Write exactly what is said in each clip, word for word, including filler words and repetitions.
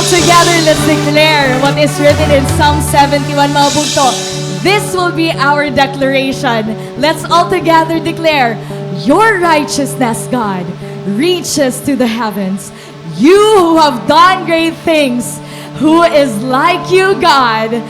Together, let's declare what is written in Psalm seventy-one, mga bugto. This will be our declaration. Let's all together declare, "Your righteousness, God, reaches to the heavens. You who have done great things, who is like you, God?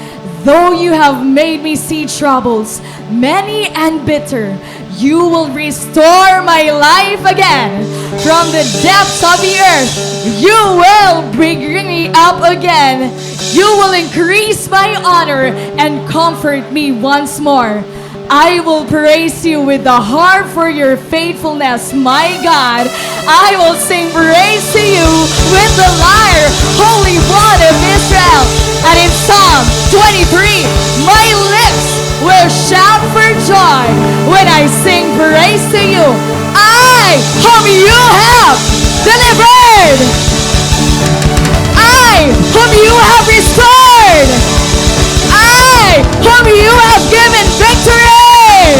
Though you have made me see troubles, many and bitter, you will restore my life again. From the depths of the earth, you will bring me up again. You will increase my honor and comfort me once more. I will praise you with the harp for your faithfulness, my God. I will sing praise to you with the lyre, Holy One of Israel." And in Psalm twenty-three, "My lips will shout for joy when I sing praise to you. I, whom you have delivered. I, whom you have restored. I, whom you have given victory.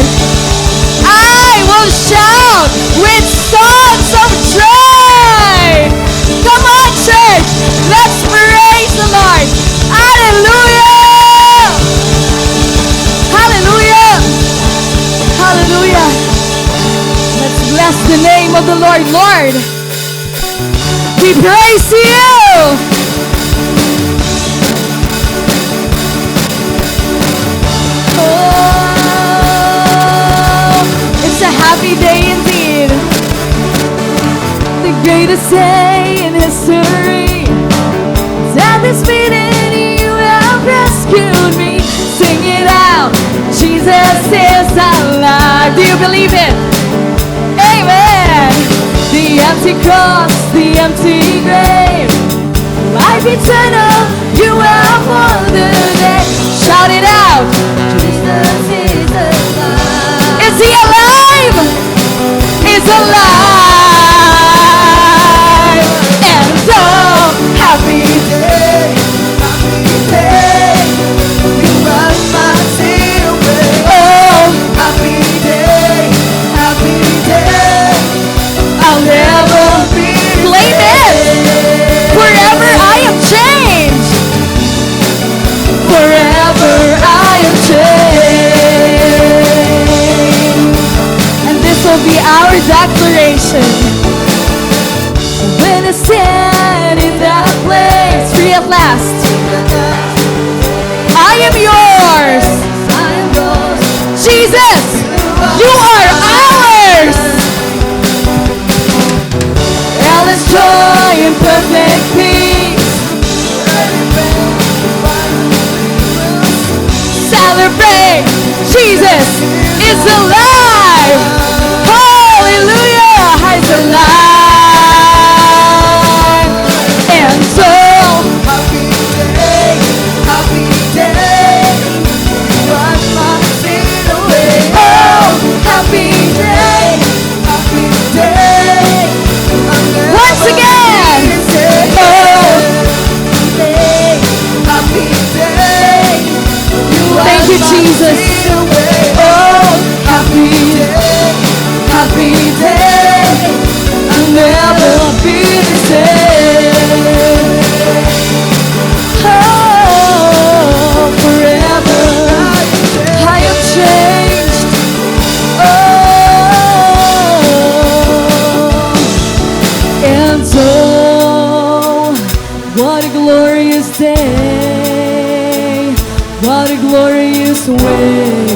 I will shout with songs of joy." Come on, church, let's praise the Lord. Hallelujah! Hallelujah! Hallelujah! Let's bless the name of the Lord. Lord, we praise you. Oh, it's a happy day indeed. The greatest day in history. Death is beaten, you have rescued me. Sing it out. Jesus is alive. Do you believe it? Amen. The empty cross, the empty grave. Life eternal, you have won the day. Shout it out. Jesus is alive. Is he alive? Is alive. And oh, happy day, happy day. You wash my sin away. Oh, happy day, happy day. I'll never be the same. Claim it. Forever I am changed. Forever I am changed. And this will be our declaration. When I stand in that place, free at last. I am yours. Jesus, you are ours. Endless joy and perfect peace. Celebrate! Jesus is alive! Hallelujah! He's alive! And so, happy day, happy day. Wash my sin away. Oh, happy day. Once again. Oh. Thank you, Jesus. Oh, happy day, happy day. I'll never be the same. Oh, forever I am changed. Oh, and so, what a glorious day, what a glorious way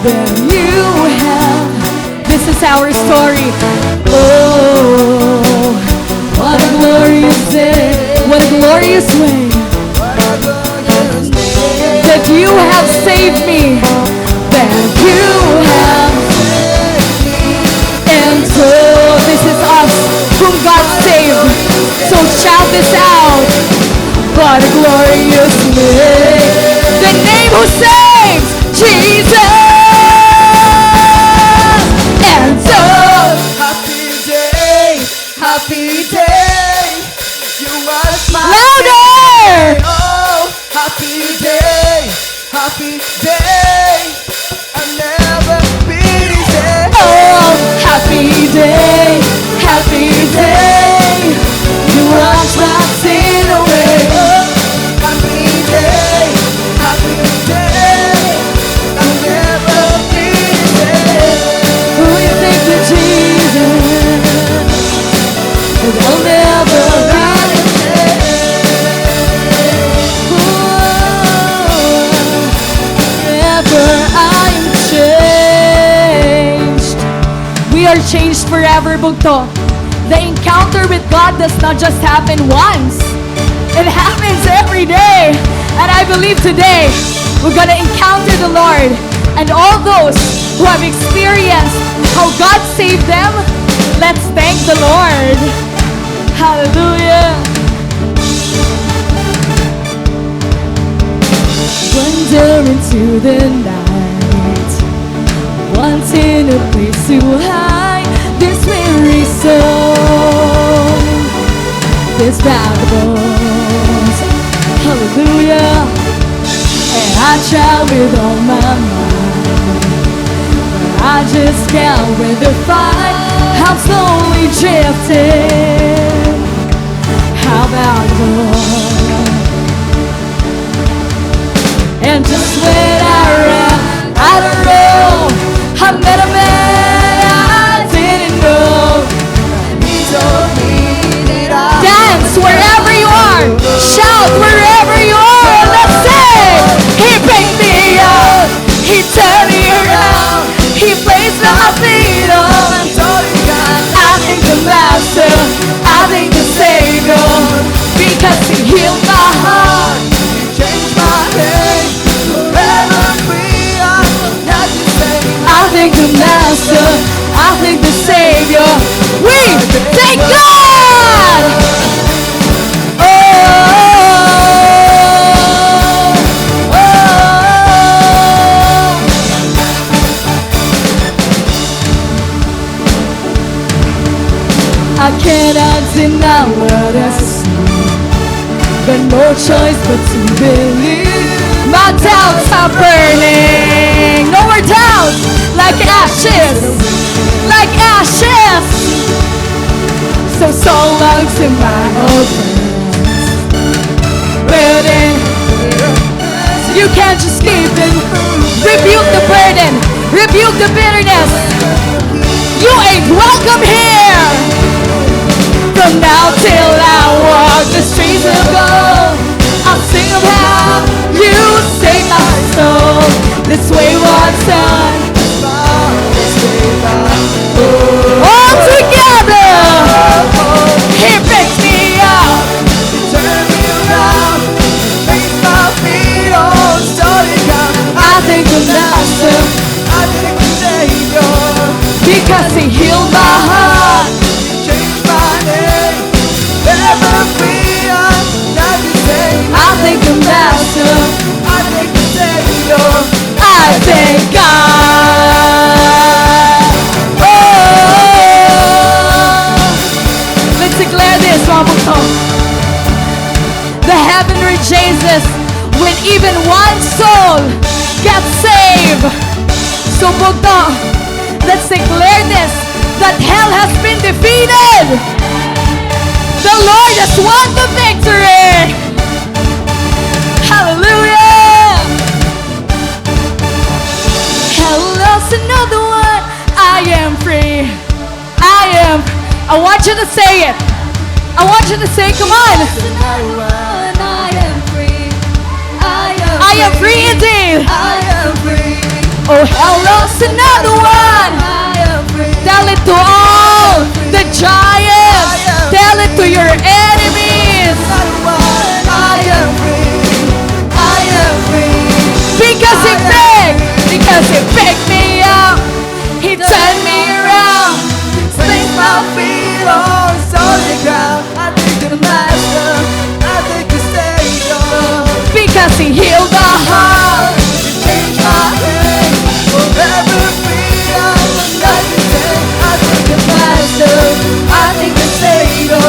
that you have. This is our story. Oh, what a glorious day, what a glorious way that you have saved me, that you have saved me. And so this is us whom God saved. So shout this out. What a glorious name. The name who saves, Jesus. And so, happy day, happy day. You wash my, louder, sin away. Oh, happy day, happy day. I'll never be the same. Oh, happy day, happy day. You are Ever bugto, the encounter with God does not just happen once. It happens every day. And I believe today we're gonna encounter the Lord. And all those who have experienced how God saved them, let's thank the Lord. Hallelujah. Wander into the night, wanting a place to hide. This weary soul, this vagabond. Hallelujah. And I try with all my might, but I just can't win the fight. I'm slowly drifting. How about you? And just when I ran, I don't know, I met a man I didn't know. He told me that I— Dance wherever you are. Shout wherever you are. Let's sing. He picked me up. He turned me around. He placed my feet on solid ground. I thank the Master. I thank the Savior. Because He healed my heart. Change my name, forever free, I will not be same. I thank the Master, I thank the Savior. We thank God! Oh, oh, oh. I cannot deny what I see. Got no choice but to believe. My doubts are burning. No more doubts. Like ashes. Like ashes. So, so long to my old friends. Burden. You can't just give in. Rebuke the burden. Rebuke the bitterness. You ain't welcome here. From now till I walk the streets of gold, I'll sing of how you saved my soul. This wayward son. All together, He picked me up. Turn me around, place my feet on solid ground. I thank the Master, I thank the Savior, because He healed my heart, He changed my name. Ever free, I'm not the same. I thank the Master, I thank the Savior, I thank God. Oh, let's declare this, mga bugto. The heaven rejoices when even one soul gets saved. So, bugto, let's declare this, that hell has been defeated. The Lord has won the victory. Hallelujah. Hell lost another one. I am free. I am. I want you to say it. I want you to say, come on. I am free. I am free indeed. I am free. Oh, hell lost another one. I am free. Tell it to all the giants. I am— Tell it to your enemies. I am free. I am free. Because He picked, because He picked me up. He turned me around, placed my feet on solid ground. I thank the Master, I thank the Savior, because He healed my heart, He changed my name. Forever free, I will not be same. I thank the Master, I thank the Savior,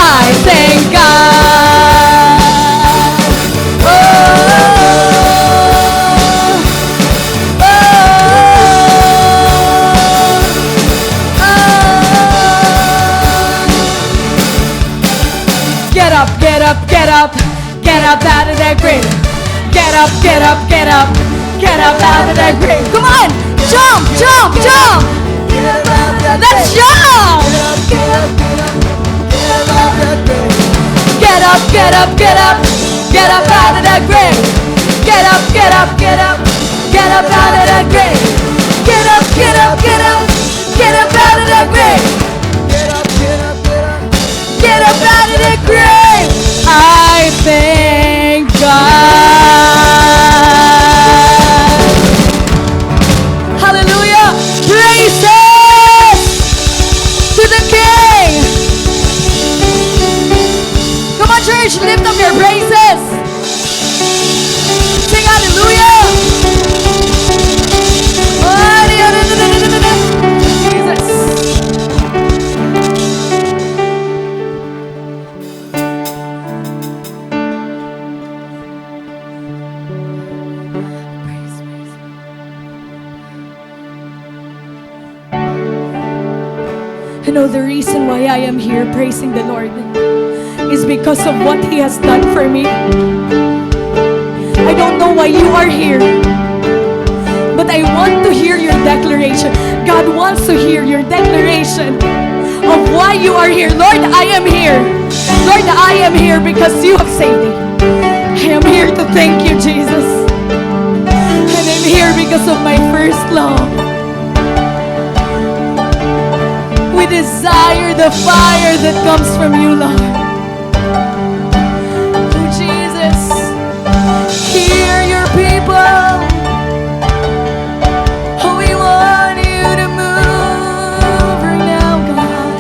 I thank God. Oh, oh, oh, oh. Get up, get up, get up. Get up out of that grave. Get up, get up, get up. Get up out of that grave. Come on. Jump, jump, jump. Let's jump. Get up, get up, get up. Get up out of that grave. Get up, get up, get up. Get up out of that grave. Get up, get up, get up. Get up out of that grave. Church, lift up your praises. Sing hallelujah. Jesus. You know, the reason why I am here praising the Lord is because of what He has done for me. I don't know why you are here, but I want to hear your declaration. God wants to hear your declaration of why you are here. Lord, I am here. Lord, I am here because you have saved me. I am here to thank you, Jesus. And I'm here because of my first love. We desire the fire that comes from you, Lord. Oh, Jesus, hear your people. Oh, we want you to move right now, God.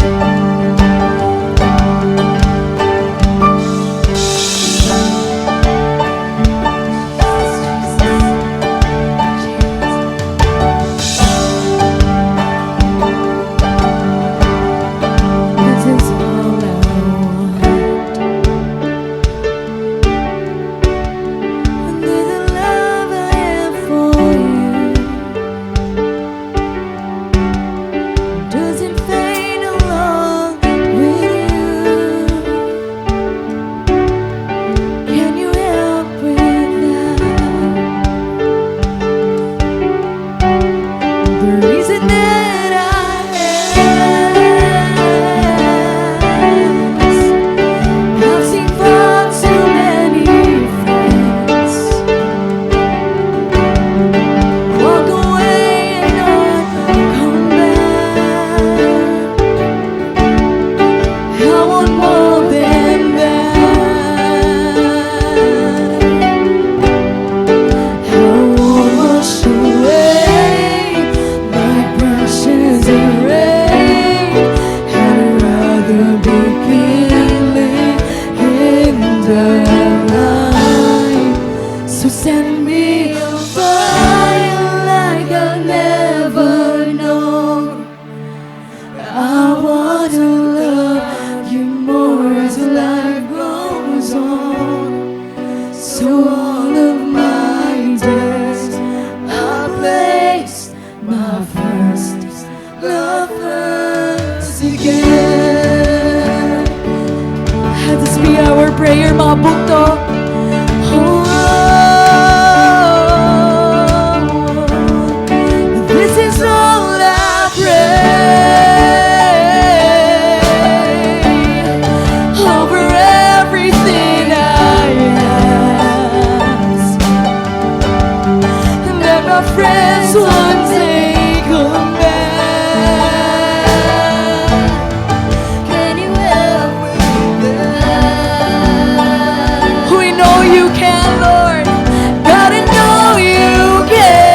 This is all I want. And the love I have for you doesn't fade along with you. Can you help with that? The reason that I ask, I've seen far too many friends walk away and not come back. I want more than that. I won't wash away like precious rain. I'd rather be killed in the light. So set me on fire like I've never known. I want to love you more as life goes on. So all of my days, I place my first love first again. Let this be our prayer, mga bugto. Oh, this is all I pray over everything I ask. That my friends one day come back. Can you help with that? We know you can, Lord. God, I know you can.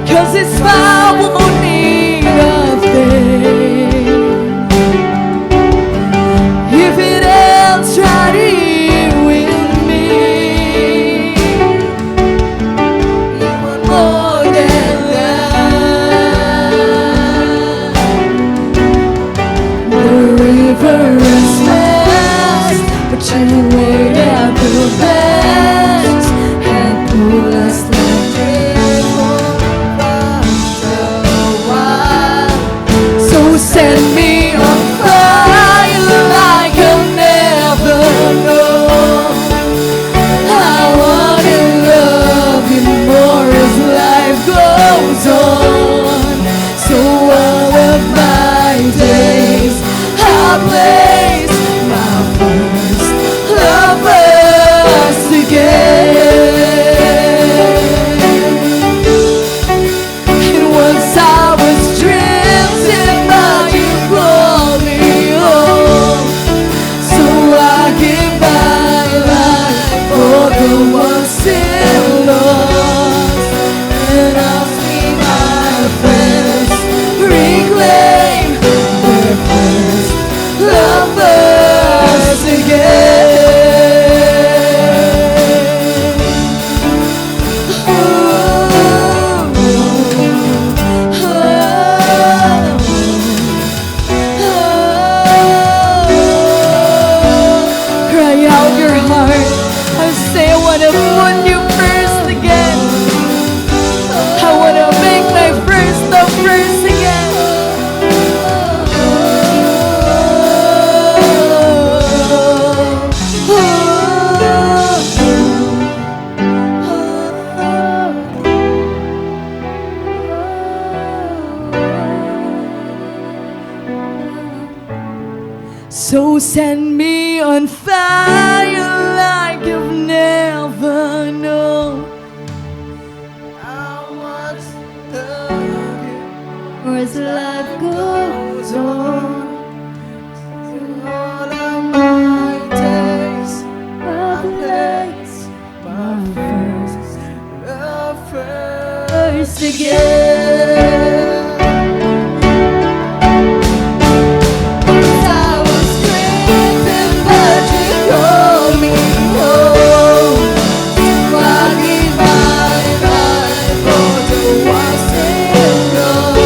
'Cause this fire won't need a thing if it ends right here with me. You want more than that. The river is fast, but you wait at the bend and pull us like river from the wild. So set me on fire like I've never known. I wanna love you more as life goes on. So all of my days I place my first love first again. And once I was drifting, but you called me home. So I give my life for the ones still lost. And I'll see my friends reclaim their first to set me on fire like you've never known. I want to love you as life goes on. Through all of my days, I place my first love first again. Once I was drifting, but you called me home. So I give my life for the ones in love.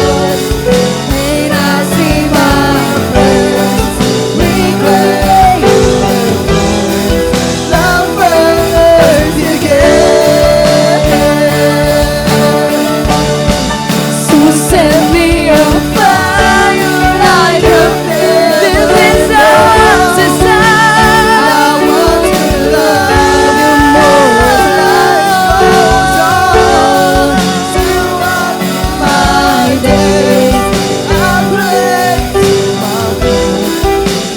And I see my friends reclaim their first love first again. So set me on fire like a fire. This is our desire. I want to love you more as life goes on. Throughout my days, I pray my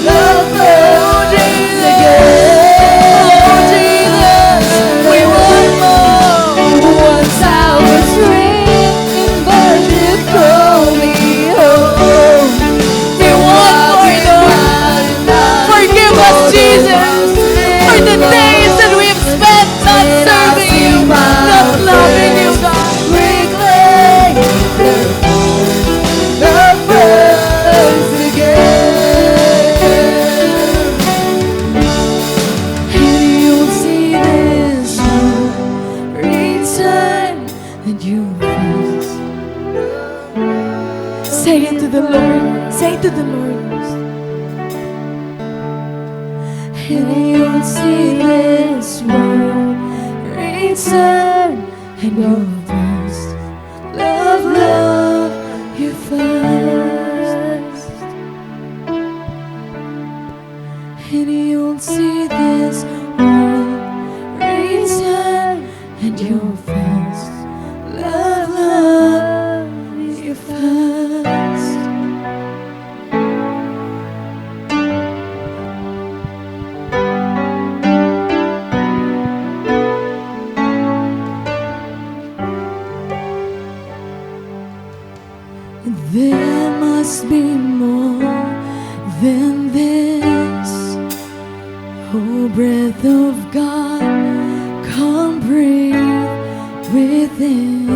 love for you again. Oh, Jesus, we want more. Once I was dreaming, but you called me home. We want more, Lord. Forgive us, Jesus, for the days that we have spent not serving you, not loving you, God. Reclaim the first again. And you'll see this one return and you first. Say it to the Lord. Say it to the Lord. And you'll see this one return and your first love, love you first. And you'll see this one return and your first love, love you first. There must be more than this. Oh, breath of God, come breathe within.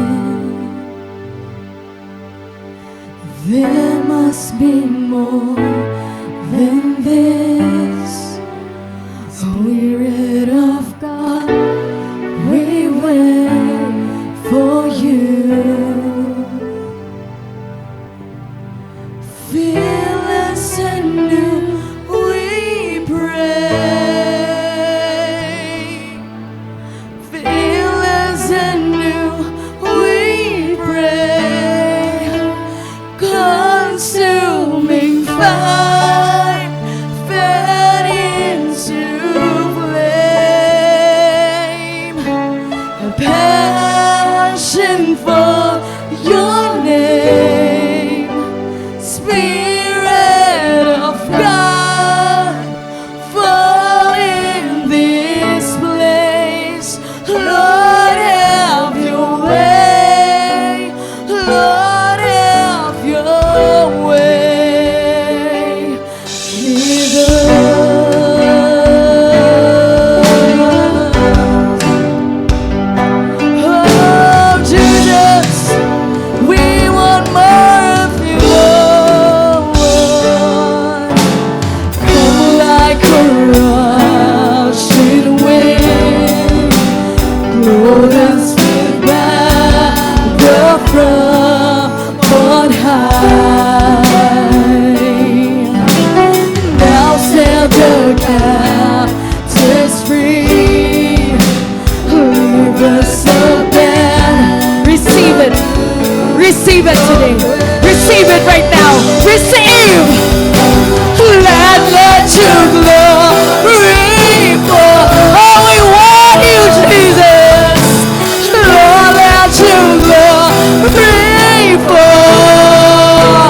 There must be more than this. Spirit of God, we wait for you. Fill us anew, we pray. Fill us anew, we pray. Consuming fire, fan into flame. A passion for your name. Spirit of God, fall in this place. Lord, have your way. Lord, have your way. Jesus. Oh, Jesus, we want more of you, Lord. Come like a rushing wind, clothe us with power from on high. Now set the captives free. Leave us a banner. Receive it. Receive it today. Receive it right now. Receive. Let, let your glory fall. Oh, we want you, Jesus. Lord, let your glory fall.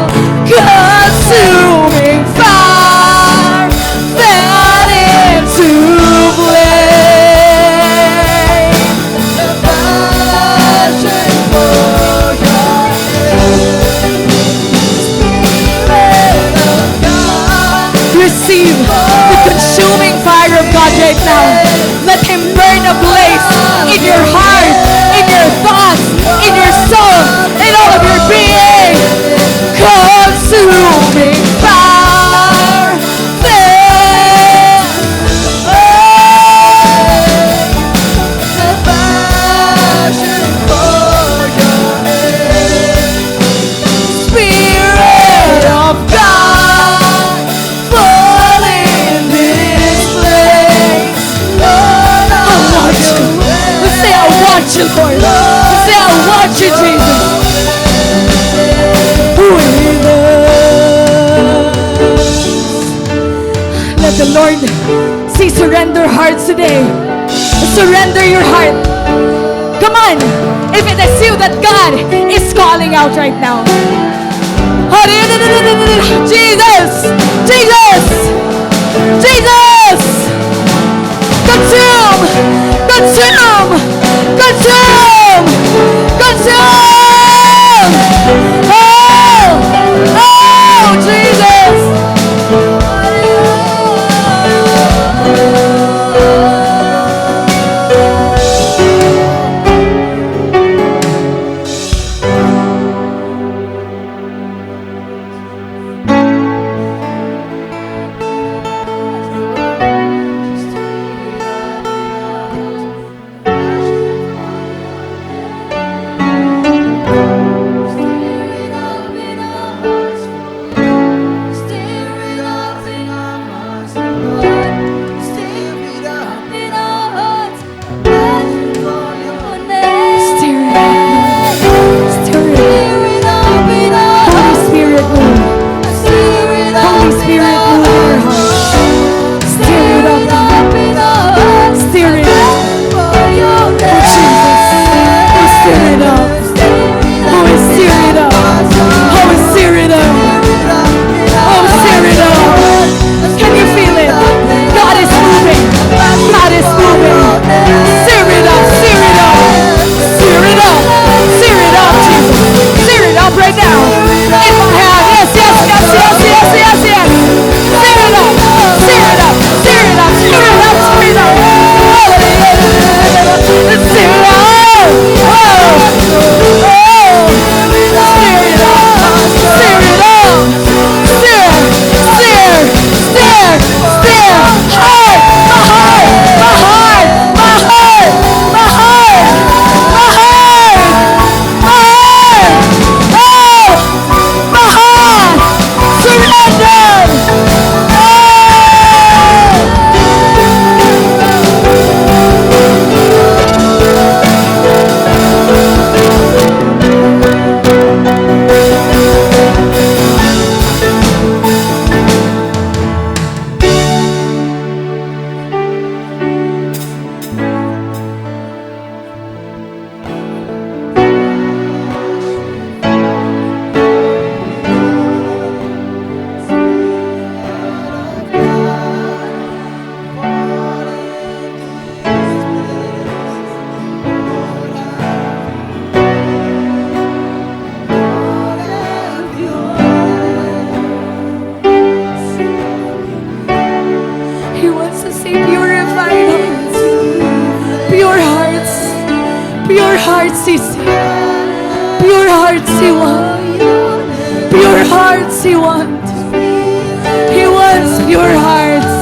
Consuming fire. A place in your heart, in your thoughts, in your soul, in all of your being. Consuming fire, fill us. The passion for your name. Spirit of God, fall in this place. Lord, I want you. Say, "I want you, Lord." Say, "I want you, Jesus." We love. Let the Lord see surrender hearts today. Surrender your heart. Come on. If it is you that God is calling out right now. Jesus! Jesus! Jesus! Consume! Consume! Consume! Consume! Oh! Oh, Jesus! Stir it up, Lord. Stir it up. Holy Spirit, move. Holy Spirit, move in our hearts. Stir it up, Lord. Stir it up. Oh, Jesus. Oh, stir it up. Oh, stir it up. Oh, stir it up. Oh, stir it up. Can you feel it? God is moving. God is moving. Stir it up, stir it up. Stir it up, stir it up, Jesus. Stir it up right now. If I have, yes, yes, yes. Stir it up, stir it up, stir it up, stir it up, stir it up. Hallelujah. Stir it up. Oh, oh. Stir it up, stir it up. Stir, stir, stir, stir. Heart, my heart, my heart, my heart, my heart, my heart, my heart. Oh, my heart. Surrender. Oh. He wants to see purified hearts. Pure hearts. Pure hearts he seeks. Pure hearts he wants. Pure hearts he wants. He wants pure hearts.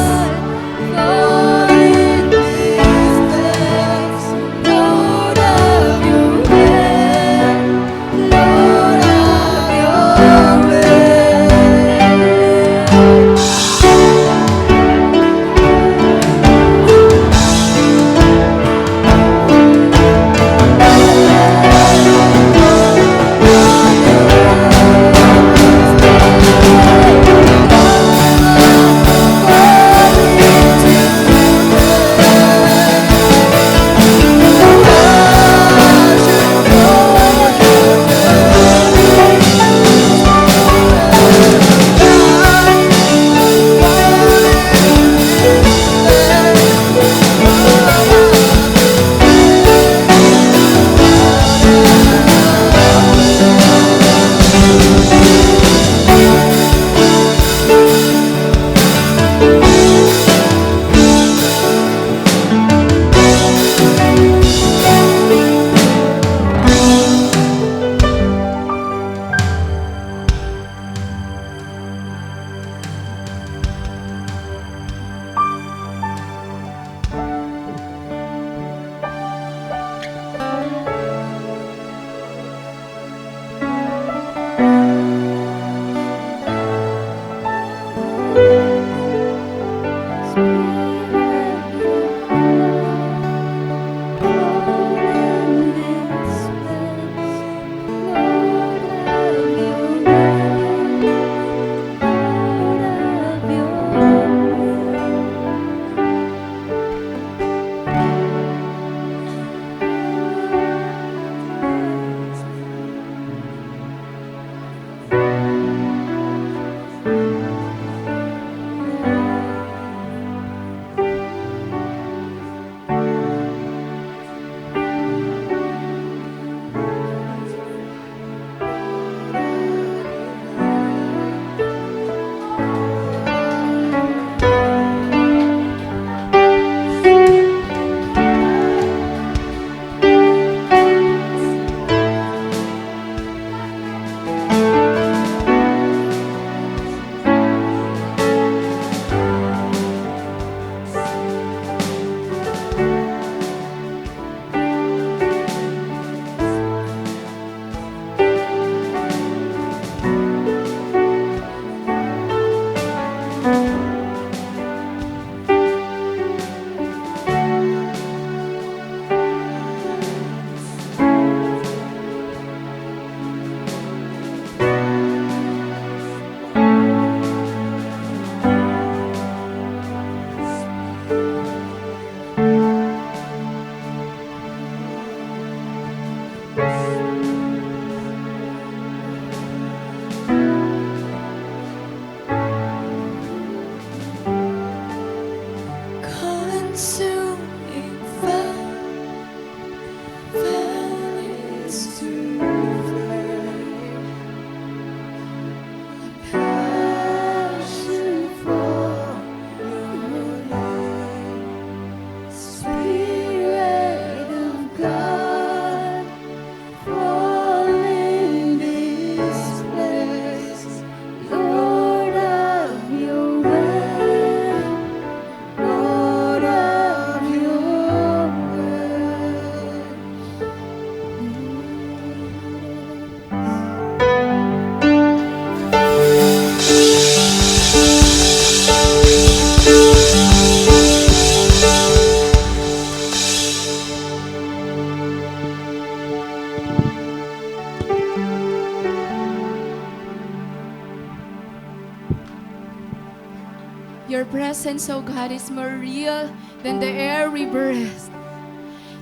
Your presence, O God, is more real than the air we breathe.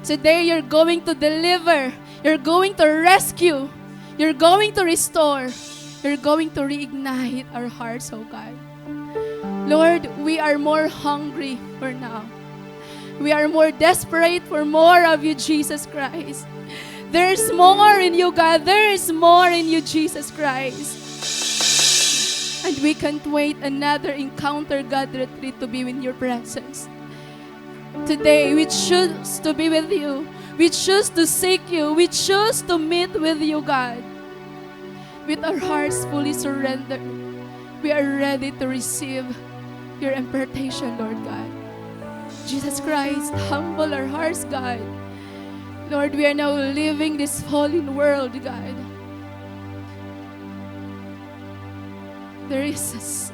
Today, you're going to deliver. You're going to rescue. You're going to restore. You're going to reignite our hearts, O God. Lord, we are more hungry for now. We are more desperate for more of you, Jesus Christ. There is more in you, God. There is more in you, Jesus Christ. And we can't wait another encounter, God, retreat to be in your presence. Today, we choose to be with you. We choose to seek you. We choose to meet with you, God. With our hearts fully surrendered, we are ready to receive your impartation, Lord God. Jesus Christ, humble our hearts, God. Lord, we are now living this fallen world, God. There is a s-,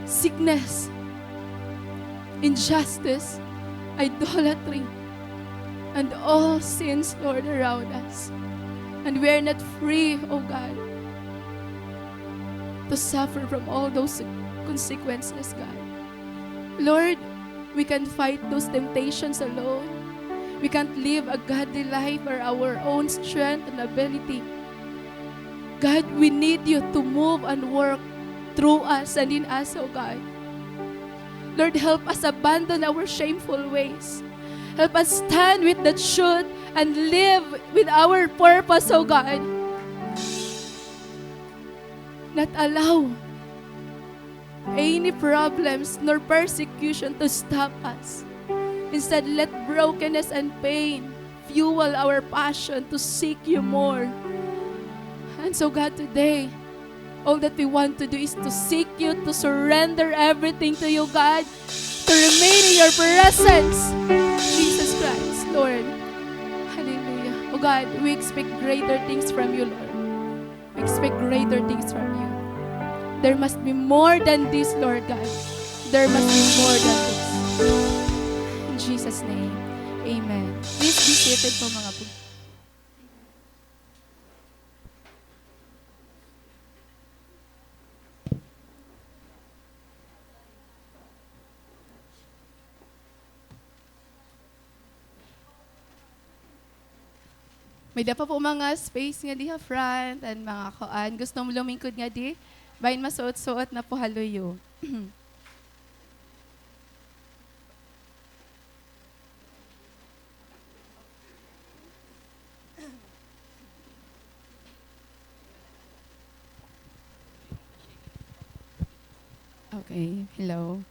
sickness, injustice, idolatry, and all sins, Lord, around us. And we are not free, O God, to suffer from all those consequences, God. Lord, we can't fight those temptations alone. We can't live a godly life by our own strength and ability. God, we need you to move and work through us and in us, O God. Lord, help us abandon our shameful ways. Help us stand with the truth and live with our purpose, O God. Not allow any problems nor persecution to stop us. Instead, let brokenness and pain fuel our passion to seek you more. And so, God, today, all that we want to do is to seek you, to surrender everything to you, God, to remain in your presence. Jesus Christ, Lord. Hallelujah. Oh God, we expect greater things from you, Lord. We expect greater things from you. There must be more than this, Lord God. There must be more than this. In Jesus' name, amen. Please be seated po, mga bugto. May-ada pa po mga space ngadi ha front and mga kuan. Gusto mo lumingkod ngadi? Bangin masuot-suot na po ha luyo. Okay, hello.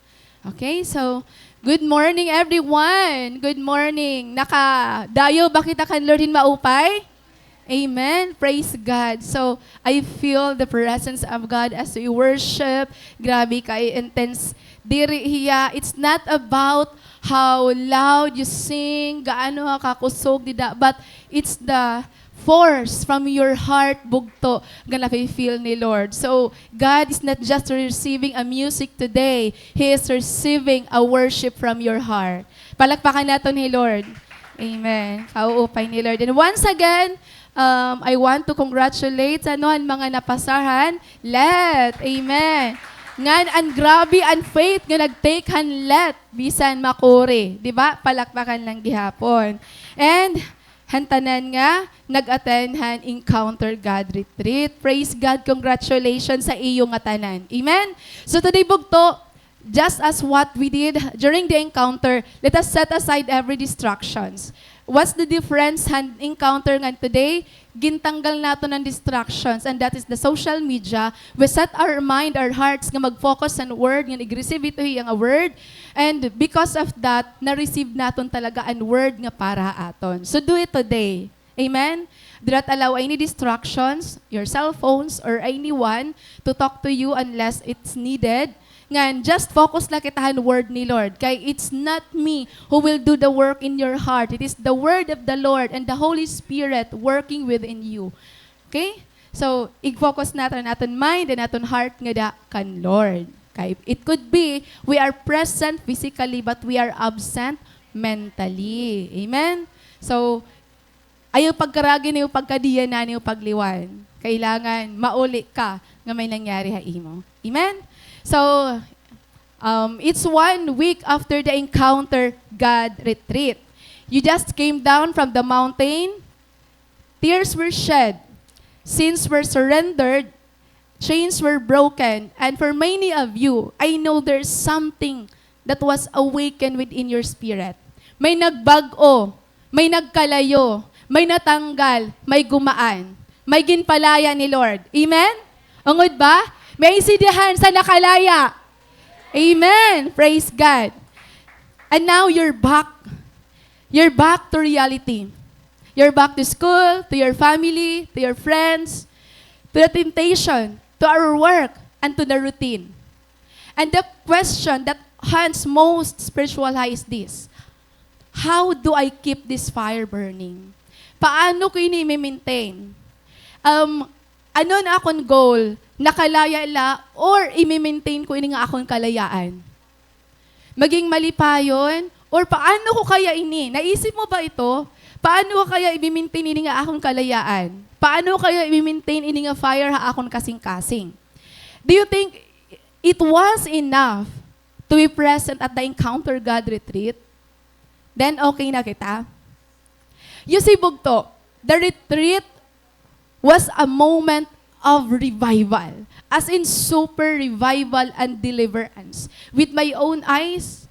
Okay, so, good morning, everyone. Good morning. Nakadayaw ba kita kan Lord hin maupay? Amen. Praise God. So, I feel the presence of God as we worship. Grabe ka-intense diri hiya. It's not about how loud you sing, gaano ka kakusog dida, but it's the force from your heart, bugto, nga nafe-feel ni Lord. So, God is not just receiving a music today. He is receiving a worship from your heart. Palakpakan naton hi Lord. Amen. Kauupay ni Lord. And once again, um, I want to congratulate, ano, an mga napasar han let. Amen. Ngan an grabe an faith nga nag-take han let, bisan makuri. Di ba? Palakpakan lang gihapon. And han tanan nga nag-attend han Encounter God Retreat. Praise God, congratulations sa iyo ngatanan. Amen? So today, bugto, just as what we did during the encounter, let us set aside every distractions. What's the difference han encounter ngan today? Gintanggal naton an distractions, and that is the social media. We set our mind, our hearts nga mag-focus han word, nga nag-receive ito hiya nga word. And because of that, na-receive naton talaga an word nga para ha aton. So do it today. Amen? Do not allow any distractions, your cell phones, or anyone to talk to you unless it's needed. Ngan, just focus la kita han word ni Lord. Kay it's not me who will do the work in your heart. It is the word of the Lord and the Holy Spirit working within you. Okay? So, i-focus naton an aton mind and aton heart ngada kan Lord. Kay it could be, we are present physically, but we are absent mentally. Amen? So, ayaw pagkaragi niyo pagkadiyan na niyo pagliwan. Kailangan mauli ka nga may nangyari ha imo. Amen? So, Um, it's one week after the Encounter God Retreat. You just came down from the mountain. Tears were shed. Sins were surrendered. Chains were broken. And for many of you, I know there's something that was awakened within your spirit. May nagbag-o, may nagkalayo, may natanggal, may gumaan, may ginpalaya ni Lord. Amen? Ungod ba? May I see the hands sa nakalaya. Amen. Praise God. And now you're back. You're back to reality. You're back to school, to your family, to your friends, to the temptation, to our work, and to the routine. And the question that haunts most spiritual high is this: How do I keep this fire burning? Paano ko ini i-maintain? Um, ano an akon goal? Nakalaya la or i-maintain ko ini nga akon kalayaan? Maging malipayon? Or paano ko kaya ini? Naisip mo ba ito? Paano ko kaya i-maintain ini nga akon kalayaan? Paano ko kaya i-maintain ini nga fire ha akon kasingkasing? Do you think it was enough to be present at the Encounter God Retreat? Then okay na kita. You see, bugto, the retreat was a moment of revival. As in, super revival and deliverance. With my own eyes,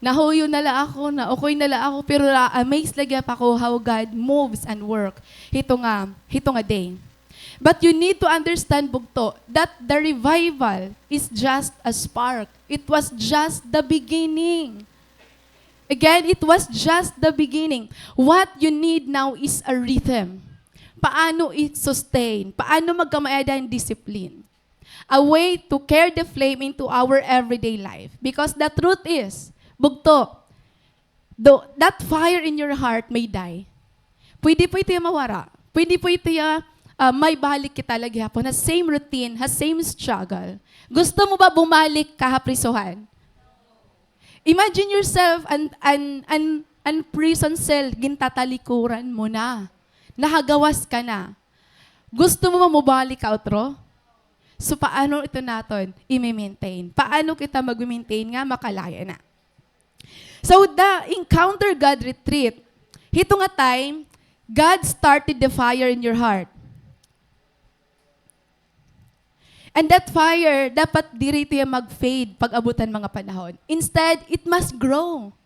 nahuyo na la ako, naukoy na la ako, pero na-amaze la gihap ako how God moves and work hito nga, hito nga day. But you need to understand, bugto, that the revival is just a spark. It was just the beginning. Again, it was just the beginning. What you need now is a rhythm. Paano i-sustain? Paano magkamay-ada hin discipline? A way to carry the flame into our everyday life. Because the truth is, bugto, do, that fire in your heart may die. Pwede po ito iya mawara. Pwede po ito iya, ah, maibalik kita la gihapon ha same routine, ha same struggle. Gusto mo ba bumalik ka ha prisuhan? Imagine yourself an, an, an, an prison cell, gintatalikuran mo na. Nakagawas ka na. Gusto mo ba mobalik ka utro? So, paano ito naton i-maintain? Paano kita mag-maintain nga makalaya na? So, the Encounter God Retreat, hito nga time, God started the fire in your heart. And that fire, dapat diri ito iya mag-fade pag-abot han mga panahon. Instead, it must grow.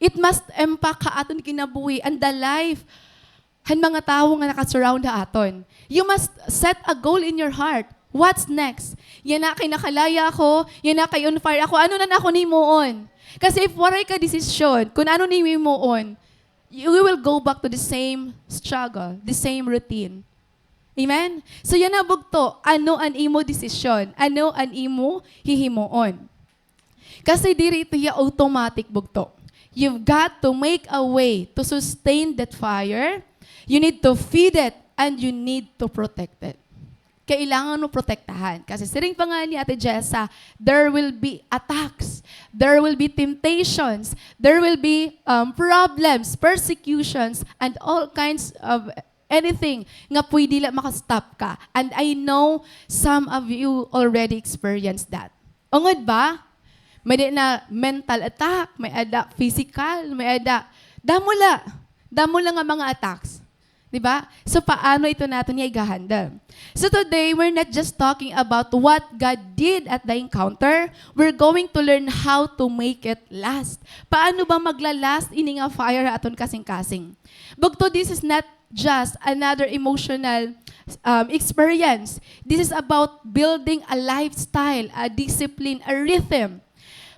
It must impact ha aton kinabuhi and the life han mga tawo nga naka-surround ha aton. You must set a goal in your heart. What's next? Yana kay nakalaya ako, yana kay on fire ako, ano na an akon himuon? Kasi if waray ka desisyon kun ano an imo himuon, you will go back to the same struggle, the same routine. Amen? So yana, bugto, ano an imo desisyon? Ano an imo hihimuon? Kasi diri ito hiya automatic, bugto. You've got to make a way to sustain that fire. You need to feed it and you need to protect it. Kailangan mo protektahan. Kasi siring pa ngani ni Ate Jessa, there will be attacks, there will be temptations, there will be, um, problems, persecutions, and all kinds of anything nga pwede la maka-stop ka. And I know some of you already experienced that. Ungod ba? May-ada na mental attack, may-ada physical, may-ada, damo la. Damo la nga mga attacks. Di ba? So, paano ito naton hiya iga-handle? So, today, we're not just talking about what God did at the Encounter. We're going to learn how to make it last. Paano ba magla-last ini nga fire ha aton kasingkasing? Bugto, this is not just another emotional, um, experience. This is about building a lifestyle, a discipline, a rhythm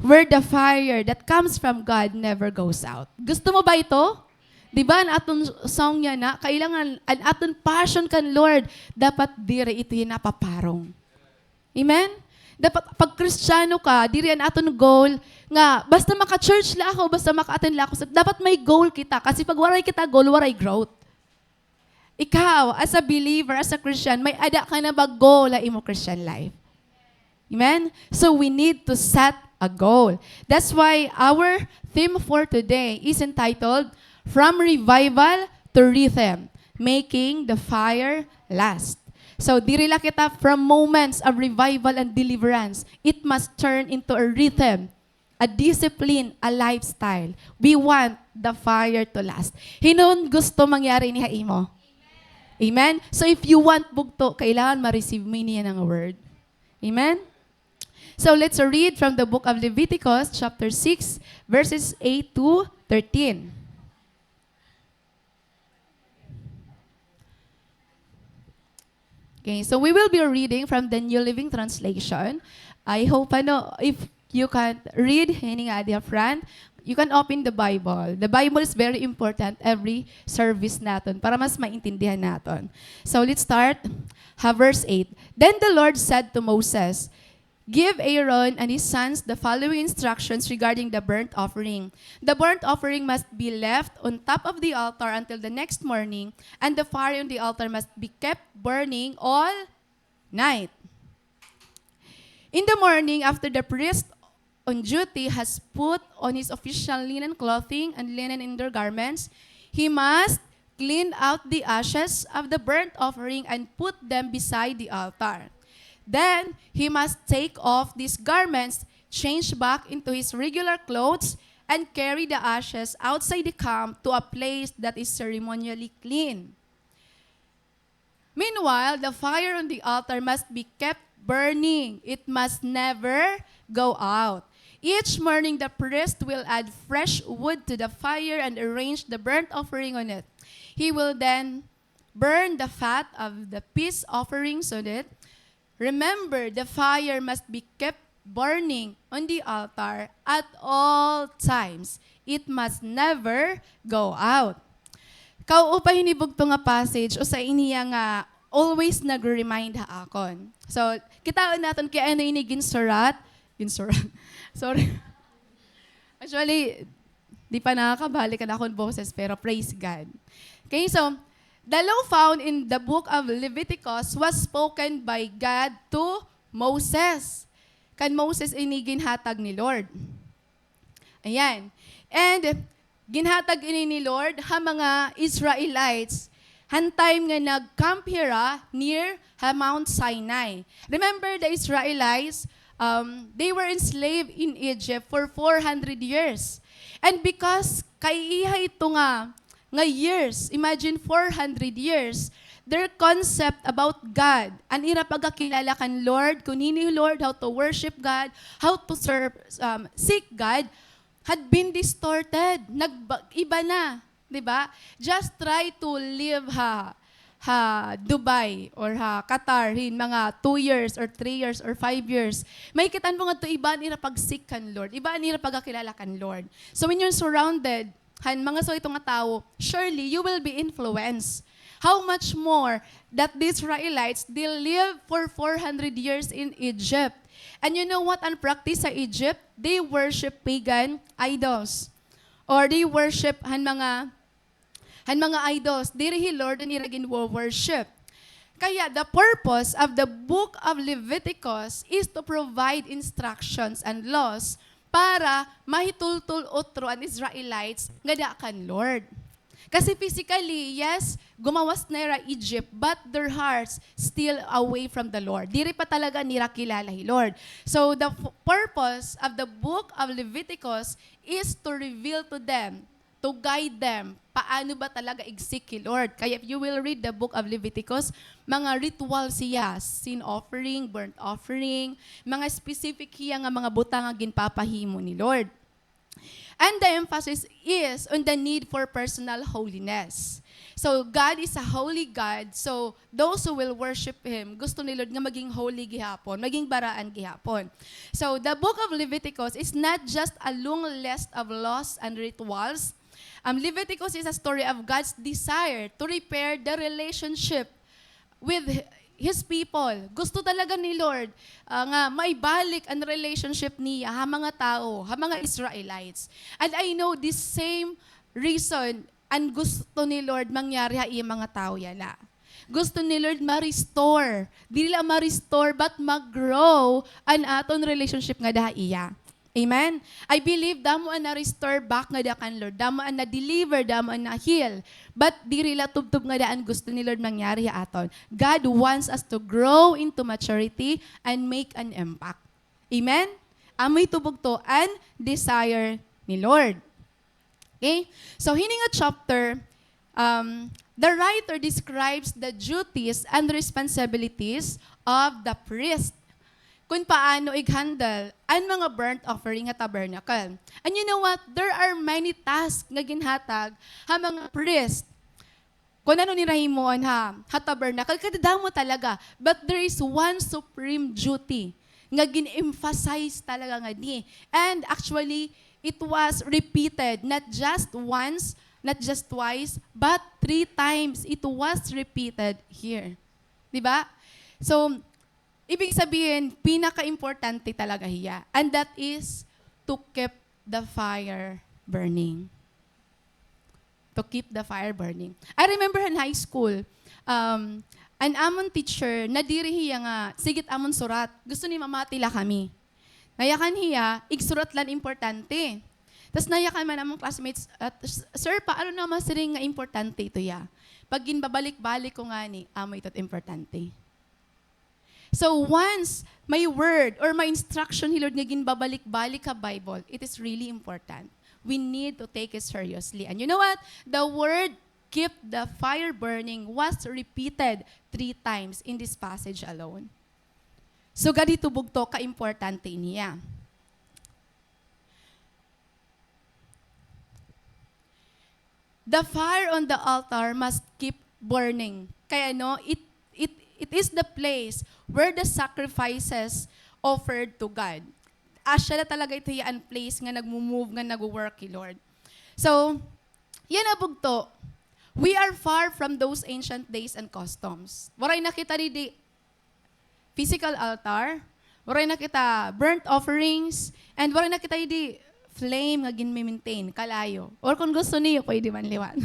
where the fire that comes from God never goes out. Gusto mo ba ito? Di ba, an aton song yana, kailangan an aton passion kan Lord, dapat diri ito hiya napaparong. Amen? Dapat pag Kristiyano ka, diri an aton goal nga basta maka-church la ako, basta maka-attend la ako. Dapat may goal kita. Kasi pag waray kita goal, waray growth. Ikaw, as a believer, as a Christian, may-ada ka na ba goal ha imo Christian life? Amen? So we need to set a goal. That's why our theme for today is entitled From Revival to Rhythm, Making the Fire Last. So, diri la kita from moments of revival and deliverance. It must turn into a rhythm, a discipline, a lifestyle. We want the fire to last. Hin-o an gusto mangyari ini ha imo? Amen? So, if you want bugto, kailangan ma-receive mo ini nga word. Amen? So, let's read from the book of Leviticus, chapter six, verses eight to thirteen. Okay, so we will be reading from the New Living Translation. I hope, ano, if you can read, hini nga adi ha front, you can open the Bible. The Bible is very important every service naton para mas maintindihan naton. So let's start ha verse eight. Then the Lord said to Moses, "Give Aaron and his sons the following instructions regarding the burnt offering. The burnt offering must be left on top of the altar until the next morning, and the fire on the altar must be kept burning all night. In the morning, after the priest on duty has put on his official linen clothing and linen undergarments, he must clean out the ashes of the burnt offering and put them beside the altar. Then he must take off these garments, change back into his regular clothes, and carry the ashes outside the camp to a place that is ceremonially clean. Meanwhile, the fire on the altar must be kept burning. It must never go out. Each morning, the priest will add fresh wood to the fire and arrange the burnt offering on it. He will then burn the fat of the peace offerings on it. Remember, the fire must be kept burning on the altar at all times. It must never go out." Kauupay hini bugto nga passage, usa ini nga always nagre-remind ha akon. So, kitaon naton kay ano ini ginsurat. Ginsurat. Sorry. Actually, di pa nakakabalik an akon boses, pero praise God. Okay, so, the law found in the book of Leviticus was spoken by God to Moses. Kan Moses ini ginhatag ni Lord. Ayan. And ginhatag ini ni Lord ha mga Israelites han time nga nag-camp hira near ha Mount Sinai. Remember the Israelites, um, they were enslaved in Egypt for four hundred years. And because kaiiha ito nga nga years, imagine four hundred years, their concept about God, an ira pagkakilala kan Lord, kun hin-o hi Lord, how to worship God, how to serve, um, seek God, had been distorted. Nagba-, iba na, di ba? Just try to live ha, ha Dubai or ha Qatar hin mga two years or three years or five years. Makikit-an mo ngadto iba an ira pag-seek kan Lord, iba an ira pagkakilala kan Lord. So when you're surrounded han mga suheto nga tawo, surely you will be influenced. How much more that the Israelites, they live for four hundred years in Egypt. And you know what an practice sa Egypt? They worship pagan idols. Or they worship han mga, han mga idols. Diri hi Lord an ira ginwo-worship. Kaya the purpose of the book of Leviticus is to provide instructions and laws para mahitultol utro an Israelites ngada kan Lord. Kasi physically, yes, gumawas na hira Egypt, but their hearts still away from the Lord. Diri pa talaga nira kilala hi Lord. So the f-, purpose of the book of Leviticus is to reveal to them, to guide them, paano ba talaga igsik hi Lord. Kaya if you will read the book of Leviticus, mga ritual siya, sin offering, burnt offering, mga specific hiya nga mga butang nga ginpapahimo ni Lord. And the emphasis is on the need for personal holiness. So, God is a holy God. So, those who will worship Him, gusto ni Lord nga maging holy gihapon, maging baraan gihapon. So, the book of Leviticus is not just a long list of laws and rituals. Um, Leviticus is a story of God's desire to repair the relationship with His people. Gusto talaga ni Lord, ah, nga maibalik an relationship niya ha mga tawo, ha mga Israelites. And I know this same reason an gusto ni Lord mangyari ha iya mga tawo yana. Gusto ni Lord ma-restore. Dili la ma-restore, but ma-grow an aton relationship ngada ha iya. Amen? I believe damo an na-restore back ngada kan Lord, damo an na-deliver, damo an na-heal. But diri la tubtob ngada an gusto ni Lord mangyari ha aton. God wants us to grow into maturity and make an impact. Amen? Amo ito bugto an desire ni Lord. Okay? So, hini nga chapter, um, the writer describes the duties and responsibilities of the priest. Kun paano ig-handle an mga burnt offering ha tabernacle. And you know what? There are many tasks nga ginhatag ha mga priest. Kun ano nira himuon ha, ha tabernacle, kadadamo talaga. But there is one supreme duty nga gin-emphasize talaga ngani. And actually, it was repeated, not just once, not just twice, but three times it was repeated here. Di ba? So, ibig sabihin, pinaka-importante talaga hiya. And that is to keep the fire burning. To keep the fire burning. I remember in high school, um, an amon teacher, nadiri hiya nga, sige it amon surat. Gusto niya mamati la kami. Nayakan hiya, igsurat la an importante. Tas nayakan man amon classmates, at, "Sir, paano naman siring nga importante ito ya?" Pag ginbabalik-balik ko ngani, amo ito it importante. So once may word or may instruction hi Lord nga ginbabalik-balik ha Bible, it is really important. We need to take it seriously. And you know what? The word "keep the fire burning" was repeated three times in this passage alone. So, gad ito bugto ka-importante niya. The fire on the altar must keep burning. Kay ano, it, it, it is the place where the sacrifices offered to God. Asya la talaga ito hiya an place nga nagmo-move, nga nagwo-work hi Lord. So, yana bugto, we are far from those ancient days and customs. Waray na kita didi physical altar, waray na kita burnt offerings, and waray na kita idi flame nga ginme-maintain, kalayo. Or kung gusto niyo, pwede man liwat.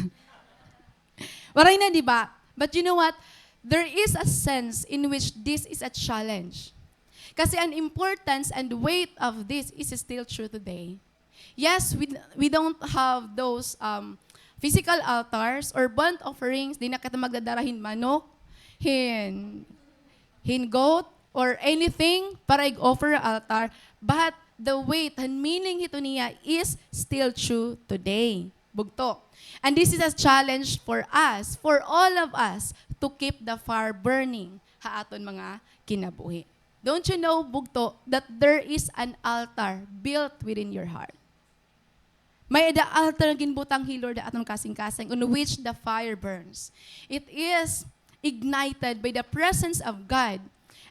Waray na, di ba? But you know what? There is a sense in which this is a challenge. Kasi an importance and weight of this is still true today. Yes, we, we don't have those, um, physical altars or burnt offerings. Di na kita magdadara hin manok, hin, hin goat, or anything para ig-offer ha altar. But the weight, an meaning hito niya is still true today. Bugto. And this is a challenge for us, for all of us, to keep the fire burning ha aton mga kinabuhi. Don't you know, bugto, that there is an altar built within your heart? May-ada altar nga ginbutang hi Lord ha aton kasingkasing, on which the fire burns. It is ignited by the presence of God,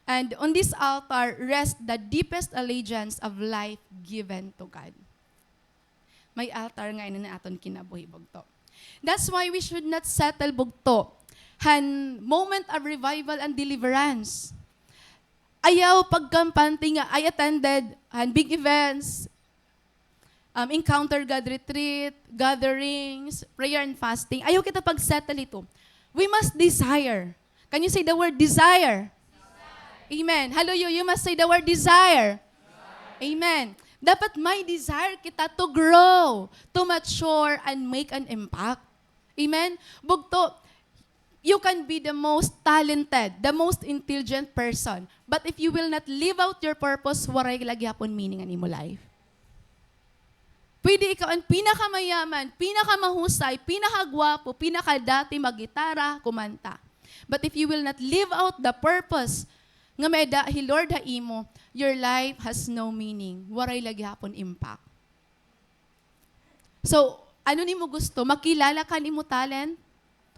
and on this altar rests the deepest allegiance of life given to God. May altar ngay-an ha aton kinabuhi, bugto. That's why we should not settle, bugto, han moment of revival and deliverance. Ayaw pagkampante nga, "I attended han big events, um, Encounter God retreat, gatherings, prayer and fasting." Ayaw kita pag-settle ito. We must desire. Can you say the word desire? Amen. Hallelujah. You must say the word desire. Amen. Dapat may desire kita to grow, to mature, and make an impact. Amen? Bugto, you can be the most talented, the most intelligent person, but if you will not live out your purpose, waray la gihapon meaning an imo life. Pwede ikaw an pinakamayaman, pinakamahusay, pinakagwapo, pinakadati maggitara, kumanta. But if you will not live out the purpose nga may-ada hi Lord ha imo, your life has no meaning. Waray la gihapon impact. So, ano an imo gusto? Makilala ka han imo talent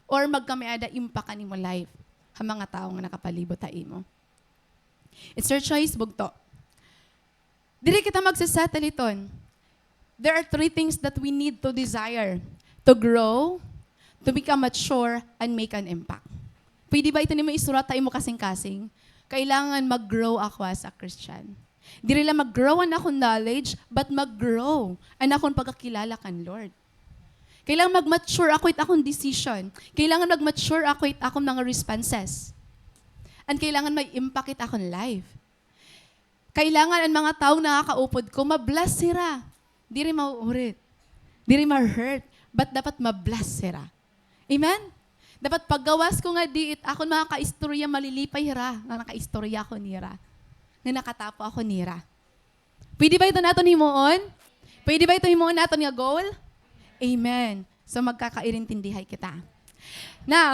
or magkamay-ada impact an imo life ha mga tawo nga nakapalibot ha imo? It's your choice, bugto. Diri kita magse-settle hiton. There are three things that we need to desire: to grow, to become mature, and make an impact. Pwede ba ito nimo isurat ha imo kasingkasing? Kailangan mag-grow ako as a Christian. Diri la mag-grow an akon knowledge, but mag-grow an akon pagkakilala kan Lord. Kailangan mag-mature ako it akon decision. Kailangan mag-mature ako it akon mga responses. And kailangan may impact it akon life. Kailangan an mga tawo nga nakakaupod ko, ma-bless hira. Diri mauurit. Diri ma-hurt. But dapat ma-bless hira. Amen? Dapat paggawas ko nga di it akon mga kaistorya, malilipay hira nga nakaistorya ako nira. Nga nakatapo ako nira. Pwede ba iton aton himuon? Pwede ba iton himuon naton nga goal? Amen. So, magkakairintindihay kita. Now,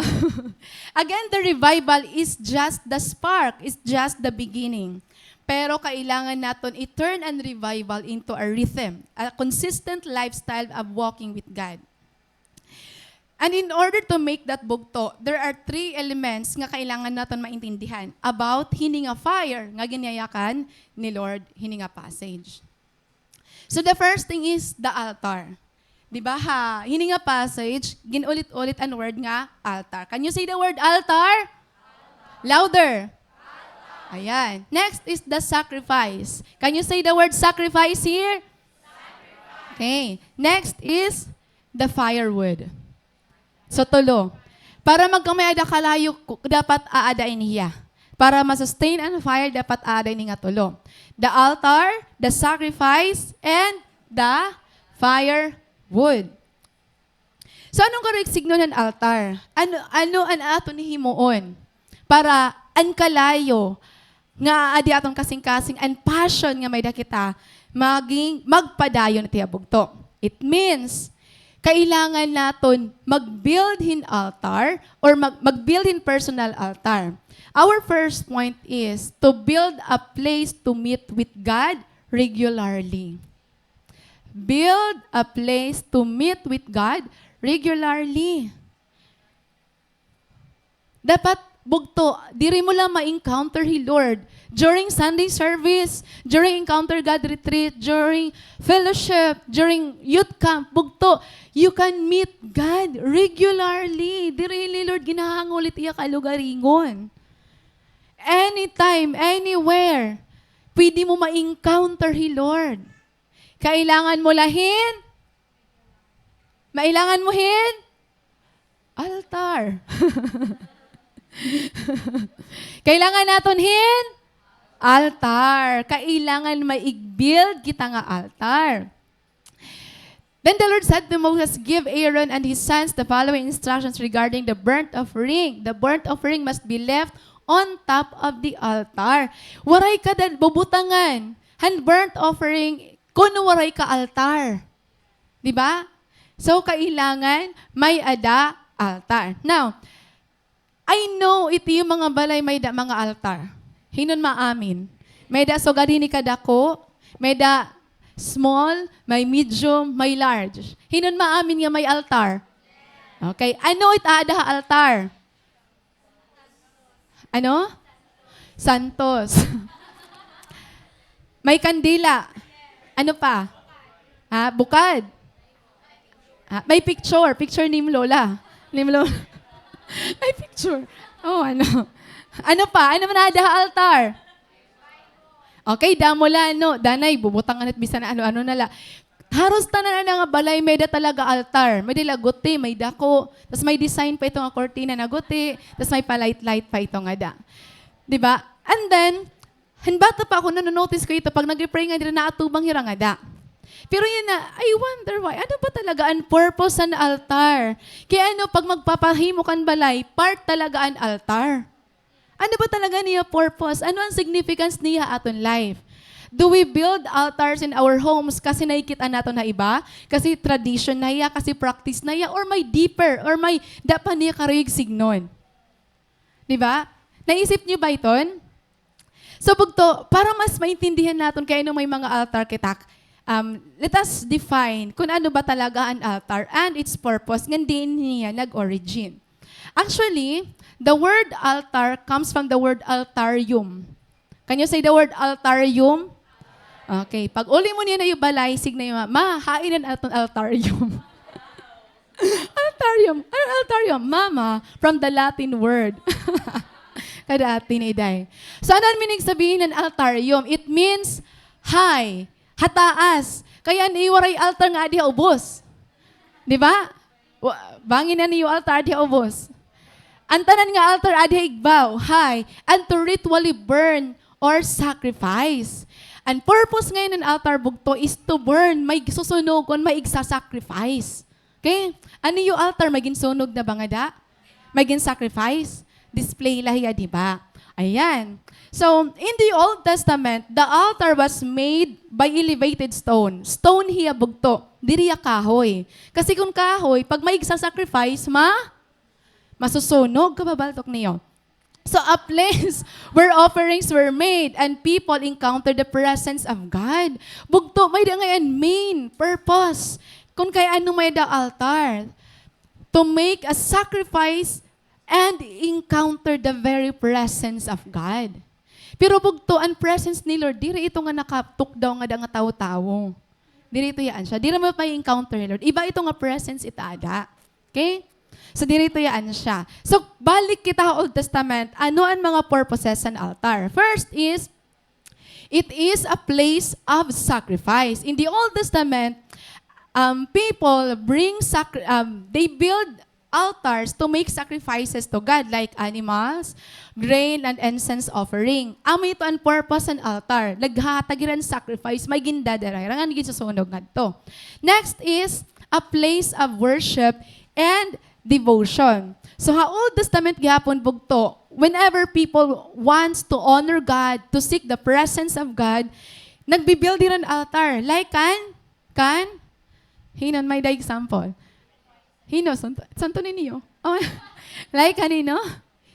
again, the revival is just the spark, is just the beginning. Pero kailangan naton i-turn an revival into a rhythm, a consistent lifestyle of walking with God. And in order to make that, bugto, there are three elements nga kailangan naton maintindihan about hini nga fire nga ginyayakan ni Lord hini nga passage. So the first thing is the altar. Di ba ha, hini nga passage, gin-ulit-ulit an word nga altar. Can you say the word altar? Louder. Ayan. Next is the sacrifice. Can you say the word sacrifice here? Okay. Next is the firewood. So, tulo. Para magkamay-ada kalayo, ku-, dapat aada ini hiya. Para ma-sustain an fire, dapat aada ini nga tulo. The altar, the sacrifice, and the firewood. So, ano an karuyag signon han altar? Ano, ano an aton himuon para an kalayo nga aadi aton kasingkasing, an passion nga may-ada kita, maging, magpadayon it iya bugto. It means, kailangan naton mag-build hin altar or mag-, mag-build hin personal altar. Our first point is to build a place to meet with God regularly. Build a place to meet with God regularly. Dapat, bugto, diri mo la ma-encounter hi Lord during Sunday service, during Encounter God Retreat, during fellowship, during youth camp, bugto, you can meet God regularly. Diri hi Lord ginahangol it iya kalugaringon. Anytime, anywhere, pwede mo ma-encounter hi Lord. Kailangan mo la hin, mailangan mo hin altar. Kailangan naton hin altar. Kailangan maig-build kita nga altar. Then the Lord said to Moses, "Give Aaron and his sons the following instructions regarding the burnt offering. The burnt offering must be left on top of the altar." Waray ka daw bubutangan han burnt offering kon waray ka altar. Di ba? So, kailangan may-ada altar. Now, I know it iyo mga balay may-ada mga altar. Hin-o an maamin? May-ada sugad hini kadako, may-ada small, may medium, may large. Hin-o an maamin nga may altar? Okay. Ano it aada ha altar? Ano? Santos. May kandila. Ano pa? Ha? Bukad. Ha? May picture. Picture ni Lola. Ni Lola. May picture. Oh, ano? Ano pa? Ano man aada ha altar? Okay, damo la, no? Danay, bubutangan it bisan ano-ano na la. Haros tanan nga balay may-ada talaga altar. May-ada la guti, may dako. Tas may design pa ito nga kurtina na guti. Tas may pa-light-light pa ito ngada. Di ba? And then, han bata pa ako, nano-notice ko ito, pag nag-pray nga dira, naatubang hira ngada. Pero yana, I wonder why. Ano ba talaga an purpose han altar? Kay ano, pag magpapahimo kan balay, part talaga an altar. Ano ba talaga niya purpose? Ano an significance niya ha aton life? Do we build altars in our homes kasi nakikita naton ha iba? Kasi tradition na hiya, kasi practice na hiya, or may deeper, or may dako pa niya karuyag signon? Di ba? Naisip niyo ba iton? So, bugto, para mas maintindihan naton kay ano may mga altar kita, um, let us define kung ano ba talaga an altar and its purpose, ngan diin niya nag-origin. Actually, the word altar comes from the word altarium. Can you say the word altarium? Okay. Pag-uli mo niya na iyo balay, signa iyo, "Ma, hain an aton altarium?" Altarium. Ano altarium? Mama, from the Latin word. Kada atin, iday. So, ano an meaning sabihin ng altarium? It means high. Ha taas. Kay an iyo waray altar nga adi ha ubos. Di ba? Wa-, bangin an iyo altar adi ha ubos. An tanan nga altar adi ha igbaw, high, and to ritually burn or sacrifice. An purpose ngay-an han altar, bugto, is to burn, may susunugon, may igsa-sacrifice. Okay? An iyo altar, may ginsunog na ba ngada? May gin-sacrifice? Display la hiya, di ba? Ayan. So, in the Old Testament, the altar was made by elevated stone. Stone hiya, bugto. Diri hiya kahoy. Kasi kon kahoy, pag may igsa-sacrifice, ma-, masusunog. Kababaltok niyo. So, a place where offerings were made and people encountered the presence of God. Bugto, may-ada ngay-an main purpose. Kon kay ano may-ada altar. To make a sacrifice and encounter the very presence of God. Pero bugto, an presence ni Lord, diri ito nga nakatukdaw ngada nga tawo-tawo. Diri ito hiya an siya. Diri mo may encounter ni Lord. Iba ito nga presence itada. Okay? So, diri ito hiya an siya. So, balik kita ha Old Testament. Ano an mga purposes han altar? First is, it is a place of sacrifice. In the Old Testament, um, people bring sacri-, um, they build altars to make sacrifices to God, like animals, grain, and incense offering. Amo ito an purpose han altar. Naghahatag hira hin sacrifice, may gindadara hira, ngan ginsusunog ngadto. Next is a place of worship and devotion. So, ha Old Testament gihapon, bugto, whenever people wants to honor God, to seek the presence of God, nagbi-build hira hin altar. Like kan, kan, hin-o an may-ada example? Hin-o, santo, santo niyo? Oh, like kanino?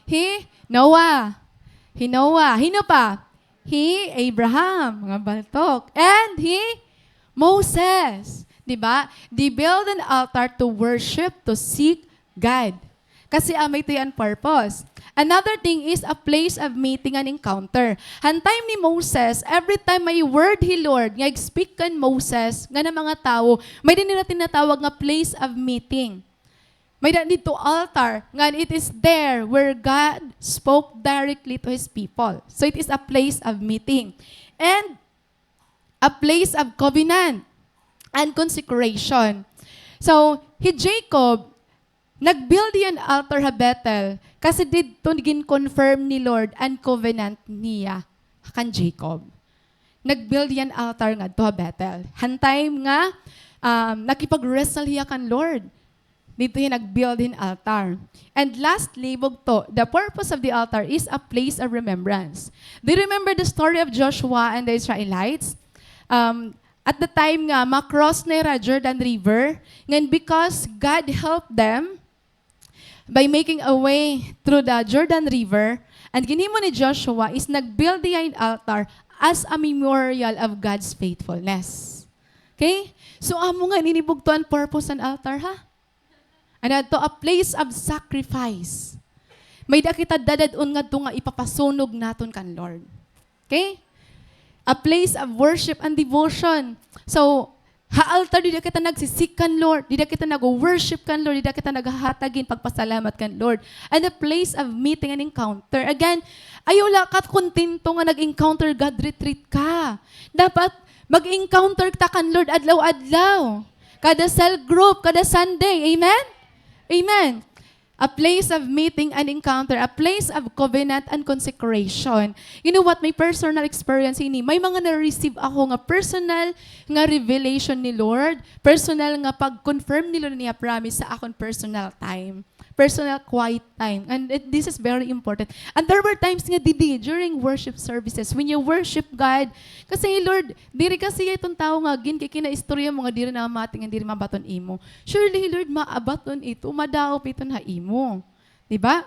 Hi Noah. Hi Noah. Hin-o pa? Hi Abraham, mga baltok. And hi Moses. Di ba? They build an altar to worship, to seek God. Kasi amo ito hiya an purpose. Another thing is a place of meeting and encounter. Han time ni Moses, every time may word hi Lord nga ig-speak kan Moses, ngan an mga tawo, may-ada nira tinatawag nga place of meeting. May-ada didto altar, ngan it is there where God spoke directly to His people. So it is a place of meeting and a place of covenant and consecration. So, hi Jacob, nag-build hiya hin altar ha Bethel, kasi didto gin-confirm ni Lord an covenant niya kan Jacob. Nag-build hiya hin altar ngadto ha Bethel. Han time nga, um, nakipag-wrestle hiya kan Lord. Didto hiya nag-build hin altar. And lastly, bugto, the purpose of the altar is a place of remembrance. Do you remember the story of Joshua and the Israelites? Um, at the time nga, ma-cross na hira Jordan River, ngan because God helped them, by making a way through the Jordan River, an ginhimo ni Joshua is nag-build hiya hin altar as a memorial of God's faithfulness. Okay? So, amo ngay-an ini bugto an purpose han altar, ha? Ano to? A place of sacrifice. May-ada kita dadad-on ngadto nga ipapasunog naton kan Lord. Okay? A place of worship and devotion. So, ha altar, dida kita nagsisik kan Lord, dida kita nag-worship kan Lord, dida kita naghahatag hin pagpasalamat kan Lord. And a place of meeting and encounter. Again, ayaw la ka kontento nga nag-encounter God retreat ka. Dapat mag-encounter ta kan Lord adlaw-adlaw. Kada cell group, kada Sunday. Amen? Amen. A place of meeting and encounter, a place of covenant and consecration. You know what? May personal experience ini. May mga na-receive ako nga personal nga revelation ni Lord, personal nga pag-confirm ni Lord niya promise sa akon personal time, personal quiet time. And it, this is very important. And there were times nga didi, during worship services, when you worship God, kasi, Lord, diri kasi iton tawo nga ginkikinaistorya mo nga diri namati, nga diri mabaton imo. Surely, Lord, maabaton ito, madaop iton ha imo. Di ba?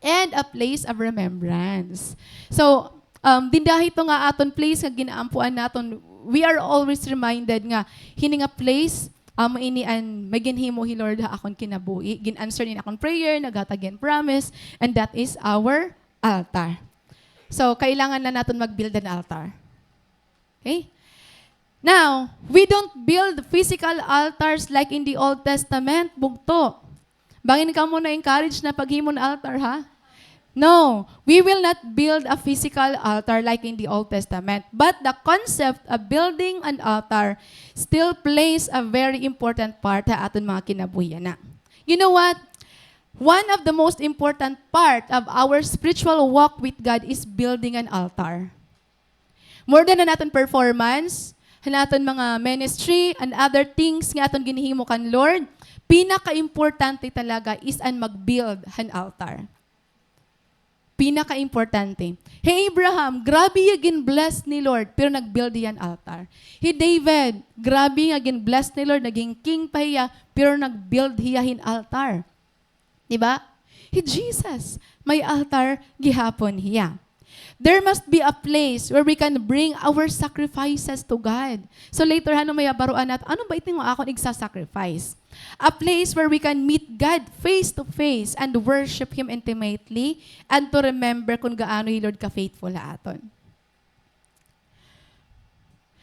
And a place of remembrance. So, um, dinhi ha ito nga aton place nga ginaampuan naton, we are always reminded nga hini nga place, amo ini an may ginhimo hi Lord ha akon kinabuhi. Gin-answer niya an akon prayer, naghatag hin promise, and that is our altar. So, kailangan na naton mag-build an altar. Okay? Now, we don't build physical altars like in the Old Testament, bugto. Bangin kamo na-encourage na paghimo hin altar, ha? No, we will not build a physical altar like in the Old Testament. But the concept of building an altar still plays a very important part ha aton mga kinabuhi yana. You know what? One of the most important part of our spiritual walk with God is building an altar. More than an aton performance, han aton mga ministry, and other things nga aton ginhimo kan Lord, pinaka-importante talaga is an mag-build han altar. Pinaka-importante. Hi Abraham, grabe hiya gin-bless ni Lord, pero nag-build hiya hin altar. Hi David, grabe nga gin-bless ni Lord, naging king pa hiya, pero nag-build hiya hin altar. Di ba? Hi Jesus, may altar gihapon hiya. There must be a place where we can bring our sacrifices to God. So later, ano may baruan naton, ano ba ito nga akon igsa-sacrifice? A place where we can meet God face to face and worship Him intimately and to remember kon gaano hi Lord ka-faithful ha aton.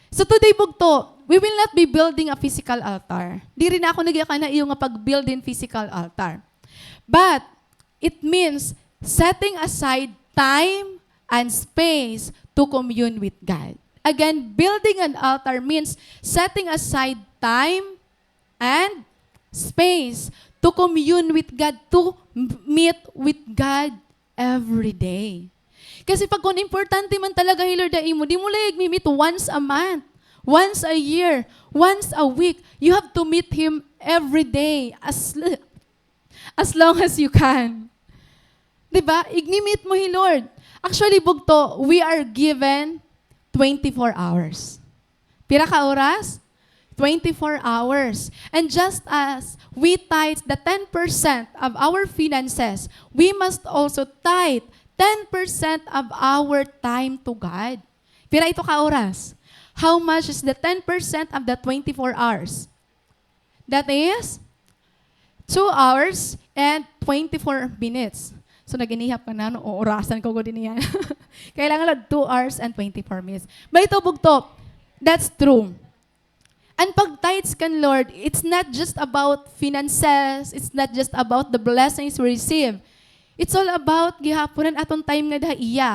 So today, bugto, we will not be building a physical altar. Diri na ako nagyakan ha iyo nga pag-build hin physical altar. But it means setting aside time and space to commune with God. Again, building an altar means setting aside time and space to commune with God, to m-, meet with God every day. Kasi pag kon importante man talaga hi Lord ha imo, di mo la hiya igmi-meet once a month, once a year, once a week. You have to meet Him every day, as l-, as long as you can. Di ba? Igmi-meet mo hi Lord. Actually, bugto, we are given twenty-four hours. Pira ka oras? Twenty-four hours. And just as we tithe the ten percent of our finances, we must also tithe ten percent of our time to God. Pira ito ka oras? How much is the ten percent of the twenty-four hours? That is two hours and twenty-four minutes. So, nag-inihap ka na, no? O, orasan ko gud ini yana. Kailangan la two hours and twenty-four minutes. But ito, bugto, that's true. An pag-tithes kan Lord, it's not just about finances, it's not just about the blessings we receive. It's all about gihapon an aton time ngada ha iya.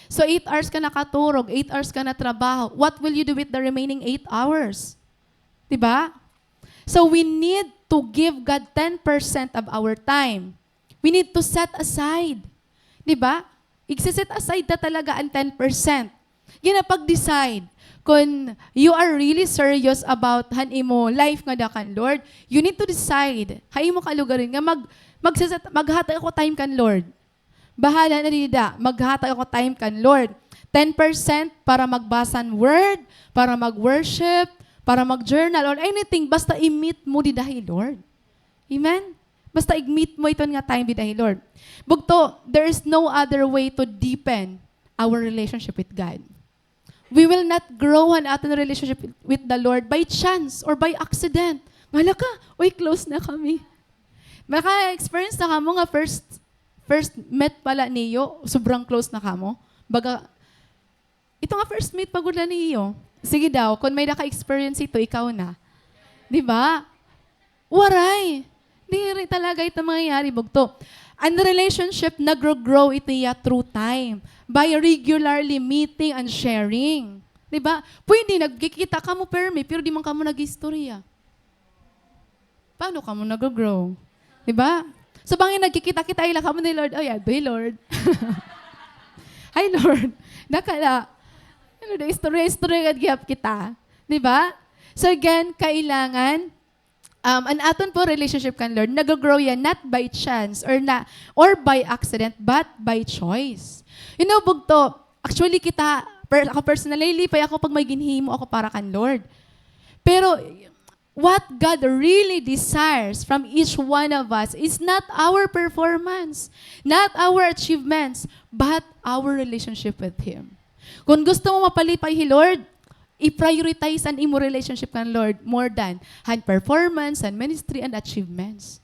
So, eight hours ka nakaturog, eight hours ka natrabaho. What will you do with the remaining eight hours? Di ba? So, we need to give God ten percent of our time. We need to set aside. Di ba? Igse-set aside ta talaga an ten percent. Ginapag-decide. Kon you are really serious about han imo life ngada kan Lord, you need to decide ha imo kalugaringon nga mag-, magse-set, maghatag ako time kan Lord. Bahala na dida, maghatag ako time kan Lord. Ten percent para magbasa hin word, para mag-worship, para mag-journal, or anything, basta i-meet mo dida hi Lord. Amen? Basta i-meet mo iton nga time dida hi Lord. Bugto, there is no other way to deepen our relationship with God. We will not grow an aton relationship with the Lord by chance or by accident. Hala ka, uy, close na kami. Maka-experience na kamo nga first, first met pa la niyo, sobrang close na kamo. Baga, ito nga first meet pa gud la niyo. Sige daw, kon may naka-experience ito, ikaw na. Di ba? Waray. Diri talaga ito mangyayari, bugto. An relationship nagro-grow ito iya through time, by regularly meeting and sharing. Di ba? Pwede nagkikita kamo permi, pero di man kamo nag-istorya. Paano kamo nag-grow? Di ba? So, bangin nagkikita-kita la kamo ni Lord. Oy, adto hi Lord. Hi, Lord. Dakala. Ano, da istorya-istorya gad gihap kita. Di ba? So, again, kailangan, um, an aton po relationship kan Lord, nag-grow yan not by chance or na, or by accident, but by choice. You know, bugto, actually, kita, per-, ako personally, lipay ako pag may ginhimo ako para kan Lord. Pero, what God really desires from each one of us is not our performance, not our achievements, but our relationship with Him. Kon gusto mo mapalipay hi Lord, i-prioritize an imo relationship kan Lord more than han performance, han ministry, and achievements.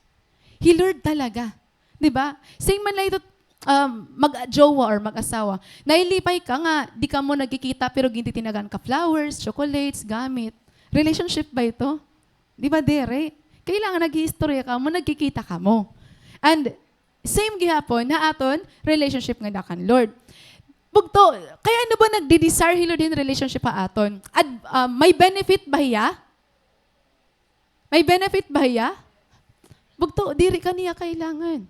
Hi Lord talaga. Di ba? Same man la ito, um, mag-jowa or mag-asawa. Nailipay ka nga, di kamo nagkikita, pero gintitinagan ka flowers, chocolates, gamit. Relationship ba ito? Di ba, diri? Kailangan nag-iistorya kamo, nagkikita kamo. And same gihapon, ha aton relationship ngada kan Lord. Bugto, kay ano ba nagdi-desire hi Lord hin relationship ha aton? Ad-, um, may benefit ba hiya? May benefit ba hiya? Bugto, diri ka niya kailangan.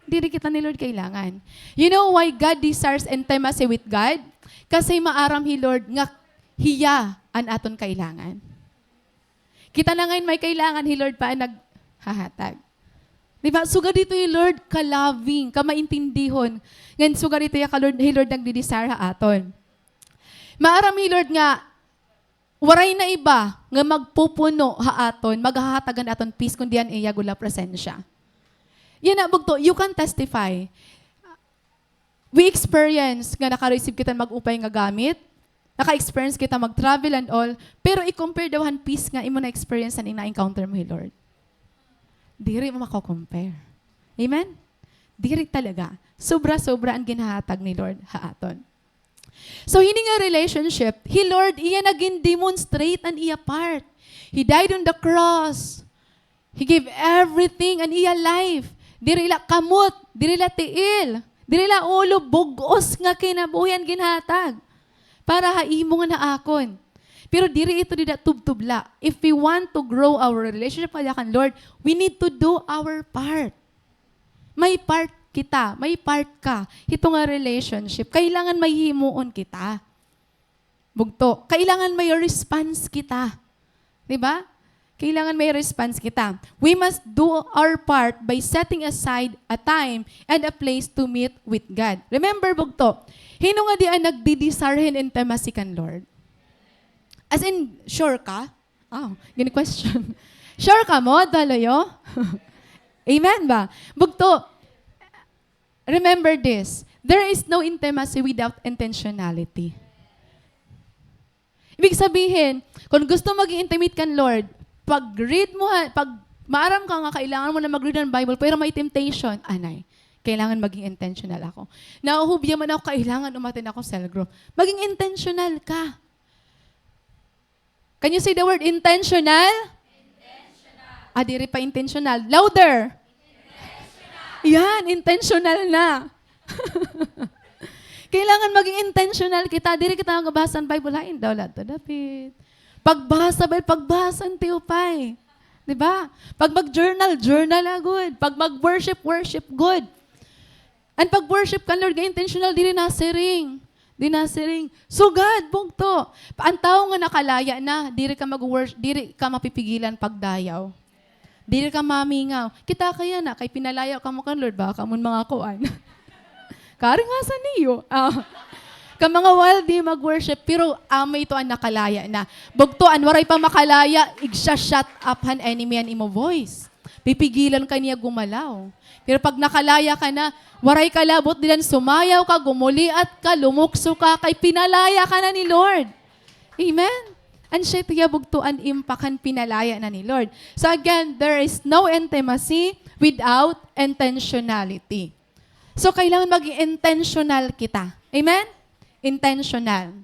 Diri kita ni Lord kailangan. You know why God desires intimacy with God? Kasi maaram hi Lord nga hiya an aton kailangan. Kita na ngay-an may kailangan, hi Lord pa an naghahatag. Di ba? Sugad hito hi Lord ka-loving, kamaintindihon. Ngan sugad hito hiya ka Lord, hi Lord nagdi-desire ha aton. Maaram hi Lord nga waray na iba nga magpupuno ha aton, maghahatag han aton peace, kundi an iya gud la presensya. Yana, bugto, you can testify. We experience nga naka-receive kita hin mag-upay nga gamit, naka-experience kita mag-travel and all, pero i-compare daw han peace nga imo na-experience han na-encounter mo hi Lord. Diri mo mako-compare. Amen? Diri talaga. Sobra-sobra an ginhahatag ni Lord ha aton. So, hini nga relationship, hi Lord, iya na gin-demonstrate an iya part. He died on the cross. He gave everything an iya life. Diri la kamot, diri la tiil, diri la ulo, bug-os nga kinabuhi an ginhatag para ha imo ngan ha akon. Pero diri ito dida tubtob la. If we want to grow our relationship kaya kan Lord, we need to do our part. May part kita, may part ka. Hito nga relationship, kailangan may himuon kita. Bugto, kailangan may response kita. Di ba? Kailangan may response kita. We must do our part by setting aside a time and a place to meet with God. Remember, bugto, hin-o ngadi an nagdi-desire hin intimacy kan Lord? As in, sure ka? Oh, gini question. Sure kamo, Daloyo? Amen ba? Bugto, remember this, there is no intimacy without intentionality. Ibig sabihin, kung gusto maging intimate kan Lord, pag-read mo, ha, pag maaram ka nga kailangan mo na mag-read ng Bible, pero may temptation, anay, kailangan maging intentional ako. Nahuhubya man ako, kailangan umattend ako cell group. Maging intentional ka. Can you say the word intentional? Ah, diri pa intentional. Louder. Yan, intentional na. Kailangan maging intentional kita. Diri kita magbasa ng Bible, hain daw la ito dapit. Pagbasa, Bible, pagbasa, tiupay. Di ba? Pag mag-journal, journal na gud. Pag mag-worship, worship gud. An pag-worship kan Lord nga intentional, diri nasiring. Diri nasiring. Sugad, bugto. An tawo nga nakalaya na, diri ka mag-worsh-, diri ka mapipigilan pagdayaw. Diri ka mamingaw. Kita kaya na, kay pinalaya kamo kan Lord, baka kamo an mga kuan. Kari nga sa niyo. Ah. Ka mga wild di mag-worship, pero amo ito an nakalaya na. Bugto, an waray pa makalaya, igsa-shut up han enemy an imo voice. Pipigilan ka niya gumalaw. Pero pag nakalaya ka na, waray ka labot, dida an sumayaw ka, gumuliat ka, lumukso ka, kay pinalaya ka na ni Lord. Amen? An siya ito hiya bugto an impact han pinalaya na ni Lord. So again, there is no intimacy without intentionality. So kailangan maging intentional kita. Amen? Intentional.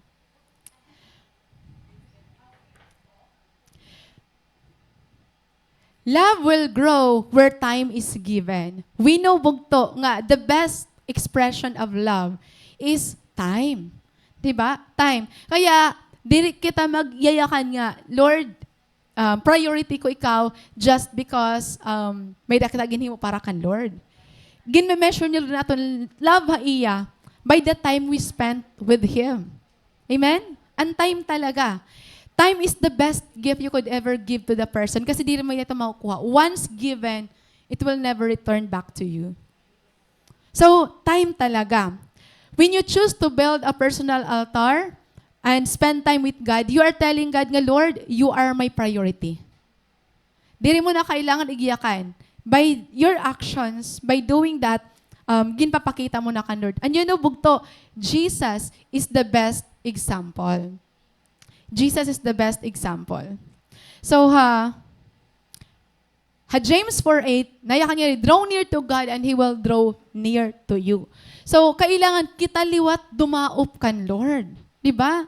Love will grow where time is given. We know, bugto, nga the best expression of love is time. Di ba? Time. Kaya, diri kita magyayakan nga, "Lord, um, priority ko ikaw," just because, um, may-ada kita ginhimo para kan Lord. Ginme-measure ni Lord an aton love ha iya by the time we spent with Him. Amen? An time talaga. Time is the best gift you could ever give to the person kasi diri mo ito makukuha. Once given, it will never return back to you. So, time talaga. When you choose to build a personal altar and spend time with God, you are telling God nga, "Lord, you are my priority." Diri mo na kailangan igyakan. By your actions, by doing that, um, ginpapakita mo na kan Lord. And you know, bugto, Jesus is the best example. Jesus is the best example. So, ha, ha James four eight, nayakan niya, "Draw near to God and He will draw near to you." So, kailangan kita liwat dumaop kan Lord. Di ba?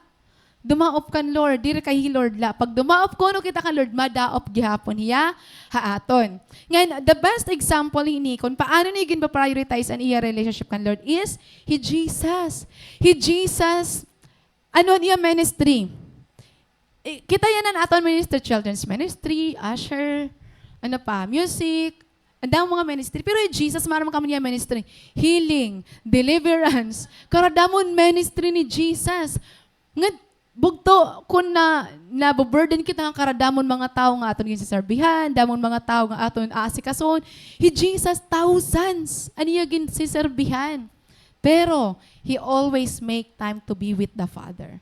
Dumaop kan Lord, diri kay hi Lord la. Pag dumaop kuno kita kan Lord, madaop gihapon hiya ha aton. Ngan, the best example hini, kung paano niya ginpa-prioritize an iya relationship kan Lord is hi Jesus. Hi Jesus, ano an iya ministry? I-, kita yana an aton ministry, children's ministry, usher, ano pa, music, An damo mga ministry. Pero hi Jesus, maaram kamo niya ministry. Healing, deliverance. Karadamon ministry ni Jesus. Nga, bugto, kun na, nabu-burden kita nga karadamon mga tawo nga aton ginsiserbihan, damon mga tawo nga aton aasikasuhon. Hi Jesus, thousands an iya ginsiserbihan. Pero, he always make time to be with the Father.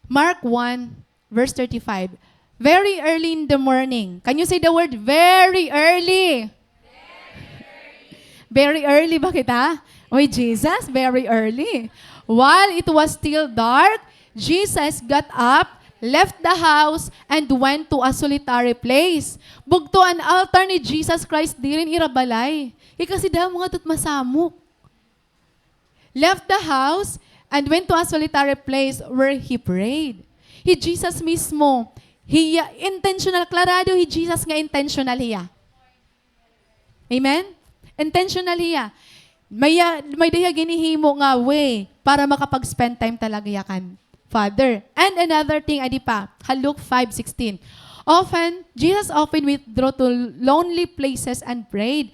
Mark one, verse thirty-five. Very early in the morning. Can you say the word very early? Very early ba kita? Oy, Jesus, very early. While it was still dark, Jesus got up, left the house, and went to a solitary place. Bugto an altar ni Jesus Christ diri han ira balay. Kay kasi damo ngadto it masamok. Left the house and went to a solitary place where he prayed. Hi Jesus mismo, hiya intentional, klarado hi Jesus nga intentional hiya. Amen? Intentional hiya. May, may-ada hiya ginhihimo nga way para makapag-spend time talaga hiya kan Father. And another thing, adi pa, ha Luke five sixteen. Often, Jesus often withdrew to lonely places and prayed.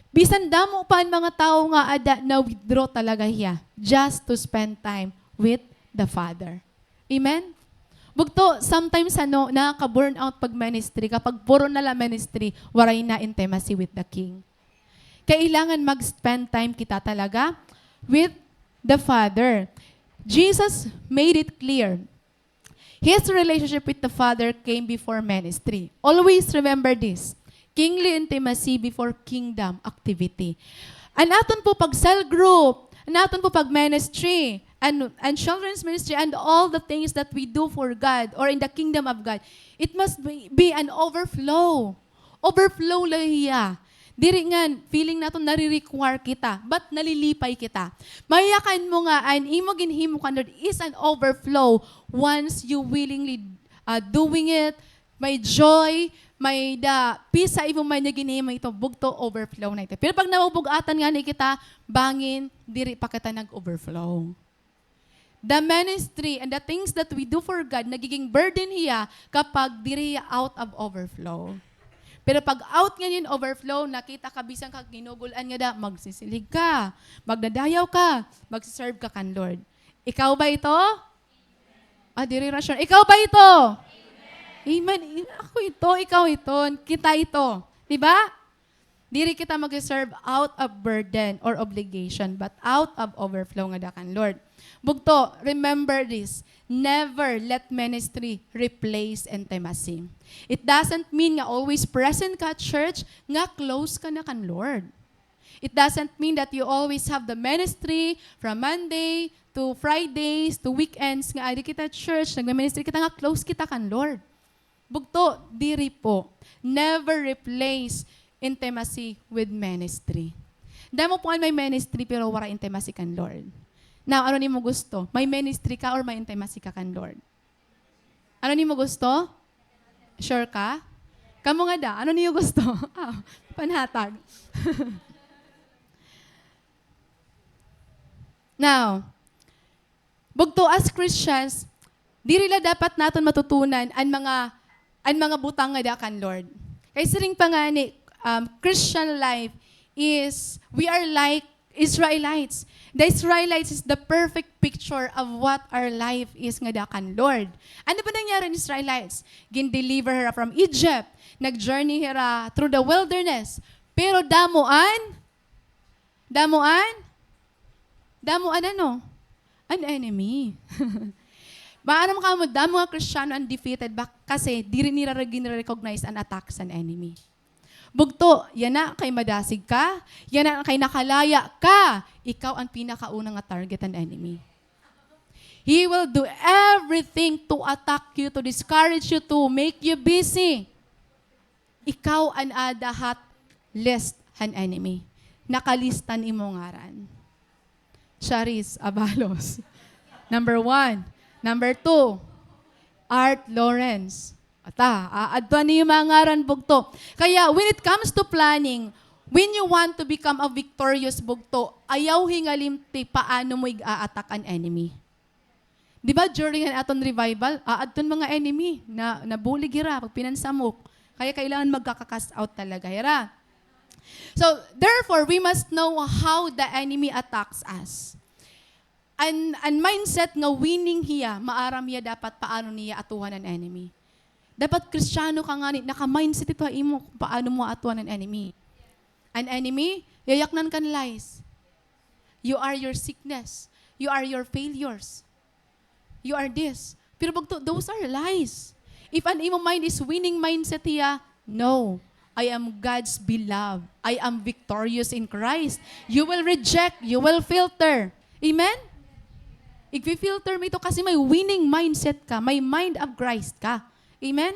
Bisan damo pa an mga tawo nga ada, na-withdraw talaga hiya just to spend time with the Father. Amen? Bugto, sometimes, ano, nakaka-burnout pag ministry. Kapag puro na la ministry, waray na intimacy with the King. Kailangan mag-spend time kita talaga with the Father. Jesus made it clear. His relationship with the Father came before ministry. Always remember this. Kingly intimacy before kingdom activity. An aton po pag-cell group, an aton po pag-ministry, and, and children's ministry, and all the things that we do for God or in the kingdom of God, it must be, be an overflow. Overflow la hiya. Diri ngan feeling naton nare-require kita, but nalilipay kita. Mayakan mo nga an imo ginhimo kan Lord is an overflow once you willingly, ah, doing it. May joy, may-ada peace ha imo mind nga ginhimo ito, bugto, overflow na ito. Pero pag nabubug-atan ngani kita, bangin, diri pa kita nag-overflow. The ministry and the things that we do for God, nagiging burden hiya kapag diri hiya out of overflow. Pero pag out ngani hin overflow, nakita ka bisan ka ginugul-an ngada, magsisilig ka, magdadayaw ka, magsiserve ka kan Lord. Ikaw ba ito? Ah, diri ra sure. Ikaw ba ito? Amen. Ako ito, ikaw ito, kita ito. Di ba? Diri kita mag-serve out of burden or obligation, but out of overflow ngada kan Lord. Bugto, remember this, never let ministry replace intimacy. It doesn't mean nga always present ka at church, nga close ka na kan Lord. It doesn't mean that you always have the ministry from Monday to Fridays to weekends, nga adi kita church, nagme-ministry kita, nga close kita kan Lord. Bugto, diri po. Never replace intimacy with ministry. Damo po an may ministry pero waray intimacy kan Lord. Now, ano an imo gusto? May ministry ka or may intimacy ka kan Lord? Ano an imo gusto? Sure ka? Kamo ngada, ano an iyo gusto? Ah, panhatag. Now, bugto, as Christians, diri la dapat naton matutunan an mga, an mga butang ngada kan Lord. Kay siring pa ngani, um, Christian life is, we are like Israelites. The Israelites is the perfect picture of what our life is ngada kan Lord. Ano ba nangyari han Israelites? Gin-deliver hira from Egypt. Nag-journey hira through the wilderness. Pero damo an Damo an? Damo an ano? An enemy. Maaram kamo, damo nga Kristiyano an defeated ba? Kasi diri nira gin-recognize an attack san enemy. Bugto, yana kay madasig ka, yana kay nakalaya ka, ikaw an pinakauna nga target han enemy. He will do everything to attack you, to discourage you, to make you busy. Ikaw an ada hot list han enemy. Nakalista an imo ngaran. Charis Abalos. Number one. Number two, Art Lawrence. Ata, aadtuan niyo mga ngaran, bugto. Kaya, when it comes to planning, when you want to become a victorious bugto, ayaw hingalimti paano mo ig-a-attack an enemy. Di ba, during an aton revival, aadton mga enemy, na, nabulig hira, pagpinansamok. Kaya kailangan magkaka-cast out talaga hira. So, therefore, we must know how the enemy attacks us. An, an mindset nga winning hiya, maaram hiya dapat paano niya atuhan an enemy. Dapat Kristiyano ka ngani, naka-mindset ito ha imo kung paano mo atuhan an enemy. An enemy, yayaknan ka hin lies. You are your sickness. You are your failures. You are this. Pero bugto, those are lies. If an imo mind is winning mindset hiya, no. I am God's beloved. I am victorious in Christ. You will reject, you will filter. Amen? Igfi-filter mo ito kasi may winning mindset ka, may mind of Christ ka. Amen?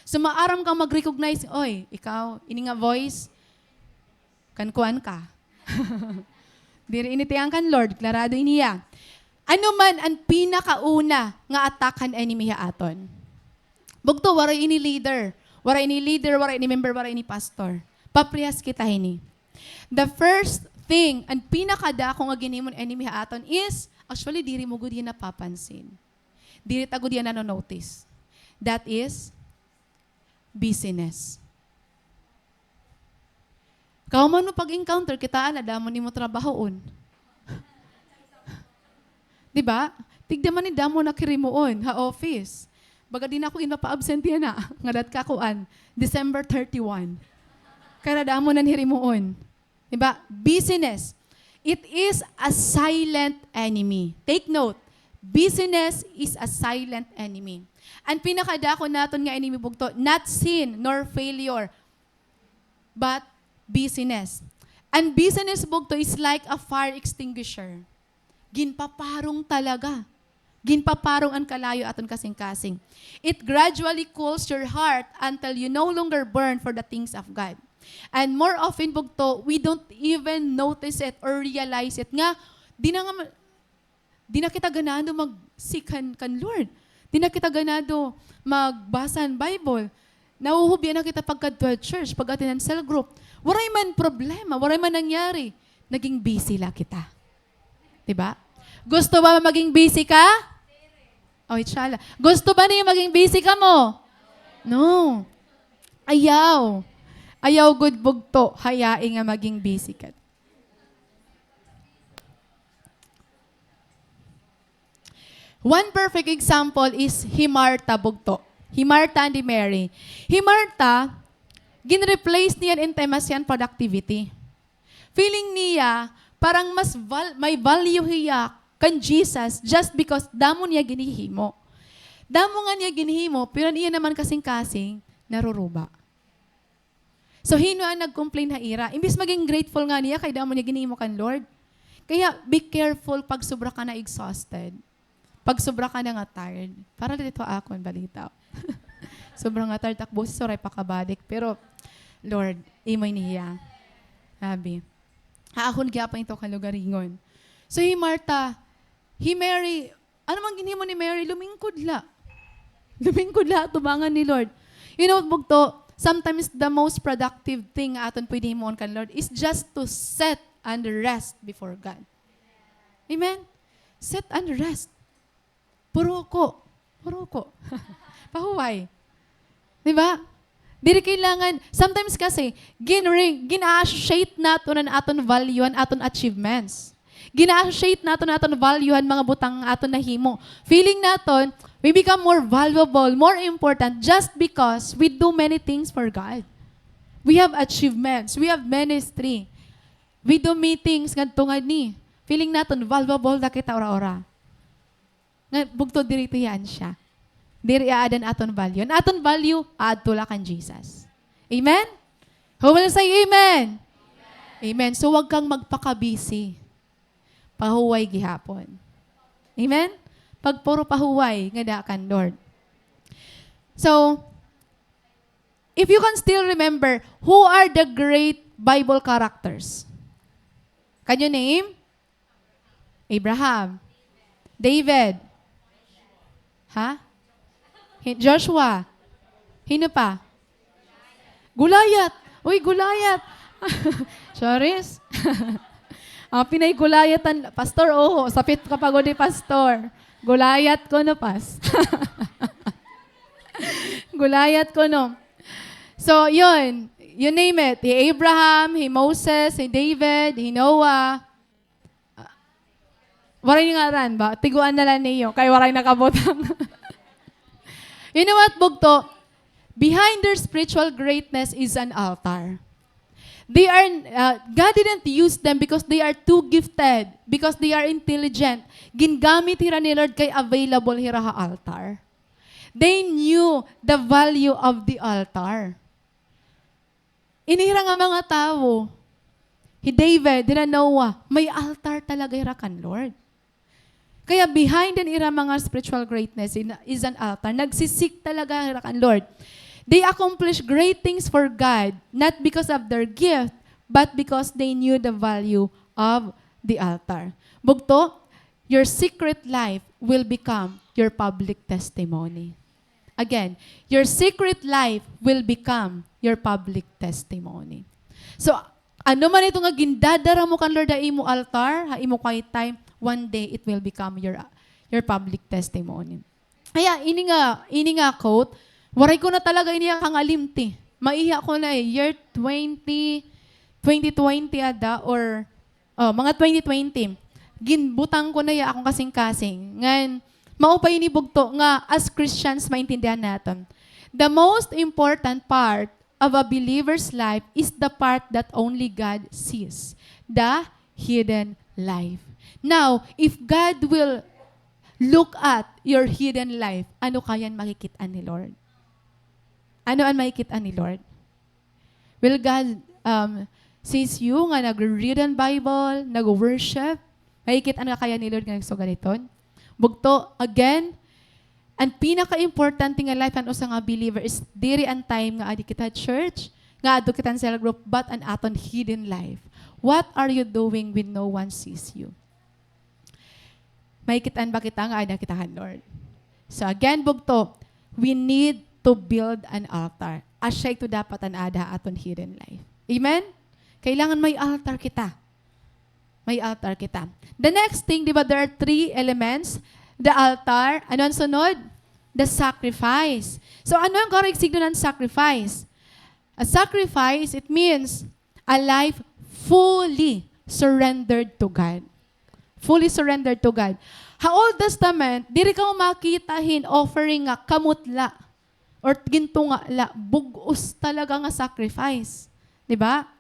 So maaram ka mag-recognize, oy, ikaw, ini nga voice, kan kuan ka. Diri ini tiyan kan Lord, klarado ini hiya. Ano man an pinakauna nga attack han enemy ha aton? Bugto, waray ini leader, waray ini leader, waray ini member, waray ini pastor. Paprehas kita hini. The first thing, an pinakadako nga ginhimo han enemy ha aton is, actually, diri mo gud hiya napapansin. Diri ta gud hiya nano-notice. That is, busyness. Kahuman mo pag-encounter, kitaa na, damo nimo trabahoon. Di ba? Tigda man ni, damo na ak hirimuon ha office. Baga di na ako ginpapa-absent yana, ngada it kakuan, December thirty-one. Kay damo na an hirimuon. Di ba? Busyness. It is a silent enemy. Take note, busyness is a silent enemy. An pinakadako naton nga enemy bugto, not sin nor failure, but busyness. An busyness bugto is like a fire extinguisher. Ginpaparong talaga. Ginpaparong an kalayo aton kasingkasing. It gradually cools your heart until you no longer burn for the things of God. And more often, bugto, we don't even notice it or realize it nga, di na nga ma-, di na kita ganado mag-seek han, kan Lord. Di na kita ganado magbasa han Bible. Nahuhubya na kita pagkadto ha church, pag-attend han cell group. Waray man problema, waray man nangyari. Naging busy la kita. Di ba? Gusto ba maging busy ka? O, inshallah. Gusto ba niyo maging busy kamo? No. Ayaw. Ayaw gud bugto, hayain nga maging busy ka. One perfect example is hi Martha bugto. Hi Martha and hi Mary. Hi Martha, gin-replace niya an intimacy han productivity. Feeling niya, parang mas val-, may value hiya kan Jesus just because damo niya ginhihimo. Damo ngani niya ginhihimo, pero an iya naman kasingkasing, naruruba. So, hin-o an nag-complain ha ira? Imbis maging grateful ngani hiya kay damo niya ginhimo kan Lord. Kaya, be careful pag sobra ka na exhausted. Pag sobra ka na nga tired. Para dito ha akon balita. Sobra nga tired, ak boses waray pa kabalik. Pero, Lord, imo ini hiya. Abi. Ha akon gihapon ito kalugaringon. So, hi Martha, hi Mary, ano man ginhimo ni Mary? Lumingkod la. Lumingkod la, atubangan ni Lord. You know, bugto, sometimes the most productive thing nga aton pwede himuon kan Lord is just to sit and rest before God. Amen? Sit and rest. Puruko. Puruko. Pahuway. Di ba? Diri kailangan, sometimes kasi, gin-, gin-associate naton an aton value, an aton achievements. Gin-associate naton an aton value an mga butang nga aton nahimo. Feeling naton, we become more valuable, more important just because we do many things for God. We have achievements, we have ministry. We do meetings ngadto nganhi. Feeling naton, valuable na kita ura-ura. Nga, bugto diri ito hiya an siya. Diri aada an aton value. An aton value, aadto la kan Jesus. Amen? Who will say amen? Amen. So, wag kang magpaka-busy. Pahuway gihapon. Amen? Pagpuro pahuway ngada kan Lord. So, if you can still remember, who are the great Bible characters? Can you name? Abraham. David. Ha? Hi-, Joshua. Hin-o pa? Goliath. Uy, Goliath. Charis. Ah, pinay Goliath an, Pastor, oo, sapit ka pa gud ni Pastor. Goliath kuno, Pas. Goliath kuno. So, yun. You name it. Hi Abraham, hi Moses, hi David, hi Noah. Ah, waray ni ngaran ba? Tiguan na lang niyo. Kay waray nakabutang. You know what, bugto? Behind their spiritual greatness is an altar. They are, uh, God didn't use them because they are too gifted, because they are intelligent. Gingamit hira ni Lord kay available hira ha altar. They knew the value of the altar. Ini hira nga mga tawo, hi David, hira Noah, may altar talaga hira kan Lord. Kaya behind in ira mga spiritual greatness in, is an altar. Nagsisik talaga hira kan Lord. They accomplish great things for God, not because of their gift, but because they knew the value of the altar. Bugto, your secret life will become your public testimony. Again, your secret life will become your public testimony. So, ano man ito nga gindadara mo kan Lord ha imo altar, ha imo quiet time, one day it will become your, your public testimony. Kaya, ini nga, ini nga quote, waray ko na talaga ini kangalimti. Maiha ko na eh, year twenty, twenty twenty ada, or Oh, mga twenty twenty. Ginbutang ko na ya akon kasingkasing. Ngan, mao pa ini bugto nga as Christians maintindihan naton. The most important part of a believer's life is the part that only God sees, the hidden life. Now, if God will look at your hidden life, ano kaya an makikit-an ni Lord? Ano an makikit-an ni Lord? Will God, um, sees you nga nagre-read an Bible, nag-worship? Makikit-an ka kaya ni Lord nga nagsugad hiton? Bugto, again, an pinaka-importante nga life han usa nga believer is diri an time nga adi kita church, nga adto kita han cell group, but an aton hidden life. What are you doing when no one sees you? Makikit-an ba kita nga ada kita han Lord? So again, bugto, we need to build an altar. Asya ito dapat an ada ha aton hidden life. Amen? Kailangan may altar kita. May altar kita. The next thing, di ba, there are three elements. The altar, ano an sunod? The sacrifice. So ano an karuyag sidngon han sacrifice? A sacrifice, it means a life fully surrendered to God. Fully surrendered to God. Ha Old Testament, diri kamo makita hin offering nga kamot la or gintunga la, bug-os talaga nga sacrifice. Di ba?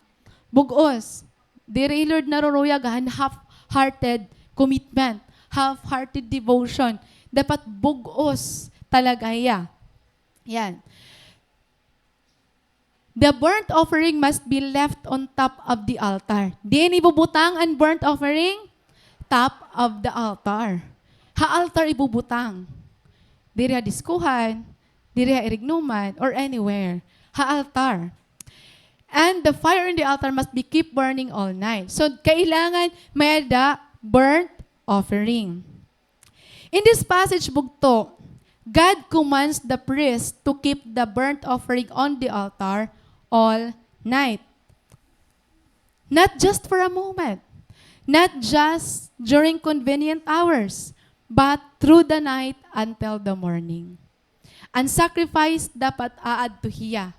Bug-os. Diri hi Lord naruruyag han half-hearted commitment, half-hearted devotion. Dapat bug-os talaga hiya. Yan. The burnt offering must be left on top of the altar. Diin ibubutang an burnt offering? Top of the altar. Ha altar ibubutang. Diri ha diskohan, diri ha irignuman, or anywhere. Ha altar. And the fire in the altar must be keep burning all night. So, kailangan may ada burnt offering. In this passage, bugto, God commands the priest to keep the burnt offering on the altar all night. Not just for a moment, not just during convenient hours, but through the night until the morning. An sacrifice dapat aadto hiya.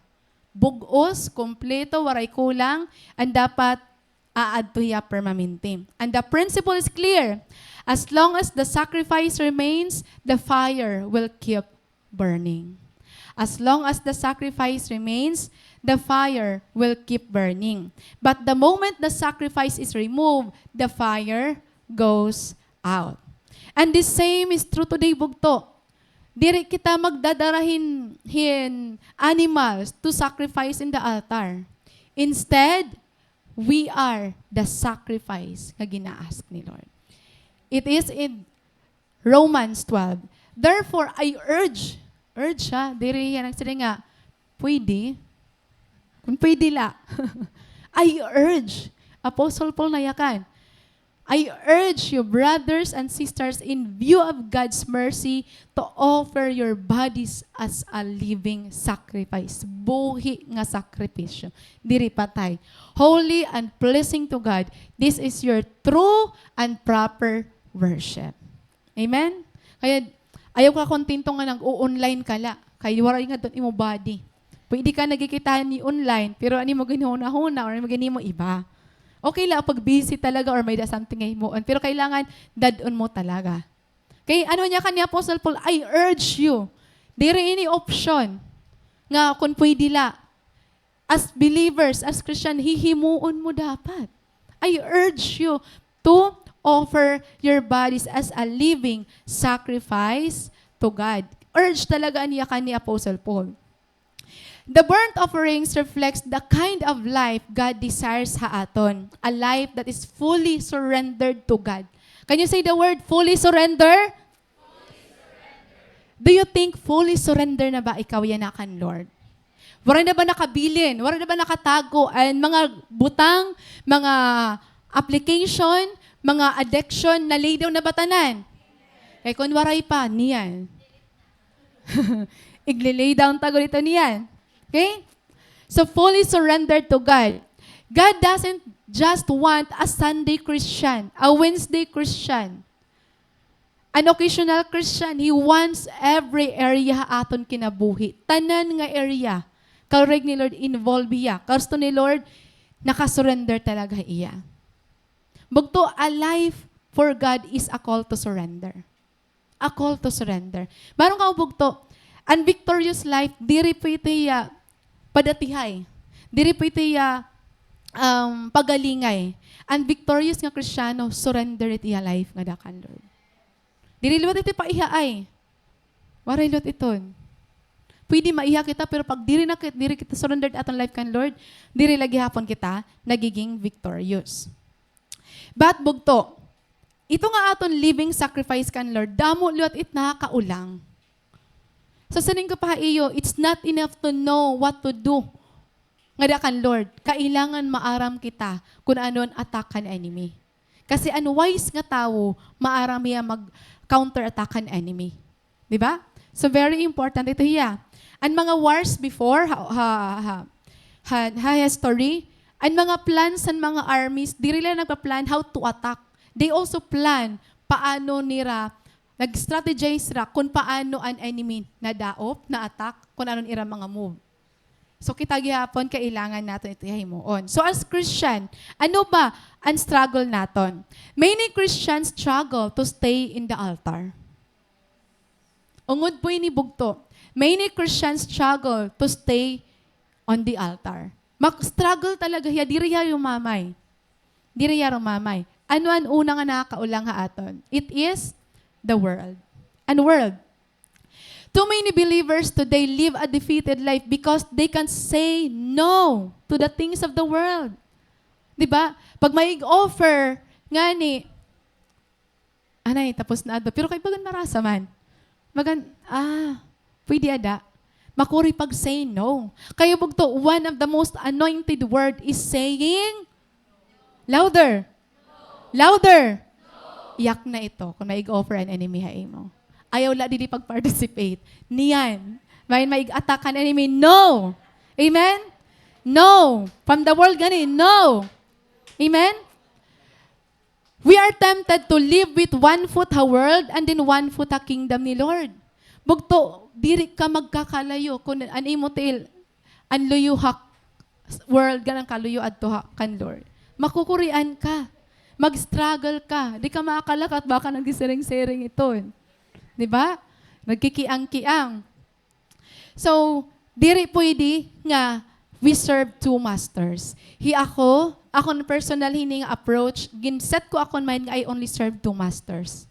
Bug-os, kompleto, waray kulang, an dapat aadto hiya permanente. And the principle is clear. As long as the sacrifice remains, the fire will keep burning. As long as the sacrifice remains, the fire will keep burning. But the moment the sacrifice is removed, the fire goes out. And the same is true today, bugto. Diri kita magdadara hin, hin animals to sacrifice in the altar. Instead, we are the sacrifice nga gina-ask ni Lord. It is in Romans twelve. Therefore, I urge, urge siya, diri hiya nagsiring nga, pwede. Kun pwede la. I urge, Apostle Paul nayakan, I urge you, brothers and sisters, in view of God's mercy, to offer your bodies as a living sacrifice. Buhi nga sakripisyo. Diri patay. Holy and pleasing to God. This is your true and proper worship. Amen? Kaya ayaw ka kontento nga nag-o-online ka la. Kay waray ngadto an imo body. Pwede ka nagkikita ni online, pero an imo ginhunahuna or an imo ginhimo iba. Okay la pag busy talaga or may-ada something nga himuon, pero kailangan dad-on mo talaga. Kay ano niya kan ni Apostle Paul, "I urge you." Diri ini option nga kon pwede la. As believers, as Christian, hihimuon mo dapat. "I urge you to offer your bodies as a living sacrifice to God." Urge talaga niya kan ni Apostle Paul. The burnt offerings reflects the kind of life God desires ha aton, a life that is fully surrendered to God. Can you say the word fully surrender? Do you think fully surrender na ba ikaw yana kan Lord? Waray na ba nakabilin? Waray na ba nakatago an mga butang, mga application, mga addiction, na-lay down na ba tanan? Kay kon waray pa, niyan. Igli-lay down ta gud ito niyan. Okay? So, fully surrendered to God. God doesn't just want a Sunday Christian, a Wednesday Christian, an occasional Christian. He wants every area ha aton kinabuhi. Tanan nga area. Karuyag ni Lord involve hiya. Gusto ni Lord, nakasurrender talaga hiya. Bugto, a life for God is a call to surrender. A call to surrender. Maaram kamo bugto, an victorious life, diri po ito hiya padatihay. Diri po ito hiya, um, pagalingay. An victorious nga Kristiyano, surrender it iya life ngada kan Lord. Diri liwat ito paihaay. Waray liwat iton. Pwede maiha kita, pero pag diri na kit-, diri kita surrendered aton life kan Lord, diri la gihapon kita nagiging victorious. But bugto, ito nga aton living sacrifice kan Lord, damo liwat it nakakaulang. So, siring ko pa ha iyo, it's not enough to know what to do ngada kan Lord. Kailangan maaram kita kun ano an attack kan enemy. Kasi an wise nga tawo, maaram hiya mag-counter attack kan enemy. Di ba? So, very important ito hiya. An mga wars before, ha, ha, ha, ha, ha history, an mga plans han mga armies, diri la nagpa-plan how to attack. They also plan paano nira, nag-strategize ra kun paano an enemy nadaop, na-attack, kun ano an ira mga move. So, kita gihapon, kailangan naton ito himuon. So, as Christian, ano ba an struggle naton? Many Christians struggle to stay in the altar. Ungod po ini bugto, many Christians struggle to stay on the altar. Mak-, struggle talaga hiya, diri hiya rumamay. Diri hiya rumamay. Ano an una nga nakakaulang ha aton? It is the world. An world. Too many believers today live a defeated life because they can't say no to the things of the world. Di ba? Pag may offer, ngani, anay, tapos na adto. Pero kay bagan marasa man. Bagan, ah, pwede ada. Makuri pag say no. Kay bugto, one of the most anointed word is saying, louder. Louder. Iyak na ito, kung may ig-offer an enemy ha imo. Ayaw la didi pag-participate. Niyan. May, may ig-attack an enemy. No. Amen? No. From the world gani, no. Amen? We are tempted to live with one foot ha world and then one foot ha kingdom ni Lord. Bugto, diri ka magkakalayo kun an imo tiil, an luyo ha world, ngan an kaluyo adto ha kan Lord. Makukurian ka. Mag-struggle ka. Di ka makakalakat, baka nagsisiring-siring iton. Di ba? Nagkikiang-kiang. So, diri pwede nga we serve two masters. Hi ako, akon personal hini nga approach, gin-set ko akon mind nga I only serve two masters.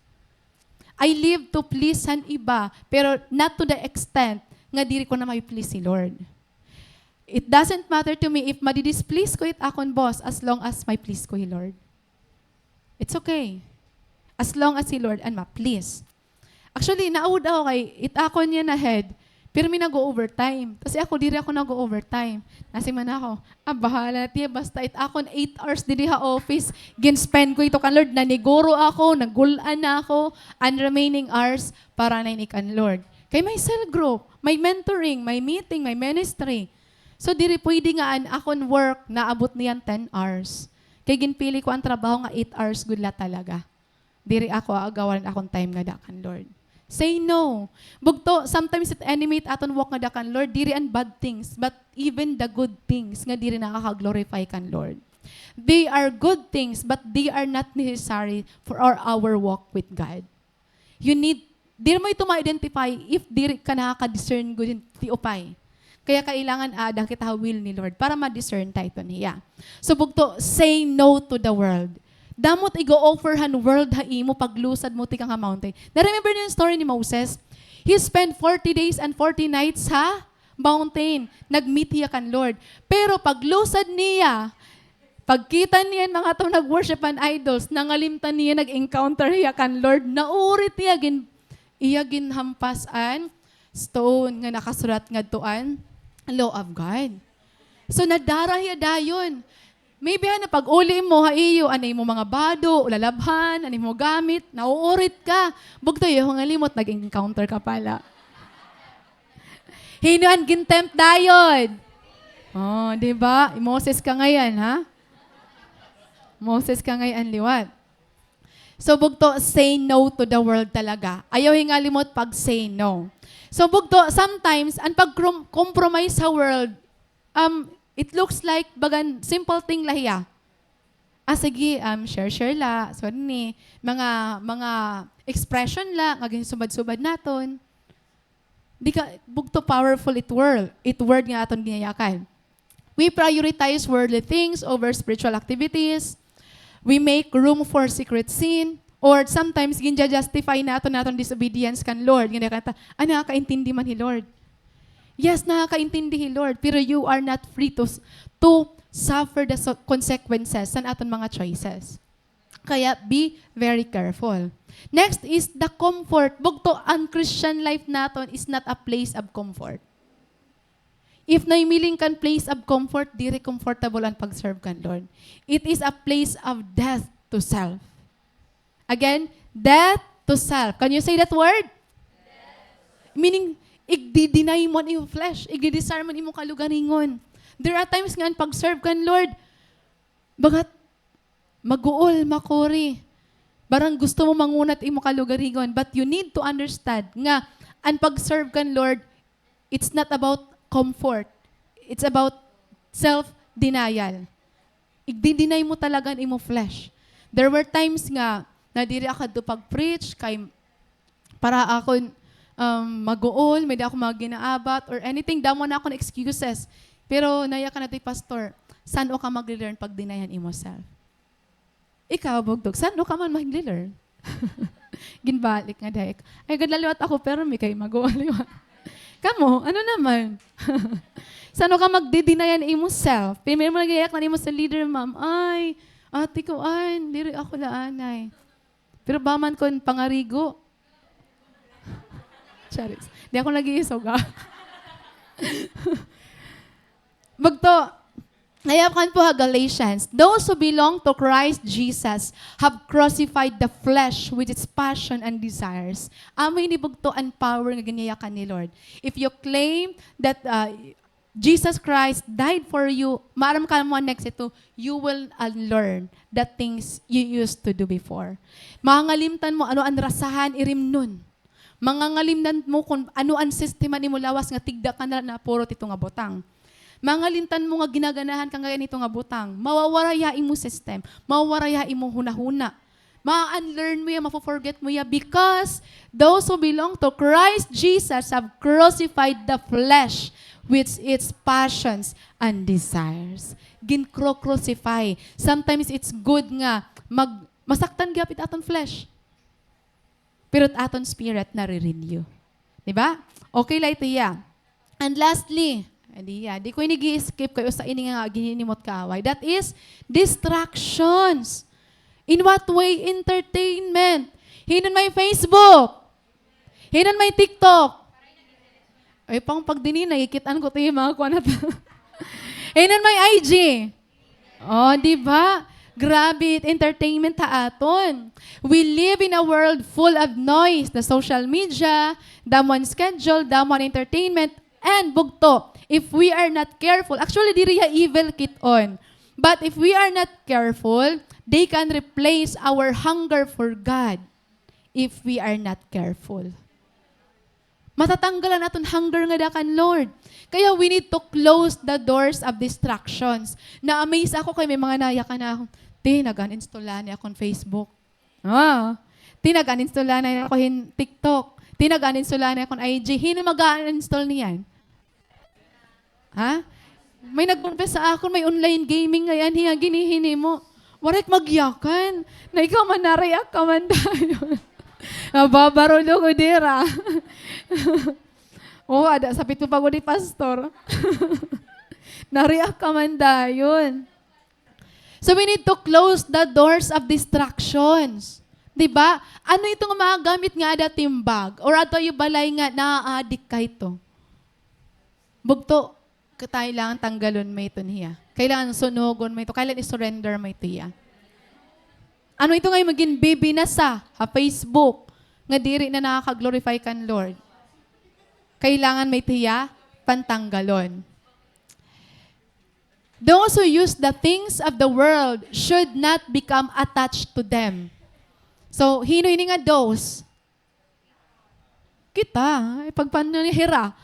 I live to please han iba, pero not to the extent nga diri ko na ma-please hi Lord. It doesn't matter to me if madi-displease ko it akon boss as long as ma-please ko hi Lord. It's okay. As long as hi Lord an ma-please. Actually, naawod ako kay it akon yana head, pirmi nag-o-overtime. Tas ako, diri ako nag-o-overtime. Nasiring man ako, "Ah, bahala na tiya, basta it akon eight hours didi ha office, gin-spend ko ito kan Lord, naniguro ako, nagul-an na ako, an remaining hours para na ini kan Lord." Kay may cell group, may mentoring, may meeting, may ministry. So, diri pwede nga an akon work naabot niyan ten hours. Kay ginpili ko an trabaho nga eight hours gud la talaga. Diri ako aagawan akon time ngada kan Lord. Say no. Bugto, sometimes it enemy it aton walk ngada kan Lord, diri an bad things, but even the good things nga diri nakaka-glorify kan Lord. They are good things, but they are not necessary for our, our walk with God. You need, diri mo ito ma-identify if diri ka nakaka-discern gud hin ti upay. Kaya kailangan aada kita ha will ni Lord para ma-discern ta iton hiya. So, bugto, say no to the world. Damo it igo-offer han world ha imo paglusad mo tikang ha mountain. Na-remember niyo an story ni Moses? He spent forty days and forty nights ha mountain. Nag-meet hiya kan Lord. Pero paglusad niya, pagkita niya an mga tawo nag-worship han idols, nangalimtan niya, nag-encounter hiya kan Lord. Naurit hiya, gin-, iya ginhampas an stone nga nakasurat ngadto an law of God. So, nadara hiya dayon. Maybe, ano, pag-uli mo ha iyo, an imo mga bado, lalabhan, an imo gamit, nauurit ka. Bugto, iyo nga limot, nag-encounter ka pala. Hin-o an gintempt dayon? Oh, di ba? Moses ka ngayon, ha? Moses ka ngayon liwat. So, bugto, say no to the world talaga. Ayaw hingalimot pag-say no. So, bugto, sometimes, an pag-compromise sa world, um, it looks like, bagan, simple thing la hiya. Ah, sige, um, share-share la. So, ni, mga, mga expression la, nga ginsubad-subad naton. Di ka, bugto powerful it word, it word nga aton ginayakan. We prioritize worldly things over spiritual activities. We make room for secret sin. Or sometimes, ginja-justify naton, naton disobedience kan Lord. Ginayakan ta, ah, nakakaintindi man hi Lord. Yes, nakakaintindi hi Lord. Pero you are not free to s-, to suffer the so-, consequences san aton mga choices. Kaya be very careful. Next is the comfort. Bugto, an Christian life naton is not a place of comfort. If nahimiling kan place of comfort, diri comfortable an pag-serve kan Lord. It is a place of death to self. Again, death to self. Can you say that word? Meaning, igdi-deny mo an imo flesh, igdi-desire mo an imo kalugaringon. There are times nga an pag-serve kan Lord, bagat maguol, makuri. Parang gusto mo mangunat imo kalugaringon, but you need to understand nga an pag-serve kan Lord, it's not about comfort. It's about self-denial. Igdi-deny mo talaga an imo flesh. There were times nga nadiri ako adto pag-preach kay para akon, um, maguol, may-ada ako mga ginaabat or anything, damo na akon excuses. Pero nayakan naton hi pastor, san-o ka magle-learn pag-deny an imo self? Ikaw, bugto, san-o ka man magle-learn? Ginbalik nga dayek. Ay, gad la liwat ako, pero may kay maguol liwat. Kamo, ano naman? San-o ka magdi-deny an imo self? Pirmi mo nagayakan an imo sa leader, ma'am. Ay, ate ko, ay, diri ako la anay. Pero ba man kon pangarigo? Charis. Di ako nag-iisog, ah. Bugto, nayakan po ha Galatians, "Those who belong to Christ Jesus have crucified the flesh with its passion and desires." Amo ini bugto an power nga ginyayakan ni Lord. If you claim that, uh, Jesus Christ died for you, maaram ka mo an next ito, you will unlearn the things you used to do before. Mangangalimtan mo ano an rasahan irimnon. Mangangalimtan mo kon ano an sistema han imo lawas nga tigda ka na la napurot hito nga butang. Mangangalimtan mo nga ginaganahan ka ngay-an hito nga butang. Mawawaray ha imo system. Mawawaray ha imo hunahuna. Ma-unlearn mo hiya, mafo-forget mo hiya, because those who belong to Christ Jesus have crucified the flesh with its passions and desires. Ginkro-crucify. Sometimes it's good nga mag-, masaktan gihap it aton flesh. Pero it aton spirit nare-renew. Di ba? Okay la ito hiya. And lastly, adi hiya, di ko ini gi-skip kay usa ini nga ginhinimot kaaway. That is distractions. In what way? Entertainment. Hin-o an may Facebook? Hin-o an may TikTok? Ay, pang pagdini, nakikit-an ko ito yung mga kuwan na to. Hin-o an may I G? Oh, di ba? Grabe, it entertainment ha aton. We live in a world full of noise. The social media, damo an schedule, damo an entertainment, and bugto. If we are not careful, actually, diri hiya evil kit-on. But if we are not careful, they can replace our hunger for God if we are not careful. Matatanggal an aton hunger ngada kan Lord. Kaya we need to close the doors of distractions. Na-amaze ako kay may mga nayakan na ako, "Te, nag-uninstall la anay akon Facebook." Ah. "Te, nag-uninstall la anay ako hin TikTok. Te, nag-uninstall la anay akon I G." Hin-o mag-uninstall niyan? Ha? May nag-confess ha akon, may online gaming ngay-an hiya ginhihinimo. Waray ak magyakan. Na ikaw man, na-react ka man dayon. Nababarol ako dira. O, ada, sapit mo pa gud ni Pastor. Na-react ka man dayon. So we need to close the doors of distractions. Di ba? Ano ito nga mga gamit nga ada it im bag or adto ha iyo balay nga naa-addict ka hito? Bugto, kailangan tanggalon mo iton hiya. Kailangan sunugon mo ito. Kailangan i-surrender mo ito hiya. Ano ito nga imo ginbibinasa ha Facebook nga diri na nakaka-glorify kan Lord? Kailangan mo ito hiya pantanggalon. Those who use the things of the world should not become attached to them. So, hin-o ini nga those? Kita, ipagpaano ni hira?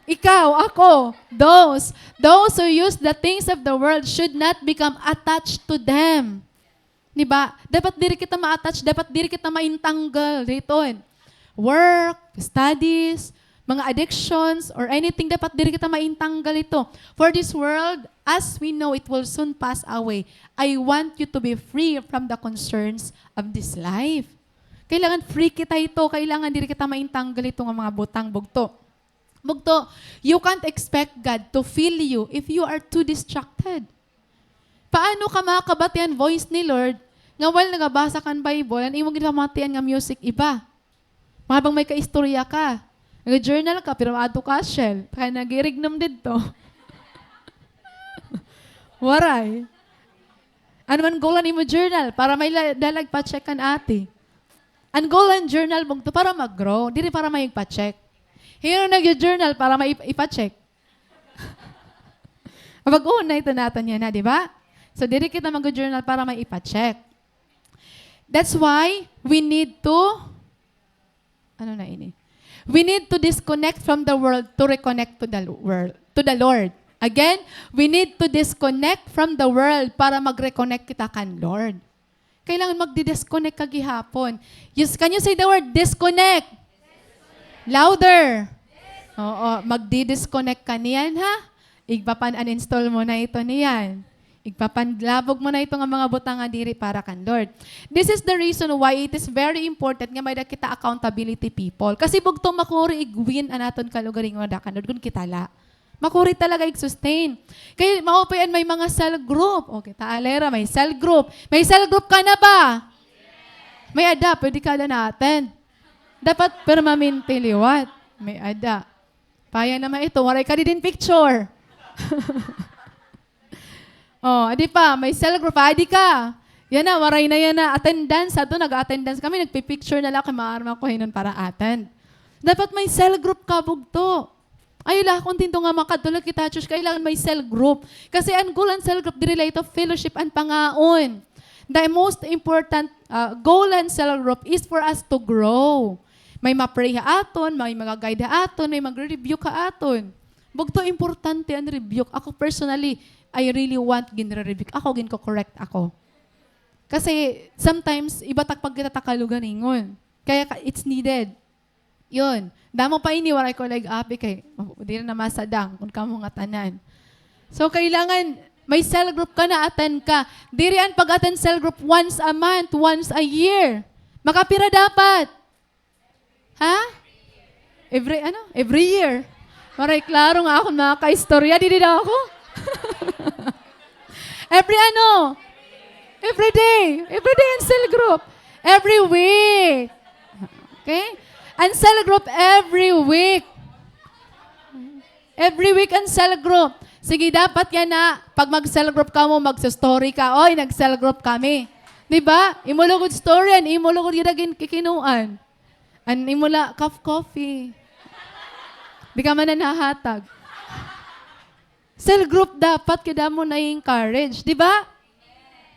Ikaw, ako, those. Those who use the things of the world should not become attached to them. Di ba? Dapat diri kita ma-attach, dapat diri kita ma-entangle hiton. Work, studies, mga addictions, or anything, dapat diri kita ma-entangle hito. For this world, as we know, it will soon pass away. I want you to be free from the concerns of this life. Kailangan free kita hito, kailangan diri kita ma-entangle hito nga mga butang, bugto. Bugto, you can't expect God to fill you if you are too distracted. Paano ka makakabati han voice ni Lord nga while nagabasa ka han Bible, an imo ginpamatian nga music iba? Mga bang may kaistorya ka. Nag-journal ka, pero adto ka ha Shell. Kay nag-iirignum didto. Waray. Ano man goal han imo journal para may la-, dalag pa-check kan ate? An goal han journal bugto para mag-grow, diri para may ipa-check. Hin-o nag-journal para may ip-, ipa-check? Bag-ohon na ito naton yana, di ba? So, diri kita mag-journal para may ipa-check. That's why we need to, ano na ini? We need to disconnect from the world to reconnect to the lo-, world, to the Lord. Again, we need to disconnect from the world para mag-reconnect kita kan Lord. Kailangan magdi-disconnect ka gihapon. Yes, can you say the word disconnect? Louder. Oo, magdi-disconnect ka niyan, ha? Igpapan-uninstall mo na ito niyan. Igpapanlabog mo na ito nga mga butang nga diri para kan Lord. This is the reason why it is very important nga may-ada kita accountability people. Kasi bugto makuri ig-win an aton kalugaringon ngada kan Lord kon kita la. Makuri talaga ig-sustain. Kay maupay an may mga cell group. O, kita alera, may cell group. May cell group ka na ba? May-ada, pwede ka la na-attend. Dapat permanente liwat. May-ada. Paya naman ito, waray ka didi hin picture. O, adi pa, may cell group, adi ka. Yana, waray na yana. Attendance, adto nag-attendance kami, nagpi-picture na la kay maaram ako hin-o an para attend. Dapat may cell group ka, bugto. Ayaw la kontento nga makadto la kita ha church, kailangan may cell group. Kasi an goal han cell group, diri la ito fellowship, an pangaon. The most important, ah, goal han cell group is for us to grow. May ma-pray ha aton, may maga-guide ha aton, may magre-rebuke ha aton. Bugto, importante an rebuke. Ako personally, I really want ginre-rebuke ako, ginko-correct ako. Kasi sometimes, iba tak pagkita ta kalugaringon. Kaya ka, it's needed. Yun. Damo pa ini, waray ko la ig-api kay, diri na masadang, kun kamo ngatanan. So, kailangan may cell group ka, na-attend ka. Diri an pag-attend cell group once a month, once a year. Makapira dapat? Ha? Every, ano? Every year. Waray klaro nga akon mga kaistorya, didi daw ako. Every ano? Every day. Every day an cell group. Every week. Okay? An cell group every week. Every week an cell group. Sige, dapat yana, pag mag-cell group kamo, magso-story ka, "Oy, nag-cell group kami." Di ba? Imo lugod story, an imo lugod gid an kikinuan. An imo la, cup coffee. Di ka man nahahatag. Cell group dapat kay damo na-encourage, di ba?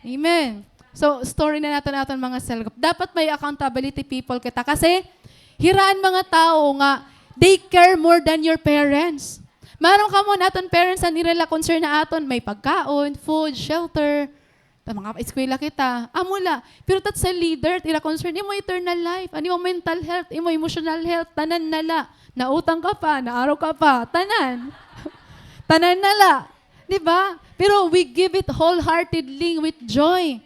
Amen. So, story na naton aton mga cell group. Dapat may accountability people kita kasi hira an mga tawo nga They care more than your parents. Maaram kamo, an aton parents, an ira la concern ha aton, may pagkaon, food, shelter, ta makaeskwela kita. Amo la. Pero tat sa leader, ira concern, imo eternal life, an imo mental health, imo emotional health, tanan na la. Nautang ka pa, naaraw ka pa, tanan. Tanan na la. Di ba? Pero we give it wholeheartedly with joy.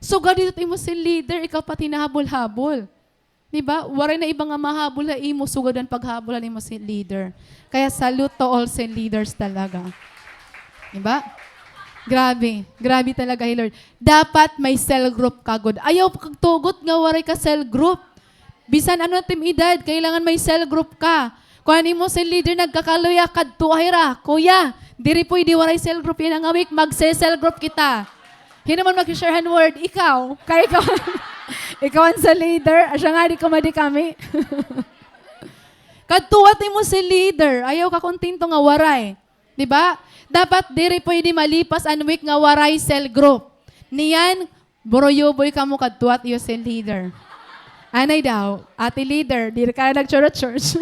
Sugad ito imo sin leader, ikaw pa it hinahabol-habol. Di ba? Waray na iba nga mahabol ha imo sugad han paghabol han imo sin leader. Kaya salute to all sin leaders talaga. Di ba? Grabe. Grabe talaga hi Lord. Dapat may cell group ka gud. Ayaw pagtugot nga waray ka cell group. Bisan ano it im edad, kailangan may cell group ka. Kon an imo cell leader nagkakaluya, kadtoa hira, "Kuya, diri pwede waray cell group yana nga week, magse-cell group kita." Hin-o man mag-share han word? Ikaw. Kay ikaw, ikaw an cell leader. Asya nga, di kumadi kami. Kadtoa it imo cell leader. Ayaw ka kontento nga waray. Di ba? Dapat diri pwede malipas an week nga waray cell group. Niyan, buruyuboy kamo kadtoa it iyo cell leader. Anay daw, "Ate leader, diri ka na nag-church-church."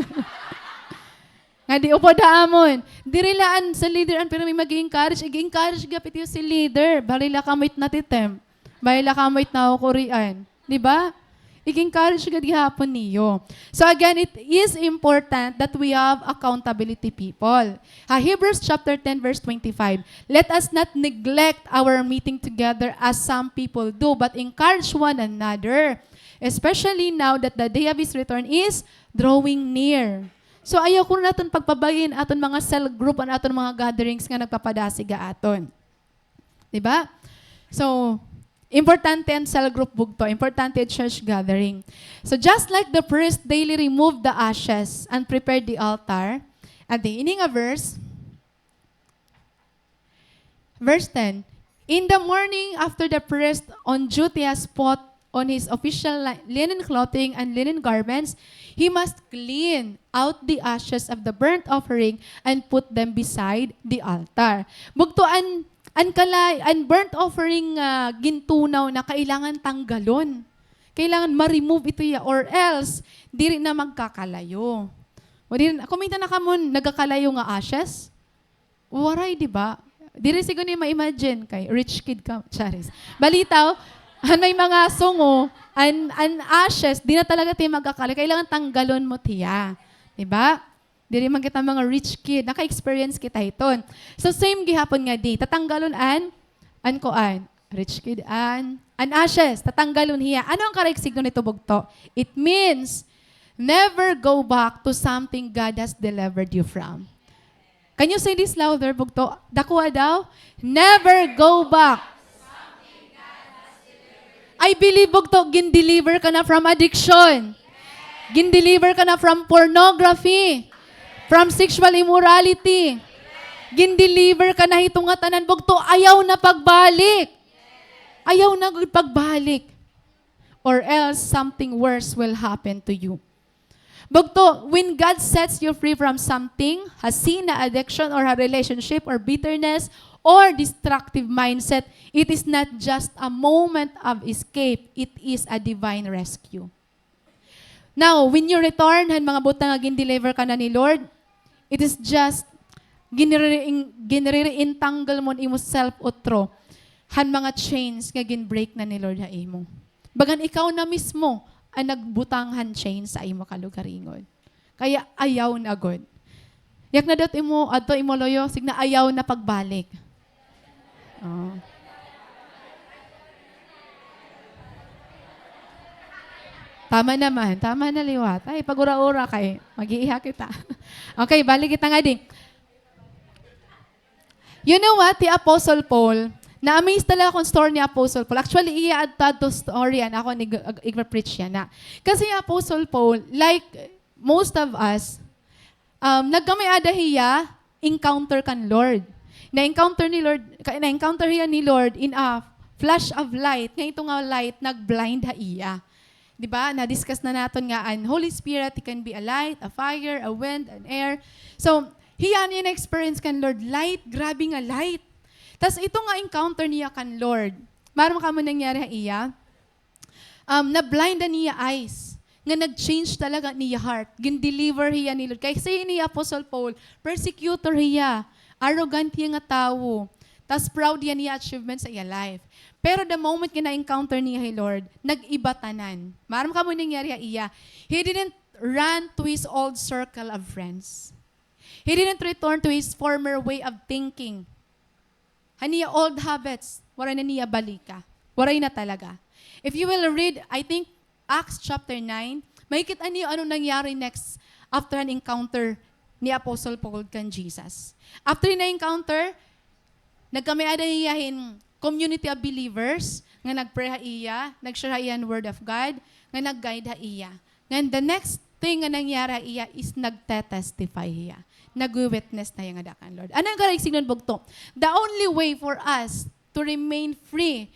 Nga di upod ha amon. Diri la an cell leader an pirmi mag-encourage, ig-encourage gihap it iyo cell leader. Bali la kamo it natitempt. Bali la kamo it nakukurian. Di ba? Ig-encourage gad gihapon niyo. So again, it is important that we have accountability people. Ha Hebrews chapter ten, verse twenty-five, "Let us not neglect our meeting together as some people do, but encourage one another, especially now that the day of his return is drawing near." So ayaw kuno naton pagpabayai an aton mga cell group, an aton mga gatherings nga nagpapadasig ha aton. Di ba? So, importante an cell group bugto, importante an church gathering. So, just like the priest daily removed the ashes and prepared the altar, at the ending of verse, verse ten, "In the morning, after the priest on duty has put on his official li-, linen clothing and linen garments, he must clean out the ashes of the burnt offering and put them beside the altar." Bugto an, an kalay-, an burnt offering nga gintunaw na kailangan tanggalon. Kailangan ma-remove ito hiya, or else, diri na magkakalayo. O diri na, kumita na kamo, nagkakalayo nga ashes? Waray, di ba? Diri siguro niyo ma-imagine kay rich kid ka, charis. Balitaw, han may mga sungo, an, an ashes, di na talaga tiya magkakalayo. Kailangan tanggalon mo tiya. Di ba? Diri man kita mga rich kid. Naka-experience kita hiton. So, same gihapon nga di. Tatanggalon an, an kuan, rich kid an, an ashes. Tatanggalon hiya. Ano an karuyag signo nito, bugto? It means, never go back to something God has delivered you from. Can you say this louder, bugto? Dakoa daw. Never go back. I believe, bugto, gin-deliver ka na from addiction. Gin-deliver ka na from pornography. From sexual immorality. Gin-deliver ka na hito nga tanan, bugto, ayaw na pagbalik. Ayaw na gud pagbalik. Or else, something worse will happen to you. Bugto, when God sets you free from something, ha sin, ha addiction, or ha relationship, or bitterness, or destructive mindset, it is not just a moment of escape, it is a divine rescue. Now, when you return han mga butang nga gin-deliver ka na ni Lord, it is just ginriri-, ginriri-entangle mo an imo self utro han mga chains nga gin-break na ni Lord ha imo. Bagan ikaw na mismo an nagbutang han chains sa imo kalugaringon. Kaya ayaw na gud. Yak na daw imo, adto imo luyo, signal ayaw na pagbalik. Oh. Tama naman, tama na liwat. Ay, pag-ura-ura kay mag-iiha kita. Okay, balik kita ngadi. You know what? Hi Apostle Paul, na-amaze talaga ako hin story ni Apostle Paul. Actually, iya adto, adto story yana, ako ig-, ig-, igpa-preach yana. Kasi hi Apostle Paul, like most of us, um, nagkamay-ada hiya encounter kan Lord. Na-encounter ni Lord, ka-, na-encounter hiya ni Lord in a flash of light. Nga ito nga light nag-blind ha iya. Di ba? Na-discuss na naton nga an Holy Spirit, it can be a light, a fire, a wind, an air. So, hiya an iya na-experience kan Lord, light, grabe nga light. Tas ito nga encounter niya kan Lord, maaram kamo nangyari ha iya? Um, na-blind an iya eyes. nga nag-change talaga an iya heart. Gin-deliver hiya ni Lord. Kay say ni Apostle Paul, persecutor hiya, arrogant hiya nga tawo, tas proud hiya niya achievements sa iya life. Pero the moment nga na-encounter niya hi Lord, nag-iba tanan. Maaram kamo nangyari ha iya. He didn't run to his old circle of friends. He didn't return to his former way of thinking. Han iya old habits, waray na niya balika. Waray na talaga. If you will read, I think, Acts chapter nine, makikita niyo ano nangyari next after an encounter ni Apostle Paul kan Jesus. After na encounter, nagkamay-ada hiya hin community of believers nga nag-pray ha iya, nag-share ha iya hin word of God, nga nag-guide ha iya. Ngan the next thing nga nangyari ha iya is nagte-testify hiya. Nagwi-witness na hiya nga dako an Lord. Ano an karuyag sidngon, bugto? The only way for us to remain free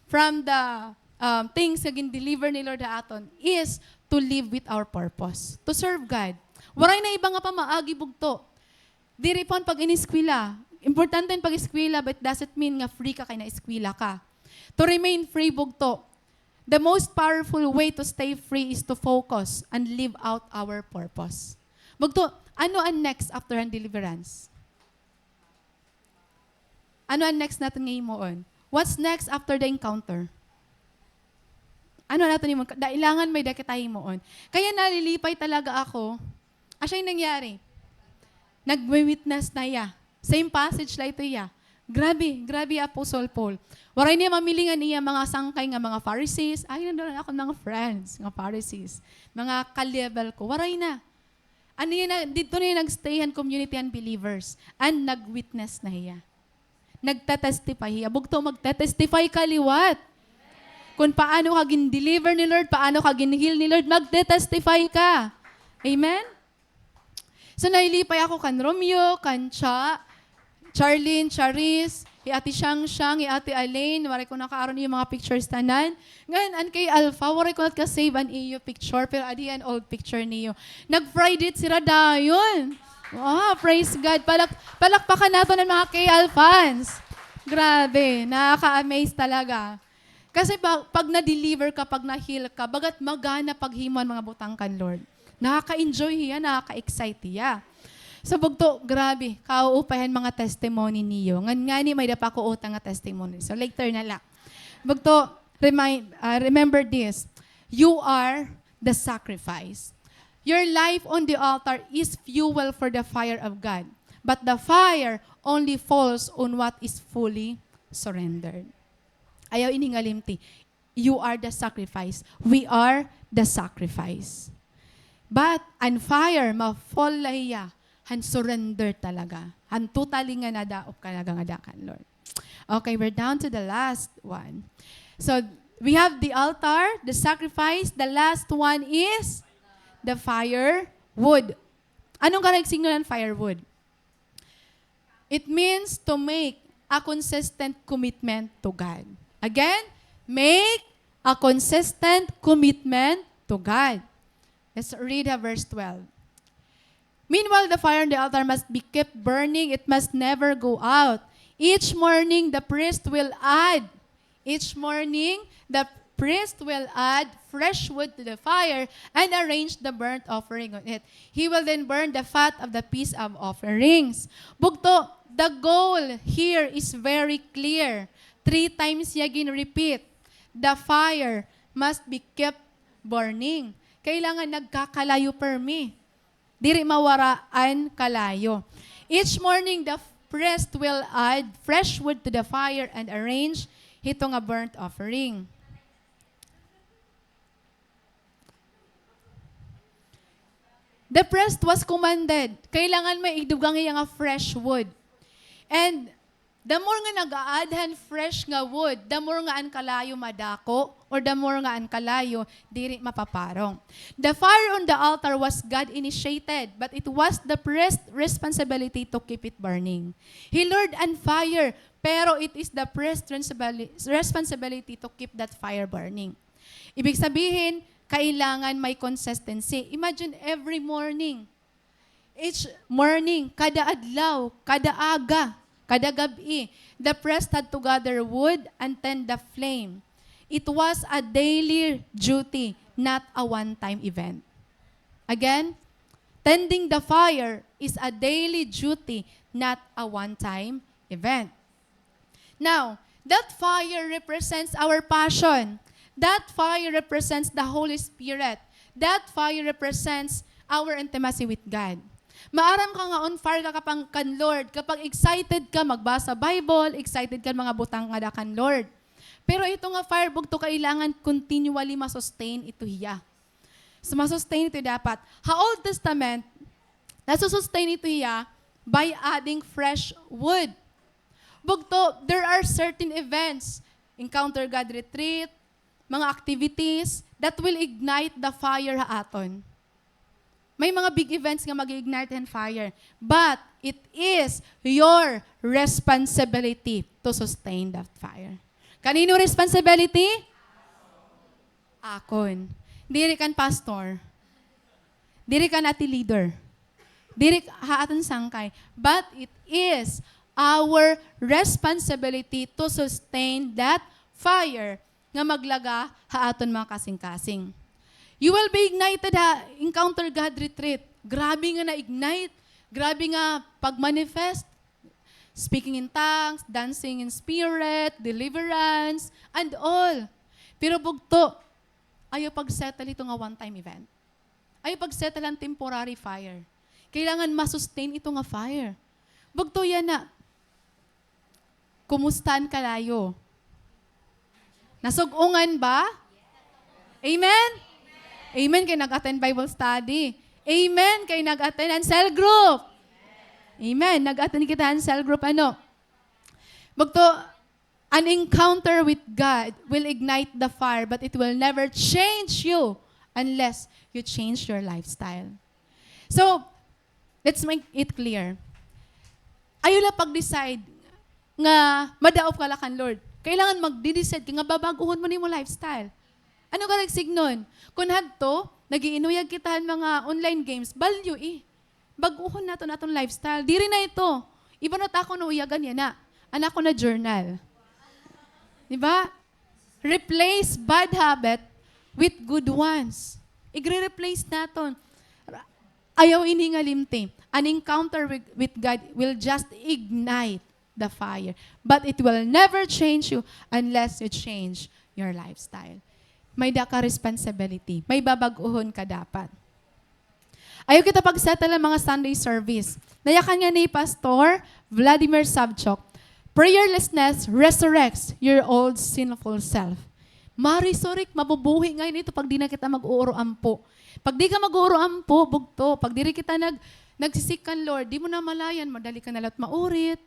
from the, um, things nga gin-deliver ni Lord ha aton is to live with our purpose, to serve God. Waray na iba nga pamaagi, bugto. Diri pa an pag-ineskwela. Importante an pag-eskwela, but doesn't mean nga free ka kay naeskwela ka. To remain free, bugto, the most powerful way to stay free is to focus and live out our purpose. Bugto, ano an next after an deliverance? Ano an next naton nga himuon? What's next after the encounter? Ano an aton himuon? Kailangan may-ada kita himuon. Kaya nalilipay talaga ako. Asya an nangyari. Nagwi-witness na hiya. Same passage la ito hiya. Grabe, grabe, Apostle Paul. Waray niya mamili ngan iya mga sangkay nga mga Pharisees. Ay, nandoon akon mga friends nga Pharisees. Mga ka-level ko. Waray na. Ano hiya na, didto na hiya nag-stay han community han believers. And nag-witness na hiya. Nagte-testify hiya. Bugto, magte-testify ka liwat. Kon paano ka gin-deliver ni Lord, paano ka gin-heal ni Lord, magte-testify ka. Amen? So, nalilipay ako kan Romeo, kan Cha, Charlene, Charis, hi Ate Shangshang, hi Ate Elaine, waray ko nakaaron iyo mga pictures tanan. Ngan, an kay Alpha, waray ko nagka-save an iyo picture, pero adi an old picture niyo. Nag-fry date sira dayon. Wow, praise God. Palak-, palakpakan naton an mga K L fans. Grabe, nakaka-amaze talaga. Kasi pa-, pag na-deliver ka, pag na-heal ka, bagat magana paghimo an mga butang kan Lord. Nakaka-enjoy hiya, nakaka-excite hiya. So, bugto, grabe, kauupay han mga testimony niyo. Ngan ngani may-ada pa ako utang nga testimony. So, later na la. Bugto, remind, ah, remember this. You are the sacrifice. Your life on the altar is fuel for the fire of God. But the fire only falls on what is fully surrendered. Ayaw ini nga limti. You are the sacrifice. We are the sacrifice. But an fire, ma-fall la hiya han surrender talaga. Han totally nga nadaop ka talaga nga dako an Lord. Okay, we're down to the last one. So, we have the altar, the sacrifice. The last one is the firewood. Ano an karuyag sidngon han firewood? It means to make a consistent commitment to God. Again, make a consistent commitment to God. Let's read, uh, verse twelve. Meanwhile, the fire on the altar must be kept burning. It must never go out. Each morning, the priest will add Each morning, the priest will add fresh wood to the fire and arrange the burnt offering on it. He will then burn the fat of the peace of offerings. Bugto, the goal here is very clear. Three times niya gin-repeat, the fire must be kept burning. Kailangan nagkakalayo permi. Diri mawara an kalayo. Each morning, the priest will add fresh wood to the fire and arrange hito nga burnt offering. The priest was commanded, kailangan may idugang hiya nga fresh wood. And the more nga nag-a-add han fresh nga wood, the more nga an kalayo madako, or the more nga an kalayo diri mapaparong. The fire on the altar was God-initiated, but it was the priest's responsibility to keep it burning. He lured an fire, pero it is the priest's responsibili-, responsibility to keep that fire burning. Ibig sabihin, kailangan may consistency. Imagine every morning, Each morning, kada adlaw, kada aga, kada gab-i, the priest had to gather wood and tend the flame. It was a daily duty, not a one-time event. Again, tending the fire is a daily duty, not a one-time event. Now, that fire represents our passion. That fire represents the Holy Spirit. That fire represents our intimacy with God. Maaram ka nga on fire ka kapag kan Lord, kapag excited ka magbasa Bible, excited ka mga butang nga da kan Lord. Pero ito nga fire, bugto, kailangan continually ma-sustain ito hiya. So, ma-sustain ito dapat. Ha Old Testament, nasusustain ito hiya by adding fresh wood. Bugto, there are certain events, Encounter God Retreat, mga activities that will ignite the fire ha aton. May mga big events nga mag-ignite hin fire. But it is your responsibility to sustain that fire. Kanino responsibility? Akon. Diri kan pastor. Diri kan ati leader. Diri ha aton sangkay. But it is our responsibility to sustain that fire nga maglaga ha aton mga kasingkasing. You will be ignited ha Encounter God Retreat. Grabe nga na-ignite. Grabe nga pag-manifest. Speaking in tongues, dancing in spirit, deliverance, and all. Pero bugto, ayaw pag-settle ito nga one-time event. Ayaw pag-settle an temporary fire. Kailangan ma-sustain ito nga fire. Bugto yana. Kumusta an kalayo? Nasug-ungan ba? Amen? Amen kay nag-attend Bible study. Amen kay nag-attend an cell group. Amen. Nag-attend kita an cell group, ano? Bugto, an encounter with God will ignite the fire, but it will never change you unless you change your lifestyle. So, let's make it clear. Ayaw la pag-decide nga madaop ka la kan Lord. Kailangan magdi-decide ka nga babag-ohon mo na imo lifestyle. Ano ka nagsignon? Kun hadto, nag-iinuyag kita han mga online games, balyo, eh. Bag-ohon naton aton lifestyle. Diri na ito. Iba na ta akon uyagan yana. An akon na journal. Di ba? Replace bad habit with good ones. Igre-replace naton. Ayaw ini nga limti. An encounter with, with God will just ignite the fire. But it will never change you unless you change your lifestyle. May da ka responsibility. May babag-ohon ka dapat. Ayaw kita pag-settle han mga Sunday service. Nayakan nga ni Pastor Vladimir Savchuk, "Prayerlessness resurrects your old sinful self." Ma-resurrect, mabubuhi ngay-an ito pag di na kita mag-uuro-ampo. Pag di ka mag-uuro-ampo, bugto. Pag diri kita nag-, nagsi-seek kan Lord, di mo namalayan, madali ka na la maurit,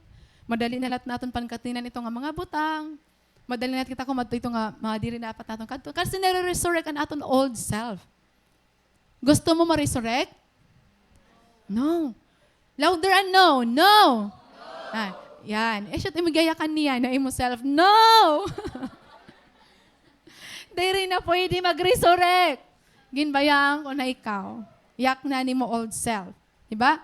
madali na la naton pankatinan ito nga mga butang, madali na kita kumadto ito nga mga diri dapat naton kadto. Kasi nare-resurrect an aton old self. Gusto mo ma-resurrect? No. Louder an no. No. Ah, yan. Eh, shit, imo giyayakan niya na imo self. No! Diri na pwede mag-resurrect. Ginbayaan ko na ikaw. Yak na nimo old self. Di ba?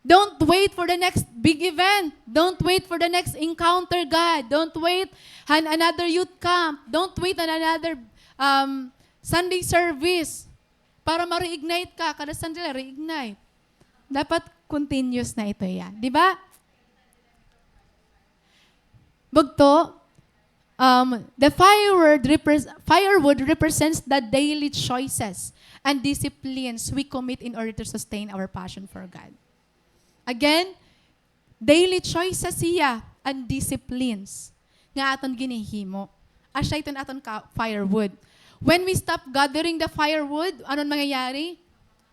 Don't wait for the next big event. Don't wait for the next encounter God. Don't wait han another youth camp. Don't wait han another, um, Sunday service para ma-reignite ka. Kada Sunday la, reignite. Dapat continuous na ito, ya. Di ba? Bugto, um, the firewood repres-, firewood represents the daily choices and disciplines we commit in order to sustain our passion for God. Again, daily choices hiya and disciplines nga aton ginhihimo. Asya iton aton ka-, firewood. When we stop gathering the firewood, ano an mangyayari?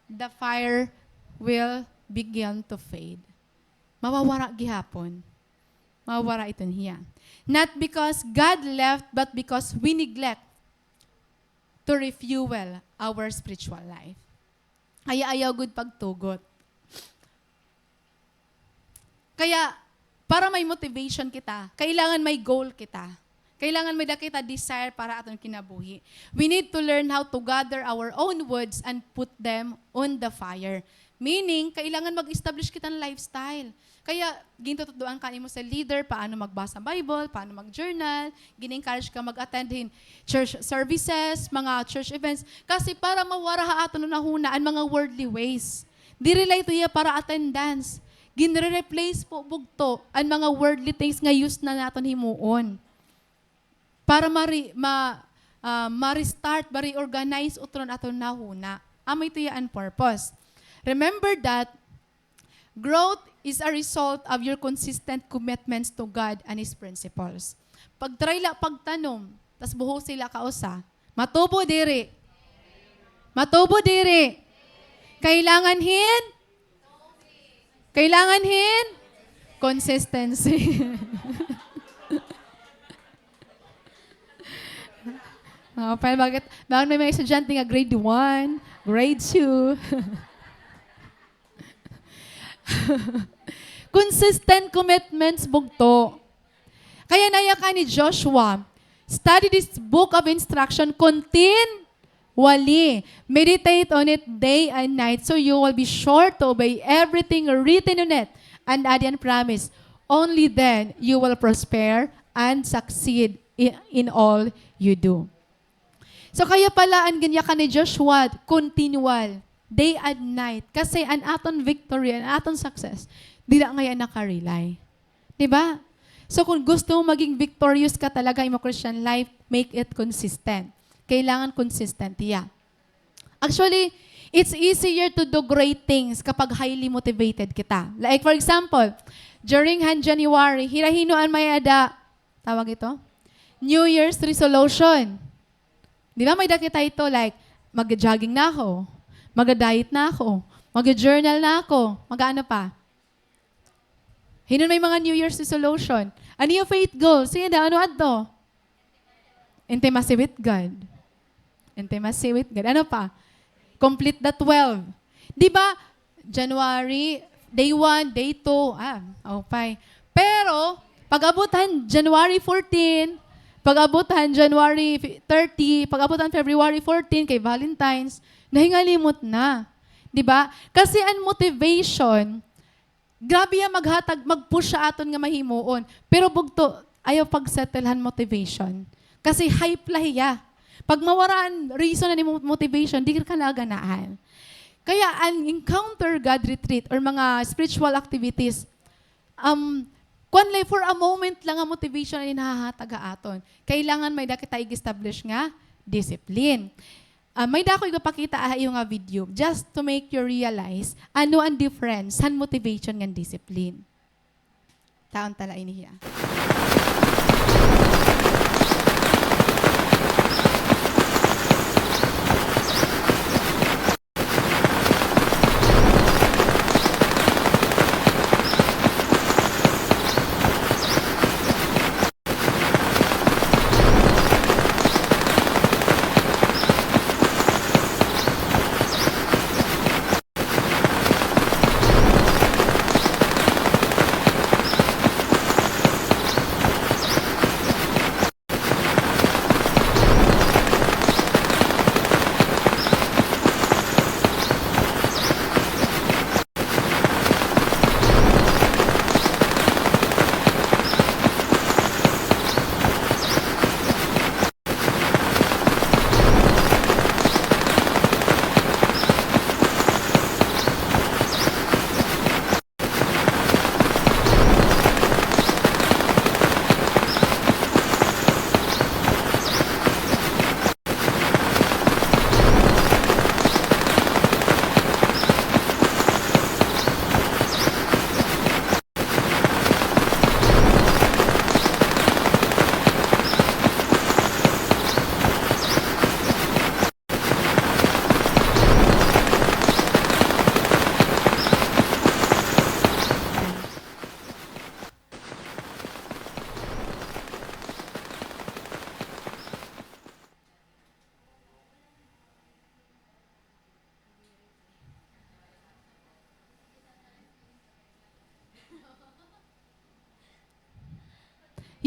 The fire will begin to fade. Mawawara gihapon. Mawawara iton hiya. Not because God left, but because we neglect to refuel our spiritual life. Kaya ayaw gud pagtugot. Kaya, para may motivation kita, kailangan may goal kita. Kailangan may da kita desire para aton kinabuhi. We need to learn how to gather our own woods and put them on the fire. Meaning, kailangan mag-establish kita hin lifestyle. Kaya, gintututdoan ka nimo sa leader, paano magbasa Bible, paano mag-journal, gin-encourage ka mag-attend hin church services, mga church events. Kasi para mawara ha aton hunahuna an mga worldly ways. Diri la ito hiya para attendance. Ginre-replace po bugto an mga worldly things nga used na naton himuon. Para mari-, ma-, ah, ma-restart, ma-reorganize utro an aton hunahuna. Amo ito hiya an purpose. Remember that growth is a result of your consistent commitments to God and His principles. Pag-try la pagtanom, tas buhusi la ka usa. Matubo diri. Matubo diri. Kailangan hin Kailangan hin consistency. Maupay, bakit? Bakit may mga estudyante nga grade one, grade two? Consistent commitments, bugto. Kaya nayakan ni Joshua, "Study this book of instruction continually. Meditate on it day and night, so you will be sure to obey everything written in it." And add an promise, "Only then you will prosper and succeed i-, in all you do." So, kaya pala an ginyakan ni Joshua, continual, day and night. Kasi an aton victory, an aton success, dida ngay-an naka-rely. Di ba? So, kung gusto mo maging victorious ka talaga in your Christian life, make it consistent. Kailangan consistent hiya. Actually, it's easier to do great things kapag highly motivated kita. Like, for example, during han January, hira hino an may-ada, tawag ito? New Year's resolution. Di ba, may-ada kita ito, like, "Mag-jogging na ako, mag-diet na ako, mag-journal na ako," mag-ano pa? Hin-o an may mga New Year's resolution? An iyo faith goal, sige daw, ano adto? Intimacy with God. Intimacy with God. Ano pa? Complete the twelve. Di ba, January, day one, day two, ah, okay. Pero, pag-abot han January fourteen, pag-abot han January thirty, pag-abot han February fourteen, kay Valentine's, nahingalimot na. Di ba? Kasi an motivation, grabe hiya maghatag, mag-push ha aton nga mahimuon. Pero bugto, ayaw pag-settle han motivation. Kasi hype la hiya. Pag mawara an reason an imo motivation, diri ka na ganahan. Kaya an Encounter God Retreat or mga spiritual activities, um, kuan la, for a moment la nga motivation an nahahatag ha aton. Kailangan may-ada kita ig-establish nga discipline. Ah, may-ada ako igpapakita ha iyo nga video just to make you realize ano an difference han motivation ngan discipline. Taon ta la ini hiya.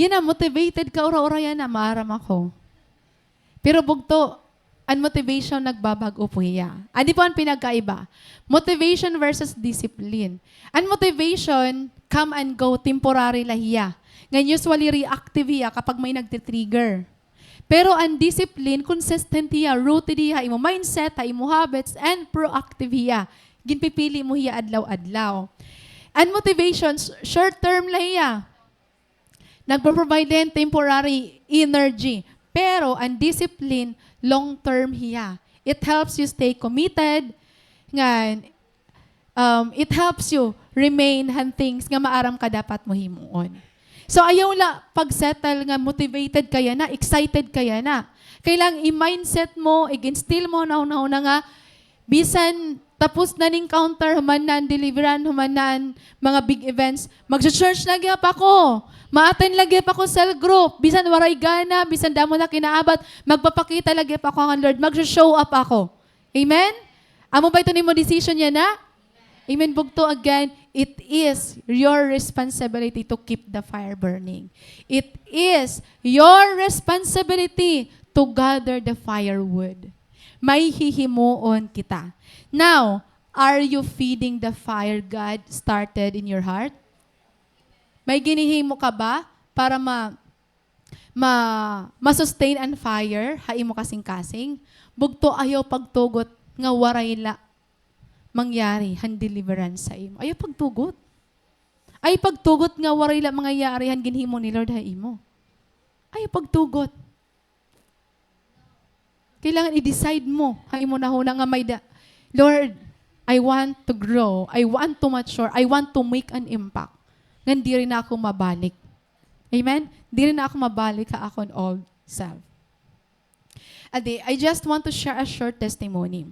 Yana, motivated ka, ura-ura yana, maaram ako. Pero bugto, An motivation nagbabag-o po hiya. Adi po an pinagkaiba. Motivation versus discipline. An motivation, come and go, temporary la hiya. Ngan usually reactive hiya kapag may nagti-trigger. Pero an discipline, consistent hiya, rooted hiya ha imo mindset, ha imo habits, and proactive hiya. Ginpipili mo hiya adlaw-adlaw. An motivation, s-, short term la hiya. Nagpo-provide hin temporary energy. Pero an discipline, long term hiya. It helps you stay committed. Ngan, um, it helps you remain han things nga maaram ka dapat mo himuon. So, ayaw la pag-settle nga motivated ka yana, excited ka yana. Kailangan i-mindset mo, ig-instill mo, hunahuna nga, bisan tapos na an encounter, human na an deliverance, human na an mga big events, magcho-church la gihap ako. Ma-attend la gihap ako cell group. Bisan waray gana, bisan damo na kinaabat, magpapakita la gihap ako han Lord. Magcho-show up ako. Amen? Amo ba ito an imo decision yana? Amen. Bugto, again, it is your responsibility to keep the fire burning. It is your responsibility to gather the firewood. May hihimuon kita. Now, are you feeding the fire God started in your heart? May ginhihimo ka ba para ma-, ma-, ma-sustain an fire ha imo kasingkasing? Bugto, ayaw pagtugot nga waray la mangyari han deliverance ha imo. Ayaw pagtugot. Ayaw pagtugot nga waray la mangyayari han ginhimo ni Lord ha imo. Ayaw pagtugot. Kailangan i-decide mo ha imo hunahuna nga may da-, "Lord, I want to grow. I want to mature. I want to make an impact." Ngan diri na ako mabalik. Amen? Diri na ako mabalik ha akon old self. Adi, I just want to share a short testimony.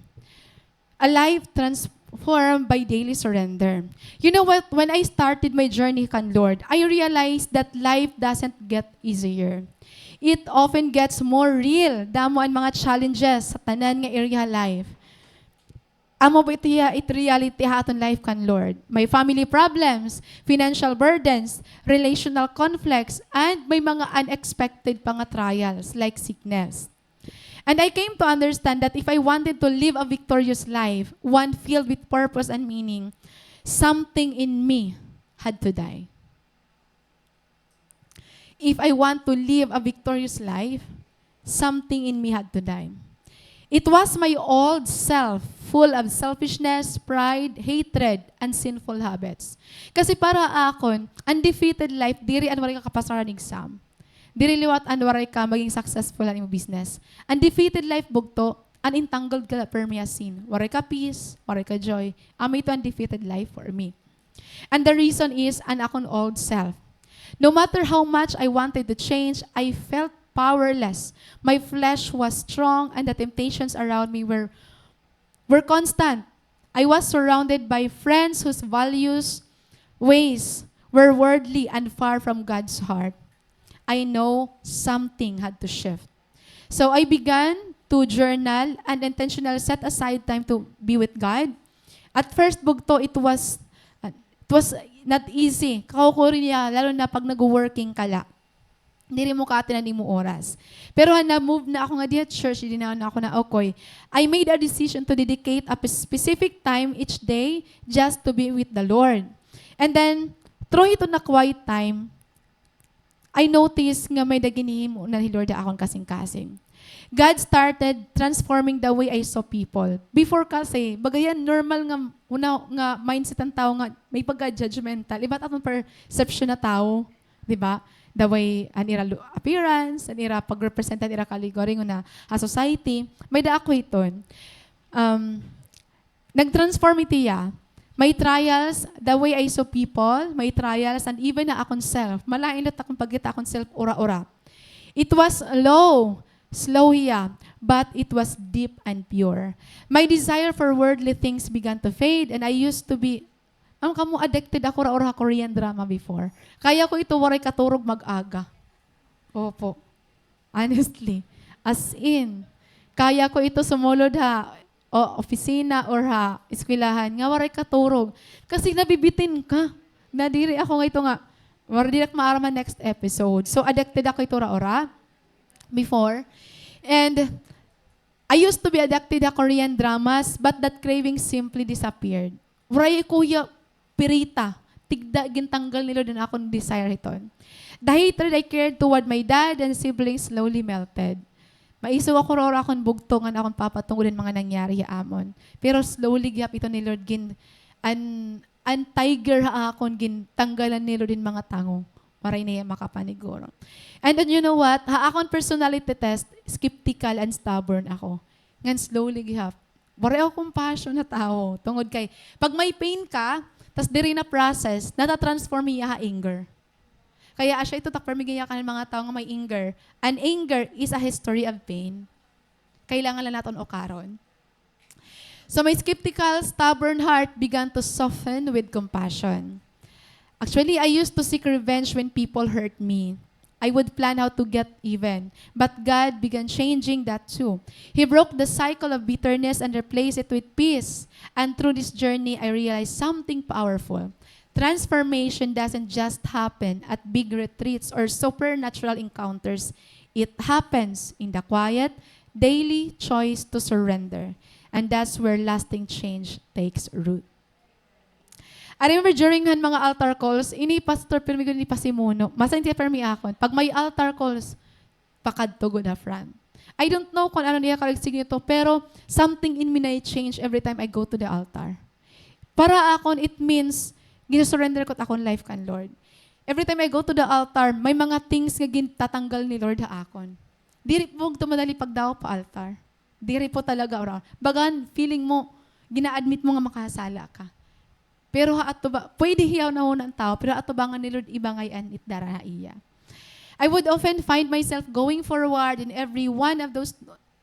A life transformed by daily surrender. You know what? When I started my journey kan Lord, I realized that life doesn't get easier. It often gets more real. Damo an mga challenges ha tanan nga area ha life. Amo ba ito ya, it reality ha aton life kan Lord. May family problems, financial burdens, relational conflicts, and may mga unexpected pa nga trials like sickness. And I came to understand that if I wanted to live a victorious life, one filled with purpose and meaning, something in me had to die. If I want to live a victorious life, something in me had to die. It was my old self, full of selfishness, pride, hatred, and sinful habits. Kasi para ha akon, an defeated life, diri an waray ka kapasaran exam. Diri liwat an waray ka maging successful han imo business. An defeated life bugto, an entangled ka la permi ha sin. Waray ka peace, waray ka joy. Amo ito an defeated life for me. And the reason is an akon old self. No matter how much I wanted to change, I felt powerless. My flesh was strong and the temptations around me were were constant. I was surrounded by friends whose values, ways were worldly and far from God's heart. I know something had to shift. So I began to journal and intentional set aside time to be with God. At first, bugto, it was, uh, it was not easy. Kakukuri niya, lalo na pag nag-working ka la. Diri mo ka-attend an imo oras. Pero han na-move na ako nga dida ha church, dida na ako na, okay. I made a decision to dedicate a specific time each day just to be with the Lord. And then, through ito na quiet time, I noticed nga may-ada ginhihimo na hi Lord ha akon kasingkasing. God started transforming the way I saw people. Before kasi, baga yan normal nga, una, nga mindset han tawo nga may pagka-judgmental. Iba it aton perception ha tawo. Di ba? The way an ira lu-, appearance, an ira pag-represent han ira kaligwaringon ha society. May-ada ako hiton. Um, nag-transform ito hiya. May trials, the way I saw people, may trials, and even ha akon self. Malain liwat akon pagkita akon self ura-ura. It was slow, slow hiya, but it was deep and pure. My desire for worldly things began to fade, and I used to be Ano kamo, addicted ako ura-ura ha Korean drama before. Kaya ko ito waray katurog mag-aga. Opo. Honestly. As in, kaya ko ito sumulod ha, o, opisina or ha eskwelahan nga waray katurog. Kasi nabibitin ka. Nadiri ako nga ito nga, waray, diri ak maaram ha next episode. So, addicted ako ito ura-ura before. And I used to be addicted ha Korean dramas, but that craving simply disappeared. Waray ko hiya pirita, tigda gintanggal ni Lord an akon desire hiton. The hatred I carried toward my dad and siblings slowly melted. Maisog ako ruro akon bugto ngan akon papa tungod han mga nangyari ha amon. Pero slowly gihap ito ni Lord gin-, an, an tiger ha akon gintanggalan ni Lord hin mga tango. Waray na hiya makapaniguro. And then, you know what? Ha akon personality test, skeptical and stubborn ako. Ngan slowly gihap. Waray ako compassion na tawo. Tungod kay, pag may pain ka, tas diri na-process, nata-transform hiya ha anger. Kaya asya ito tak permi giyakan han mga tawo nga may anger. An anger is a history of pain. Kailangan la naton ukaron. So my skeptical, stubborn heart began to soften with compassion. Actually, I used to seek revenge when people hurt me. I would plan how to get even. But God began changing that too. He broke the cycle of bitterness and replaced it with peace. And through this journey, I realized something powerful. Transformation doesn't just happen at big retreats or supernatural encounters. It happens in the quiet, daily choice to surrender. And that's where lasting change takes root. I remember during han mga altar calls, ini pastor permi gud ini pasimuno. Masan siya permi akon. Pag may altar calls, pakadto gud ha front. I don't know kon ano niya kalagsig nito, pero something in me na-change every time I go to the altar. Para akon, it means, ginasurrender ko it akon life kan Lord. Every time I go to the altar, may mga things nga gintatanggal ni Lord ha akon. Diri po ito madali pagdaw pa altar. Diri po talaga, ora. Bagan, feeling mo, gina-admit mo nga makasala ka. Pero ha atuba-, pwede hiya nahuna an tawo, pero atubangan ni Lord iba ngay-an it dara ha iya. I would often find myself going forward in every one of those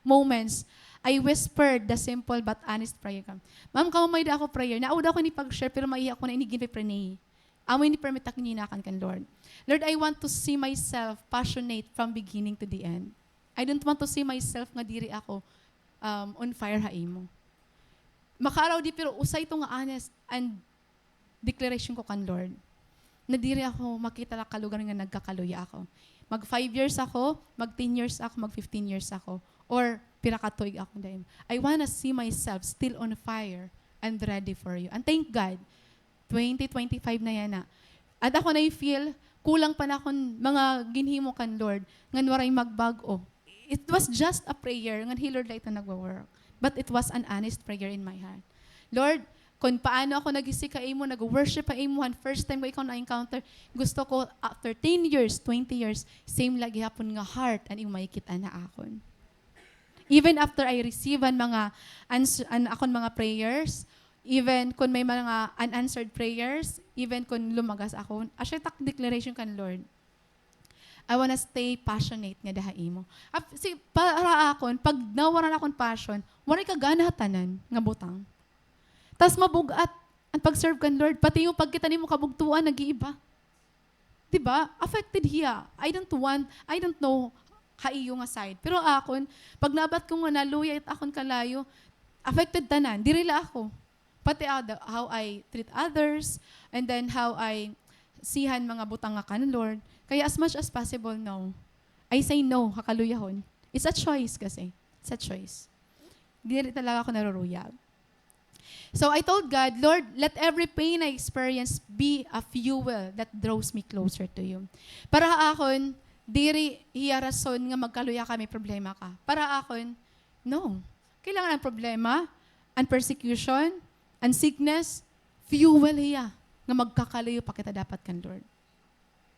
moments. I whispered the simple but honest prayer. Ma'am, kamo may-ada ako prayer. Naawda ako ini pag-share, pero maihi ako na ini ginpe-pray. Amo ini permi tak ginhinakan kan Lord. Lord, I want to see myself passionate from beginning to the end. I don't want to see myself nga diri ako, um, on fire ha imo. Makaaraw di, pero usa ito nga honest and declaration ko kan Lord. Na diri ako makita la ka lugar nga nagkakaluya ako. Mag five years ako, mag ten years ako, mag fifteen years ako, or pira ka tuig ako dayon. I wanna see myself still on fire and ready for you. And thank God, twenty twenty-five na yana. At ako na-feel, kulang pa na akon mga ginhimo kan Lord, ngan waray magbag-o. It was just a prayer, ngan hi Lord la ito nagwo-work. But it was an honest prayer in my heart. Lord, kon paano ako naghisik ha imo, nag-worship ha imo, han first time ko ikaw na-encounter, gusto ko after ten years, twenty years, same la gihapon nga heart an imo makikit-an ha akon. Even after I receive an mga ans-, an akon mga prayers, even kon may mga unanswered prayers, even kon lumagas ako, asya tak declaration kan Lord, "I wanna stay passionate ngada ha imo." Ap-, si, para akon, pag nawara na akon passion, waray ka gana ha tanan nga butang. Tas mabug-at an pag-serve kan Lord, pati yung pagkita nimo kabugtuan, nag-iiba. Di ba? Affected hiya. I don't want, I don't know ha iyo nga side. Pero akon, pag nabat ko nga naluya it akon kalayo, affected tanan. Diri la ako. Pati other, how I treat others, and then how I see han mga butang nga kan Lord. Kaya as much as possible, no. I say no ha kaluyahon. It's a choice kasi. It's a choice. Diri talaga ako naruruyag. So I told God, "Lord, let every pain I experience be a fuel that draws me closer to you." Para ha akon, diri hiya rason nga magkaluya ka, may problema ka. Para ha akon, no. Kailangan an problema, an persecution, an sickness, fuel hiya nga magkakalayo pa kita dapat kan Lord.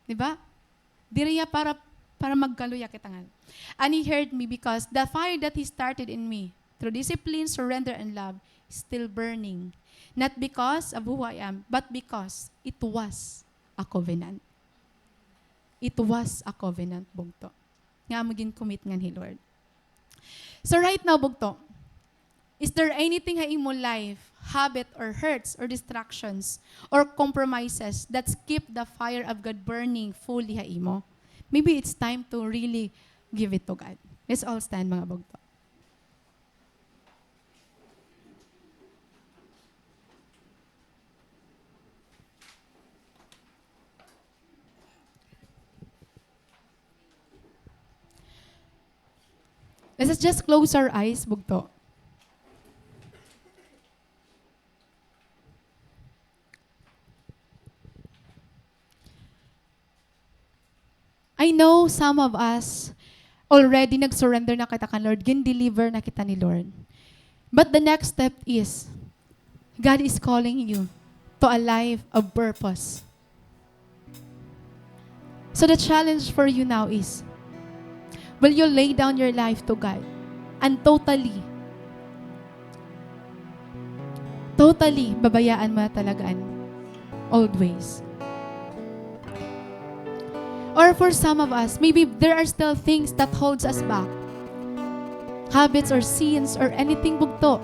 Di ba? Diri hiya para, para magkaluya kita ngan. "And he heard me because the fire that he started in me through discipline, surrender, and love is still burning. Not because of who I am, but because it was a covenant." It was a covenant, bugto. Nga amo gin-commit ngan hi Lord. So right now, bugto, is there anything ha imo life, habit or hurts or distractions or compromises that's keep the fire of God burning fully ha imo? Maybe it's time to really give it to God. Let's all stand, mga bugto. Let us just close our eyes, bugto. I know some of us already nag-surrender na kita kan Lord, gin-deliver na kita ni Lord. But the next step is, God is calling you to a life of purpose. So the challenge for you now is, will you lay down your life to God and totally, totally babayaan mo na talaga an old ways? Or for some of us, maybe there are still things that holds us back. Habits or sins or anything, bugto,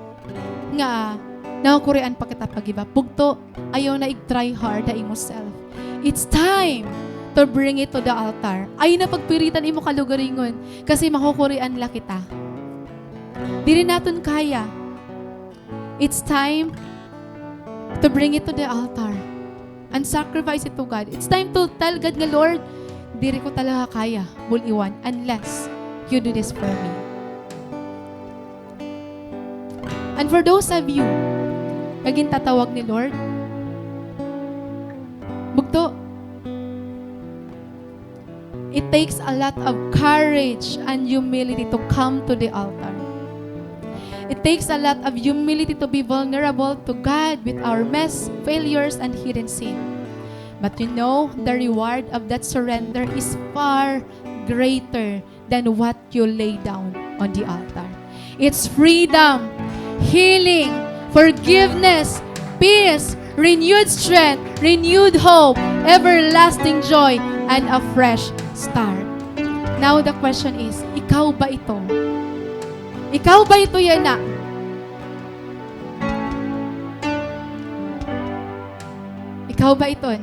nga nakukurian pa kita pag-give up. Bugto, ayaw na ig-try hard ha imo self. It's time to bring it to the altar. Ayaw na pagpiritan imo kalugaringon, kasi makukurian la kita. Diri naton kaya. It's time to bring it to the altar and sacrifice it to God. It's time to tell God nga, "Lord, diri ko talaga kaya bul-iwan unless you do this for me." And for those of you nga gintatawag ni Lord, bugto, it takes a lot of courage and humility to come to the altar. It takes a lot of humility to be vulnerable to God with our mess, failures, and hidden sin. But you know, the reward of that surrender is far greater than what you lay down on the altar. It's freedom, healing, forgiveness, peace, renewed strength, renewed hope, everlasting joy, and a fresh start. Now the question is, ikaw ba ito? Ikaw ba ito yana? Ikaw ba iton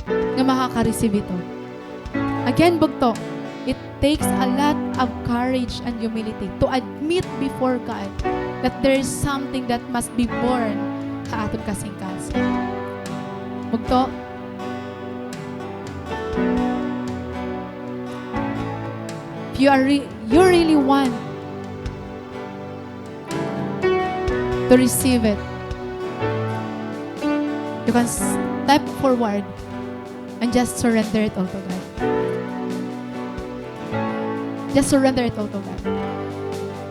nga makaka-receive ito? Again, bugto, it takes a lot of courage and humility to admit before God that there is something that must be born ha aton kasingkasing. Bugto, if you are re-, you really want to receive it, you can step forward and just surrender it all to God. Just surrender it all to God.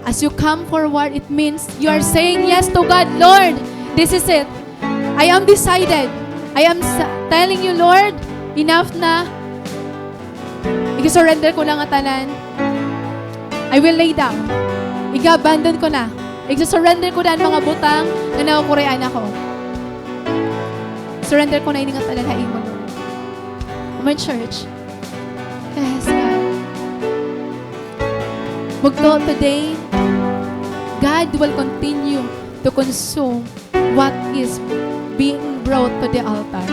As you come forward, it means you are saying yes to God. "Lord, this is it. I am decided. I am sa-, telling you, Lord, enough na. Igi-surrender ko na nga tanan. I will lay down. Ig-abandon ko na. Igsusurrender ko na an mga butang nga nakukurian ako. Surrender ko na ini nga tanan ha imo, Lord." Come on, church. Yes, God. Bugto, today, God will continue to consume what is being brought to the altar.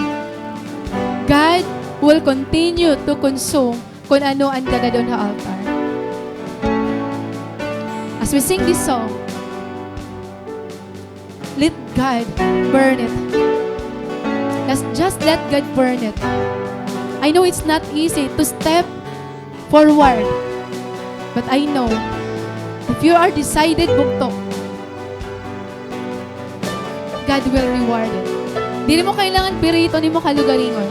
God will continue to consume kun ano an dadad-on ha altar. As we sing this song, let God burn it. Let's just let God burn it. I know it's not easy to step forward. But I know, if you are decided, bugto, God will reward it. Diri mo kailangan piriton imo kalugaringon.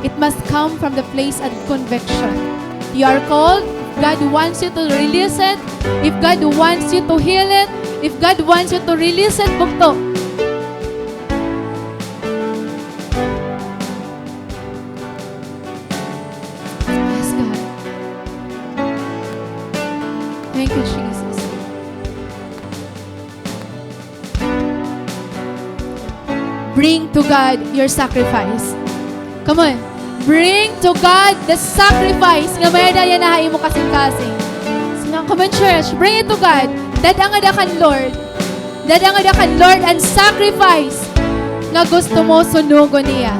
It must come from the place of conviction. If you are called, God wants you to release it. If God wants you to heal it, if God wants you to release it, bugto. Yes, God. Thank you, Jesus. Bring to God your sacrifice. Come on. Bring to God the sacrifice nga may-ada yana ha imo kasingkasing. Come on, church. Bring it to God. Dad-a ngada kan Lord. Dad-a ngada kan Lord an sacrifice nga gusto mo sunugon niya.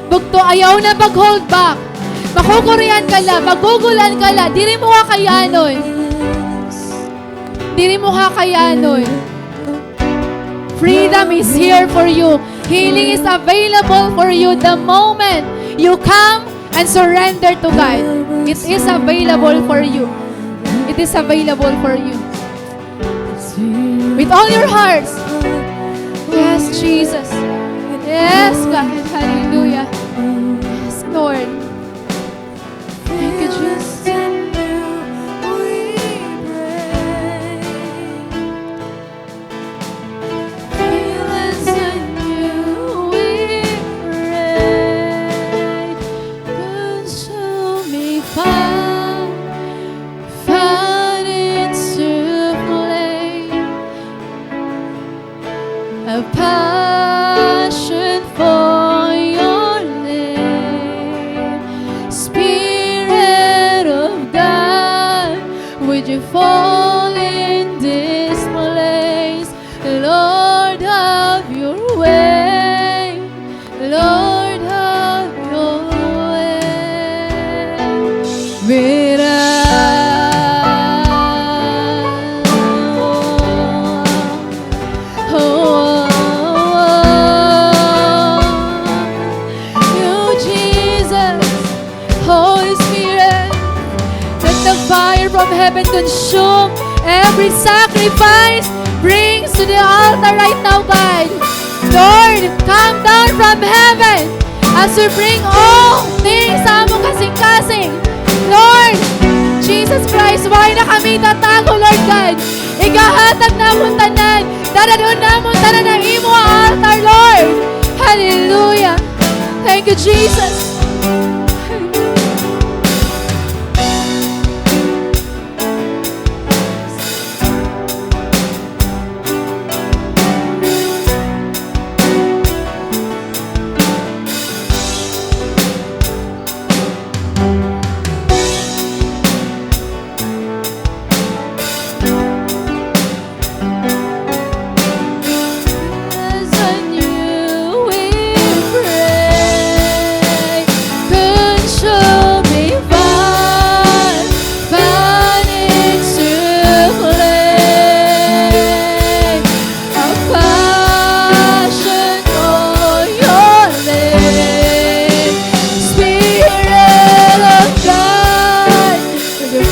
Bugto, ayaw na pag-hold back. Makukurian ka la, magugul-an ka la, diri mo kakayanon. Diri mo kakayanon. Freedom is here for you. Healing is available for you the moment you come and surrender to God. It is available for you. It is available for you. With all your hearts. Yes, Jesus. Yes, God. Hallelujah. Yes, Lord. Thank you, Jesus. Fill us anew, we pray. Consuming fire, fan into flame. A passion for your name. Spirit of God, would you fall in this place? Lord, have your way. Lord, have your way. With us. Oh, oh, oh. You, Jesus. Holy Spirit, let the fire from heaven consume every sacrifice brings to the altar right now, God. Lord, come down from heaven as we bring all things sa amon kasingkasing. Lord, Jesus Christ, waray na kami tatago, Lord God. Igahatag namon tanan. Dadad-on namon tanan ha imo altar, Lord. Hallelujah. Thank you, Jesus. As anew we pray, consuming fire, fan into flame, a passion for your name, Spirit of God.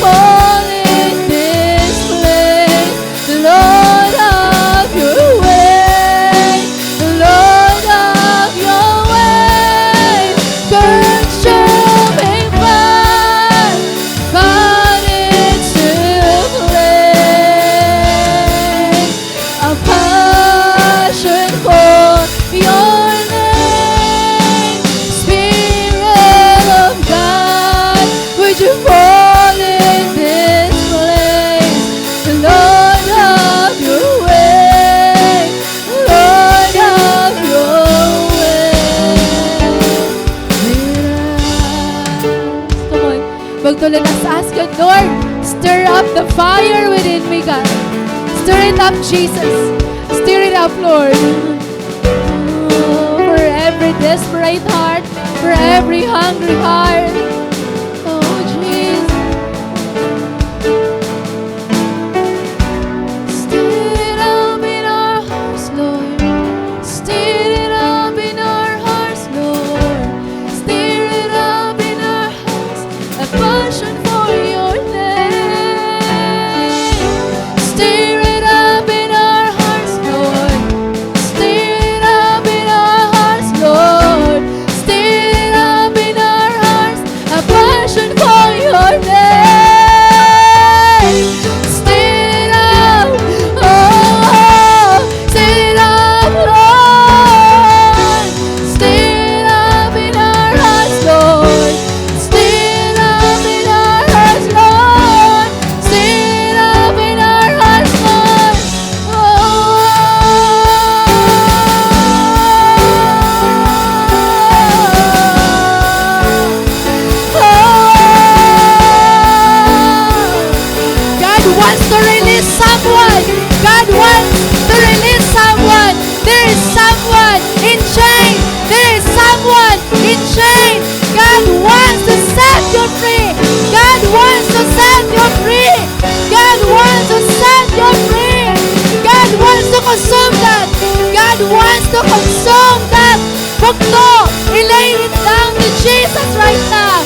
Fall in this place, Lord, have your way. Lord, have your way. Consuming fire, fan into flame. A passion for your name. Spirit of God, would you fall in this place? Lord, have your way. Lord, have your way. Come on. Magtulin us, ask God, Lord, stir up the fire within me, God. Stir it up, Jesus. Stir it up, Lord. Oh, for every desperate heart, for every hungry heart. Oh, Jesus. Stir it up in our hearts, Lord. Stir it up in our hearts, Lord. Stir it up in our hearts. A passion for your name. Stir it up in our hearts, Lord. Stir it up in our hearts, Lord. Stir it up in our hearts. A passion for your name. Stir it up. Oh, stir it up, Lord. Stir it up in our hearts, Lord. Stir it up in our hearts, Lord. Stir it up in our hearts, Lord. Oh. God wants to release someone. God wants to release someone. There is someone in chain. There is someone in chain. God wants to set you free. God wants to set you free. God wants to set you free. God wants to consume that. God wants to consume that. Bugto, i-lay it down to Jesus right now.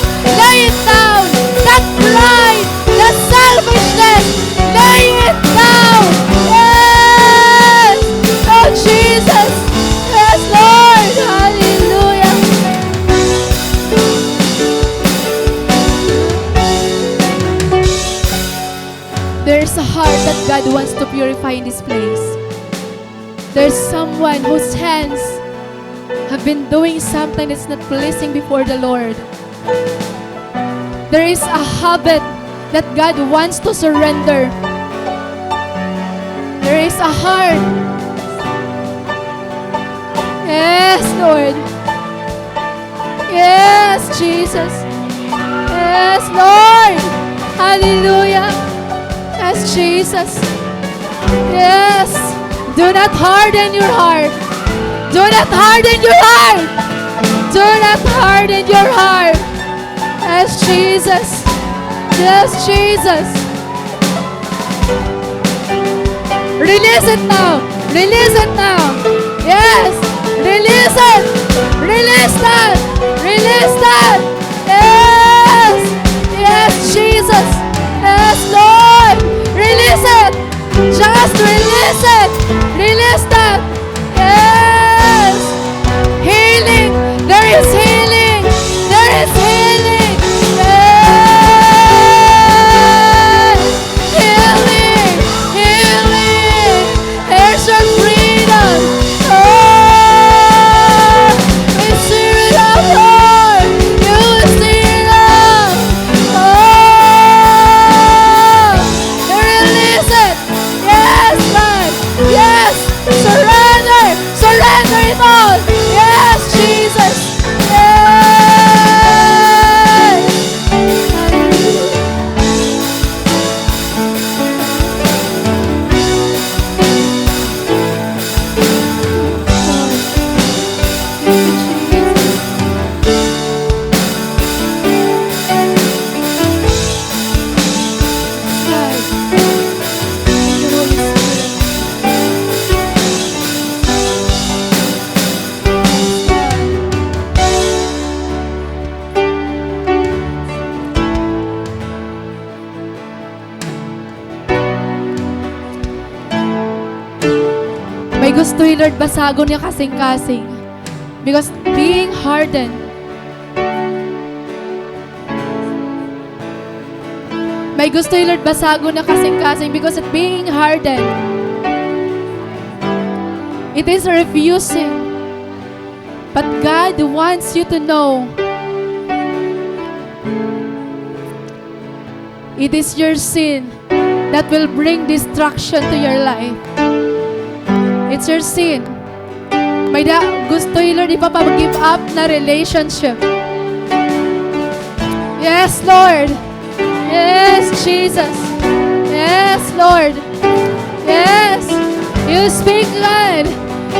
in this place. There's someone whose hands have been doing something that's not pleasing before the Lord. There is a habit that God wants to surrender. There is a heart. Yes, Lord. Yes, Jesus. Yes, Lord. Hallelujah. Yes, Jesus. Yes. Do not harden your heart. Do not harden your heart. Do not harden your heart. Yes, Jesus. Yes, Jesus. Release it now. Release it now. Yes. Release it. Release that. Release that. Yes. Yes, Jesus. Yes, Lord. Release it. Just release it. Release that. Yes. Healing. There is healing. There is healing. Yes. Healing. Healing. There's your freedom. Oh, the Spirit of Lord. You will see it all. Oh, release it. Yes, God. Yes. Surrender. Surrender it all. Yes, Jesus. Yes. Hallelujah. May gusto hi Lord basagon nga kasingkasing. Because being hardened, may gusto hi Lord basagon nga kasingkasing because of being hardened, it is refusing. But God wants you to know it is your sin that will bring destruction to your life. It's your sin. May-ada gusto hi Lord ipapa-give up na relationship. Yes, Lord. Yes, Jesus. Yes, Lord. Yes. You speak, God.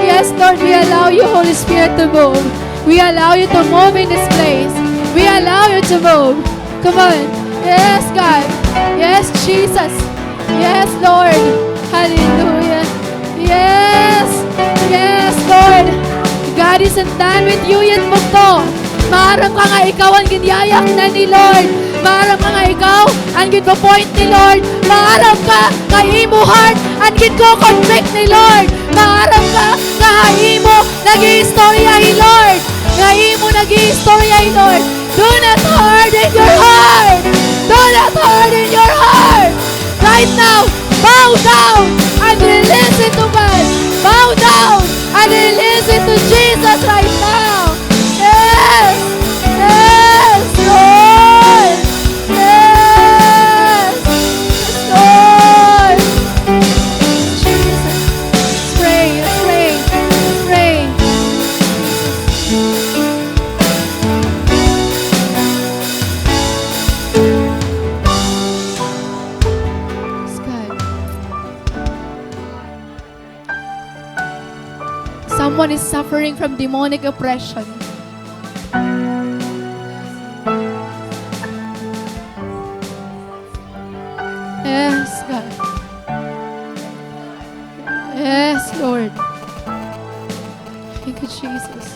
Yes, Lord, we allow you, Holy Spirit, to move. We allow you to move in this place. We allow you to move. Come on. Yes, God. Yes, Jesus. Yes, Lord. Hallelujah. Yes. Yes, Lord. God isn't done with you yet, bugto. Maaram ka nga ikaw an ginyayaknan ni Lord. Maaram ka nga ikaw an ginpo-point ni Lord. Maaram ka nga imo heart an ginko-convict ni Lord. Maaram ka nga ha imo nag-iistorya hi Lord. Nga imo nag-iistorya hi Lord. Do not harden your heart. Do not harden your heart. Right now, bow down and release it to God. Bow down and release it to Jesus right now. Yes. Yes, Lord. Yes. Yes, Lord. Jesus. Pray, pray, pray. Praise God. Someone is suffering from demonic oppression. Yes, God. Yes, Lord. Thank you, Jesus.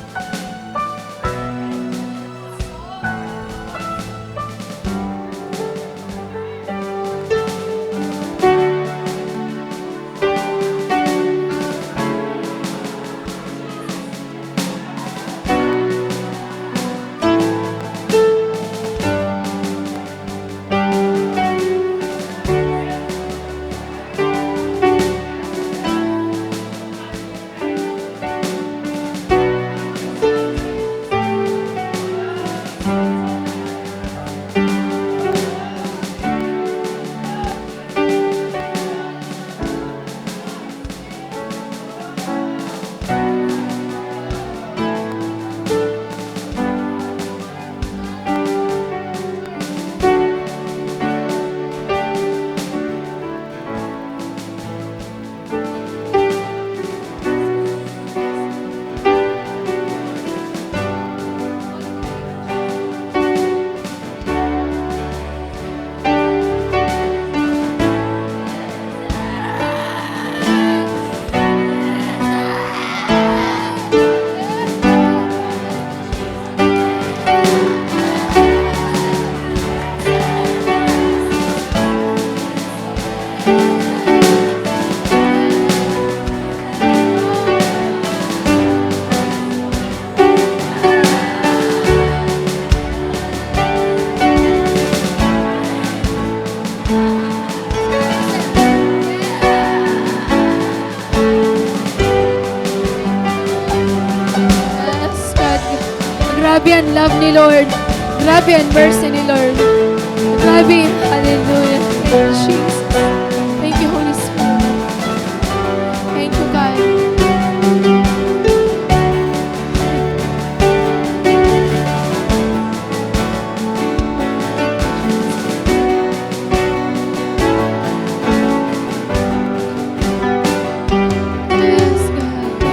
Grabe an love ni Lord. Grabe an mercy ni Lord. Grabe. Hallelujah. Thank you, Jesus. Thank you, Holy Spirit. Thank you, God. Yes, God.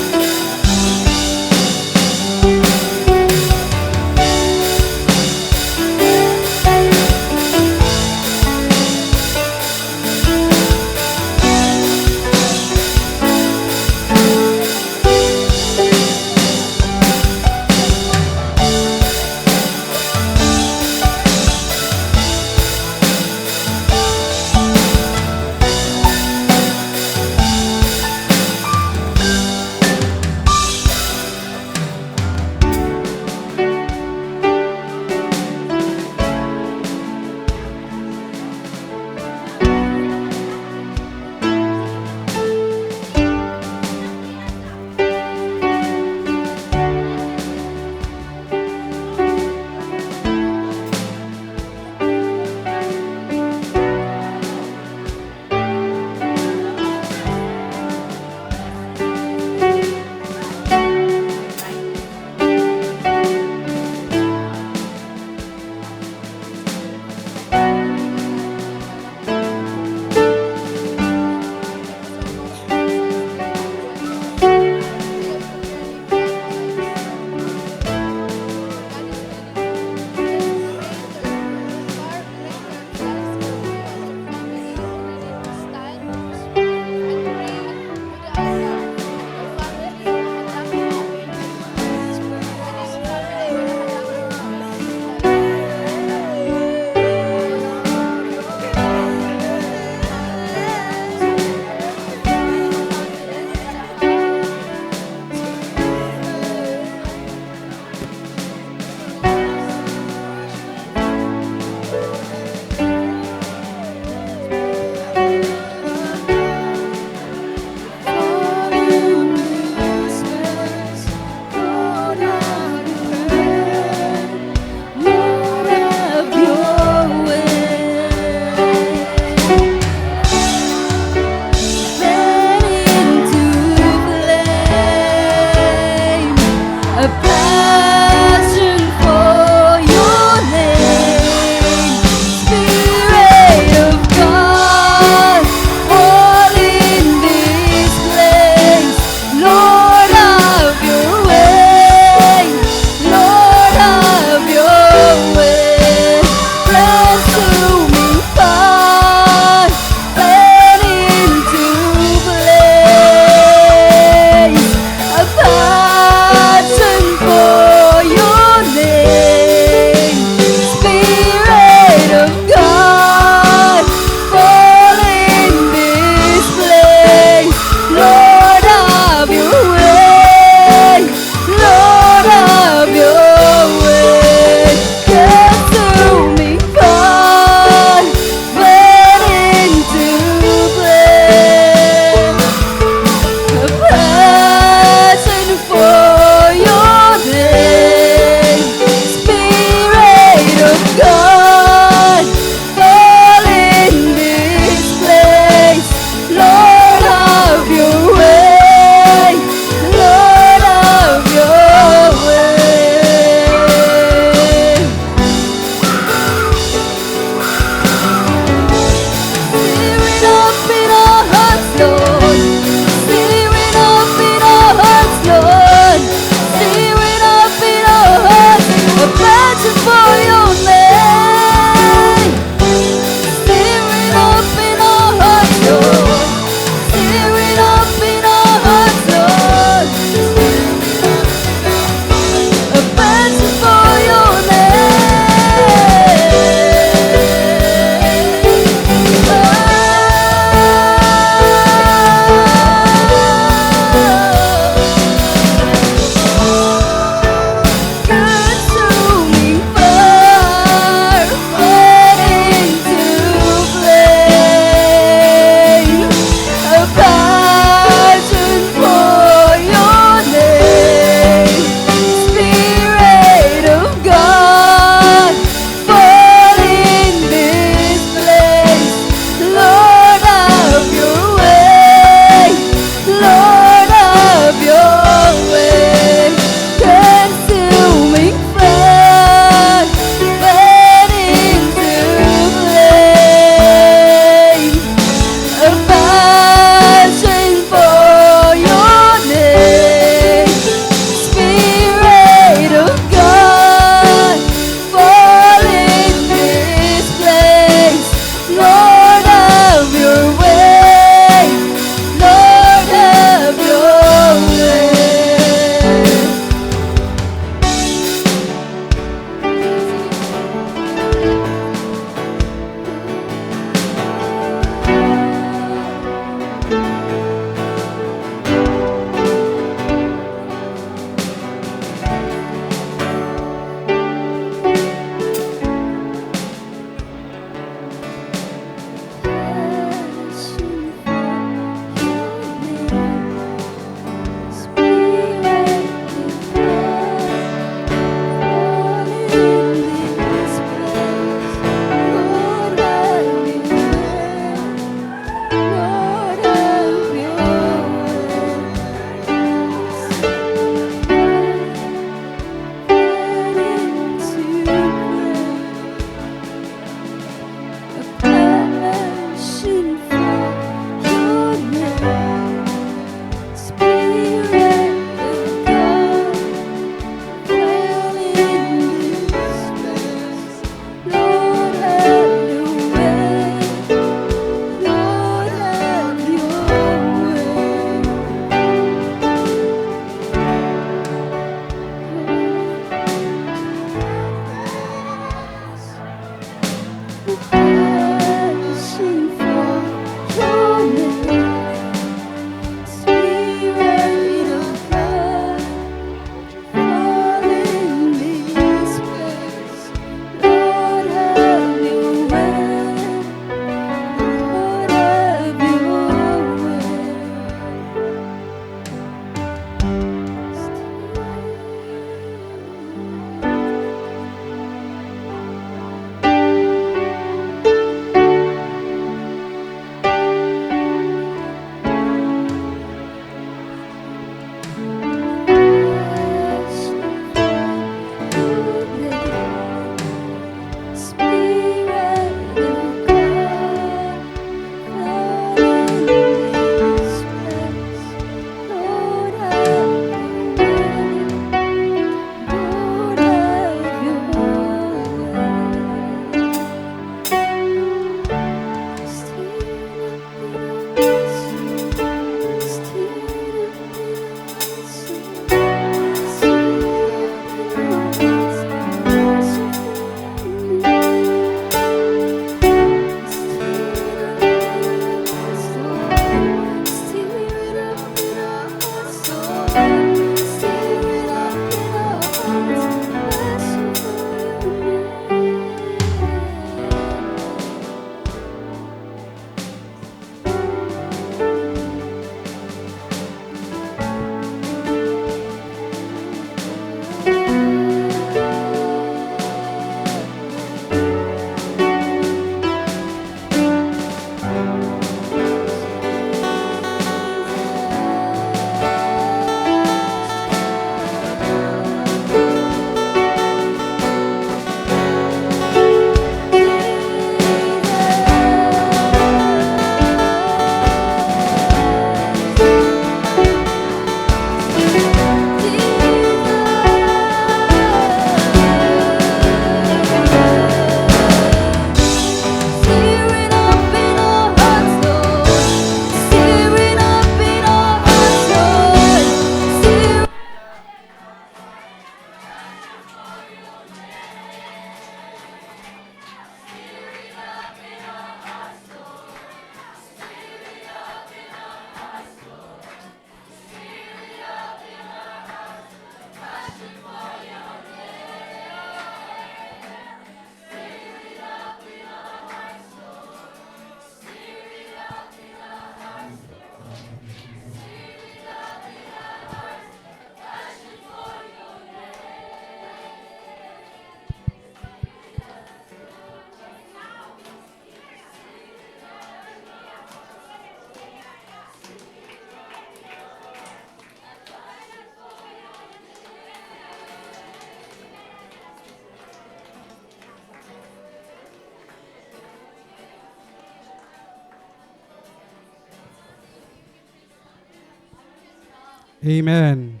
Amen.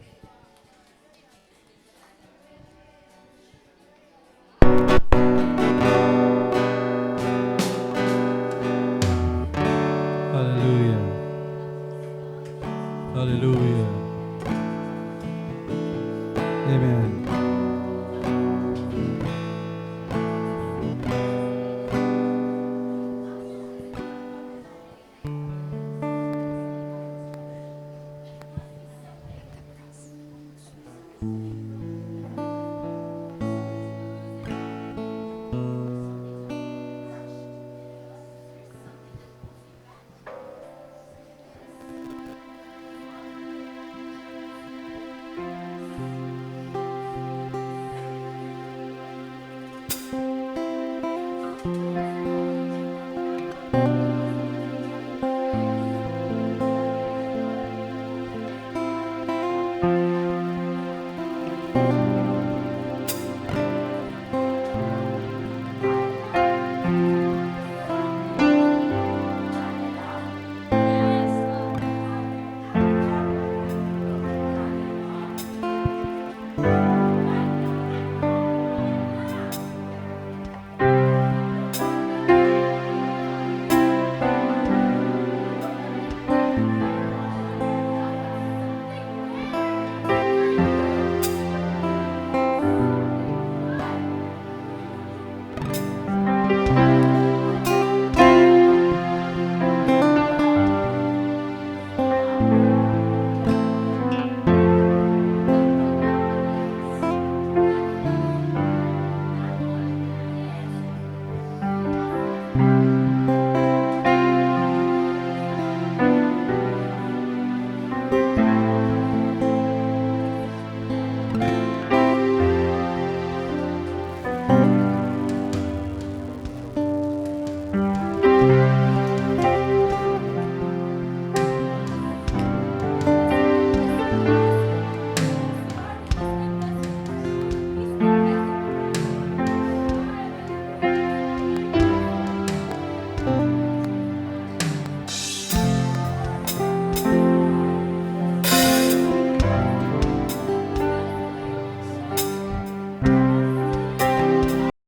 Hallelujah. Hallelujah. Amen.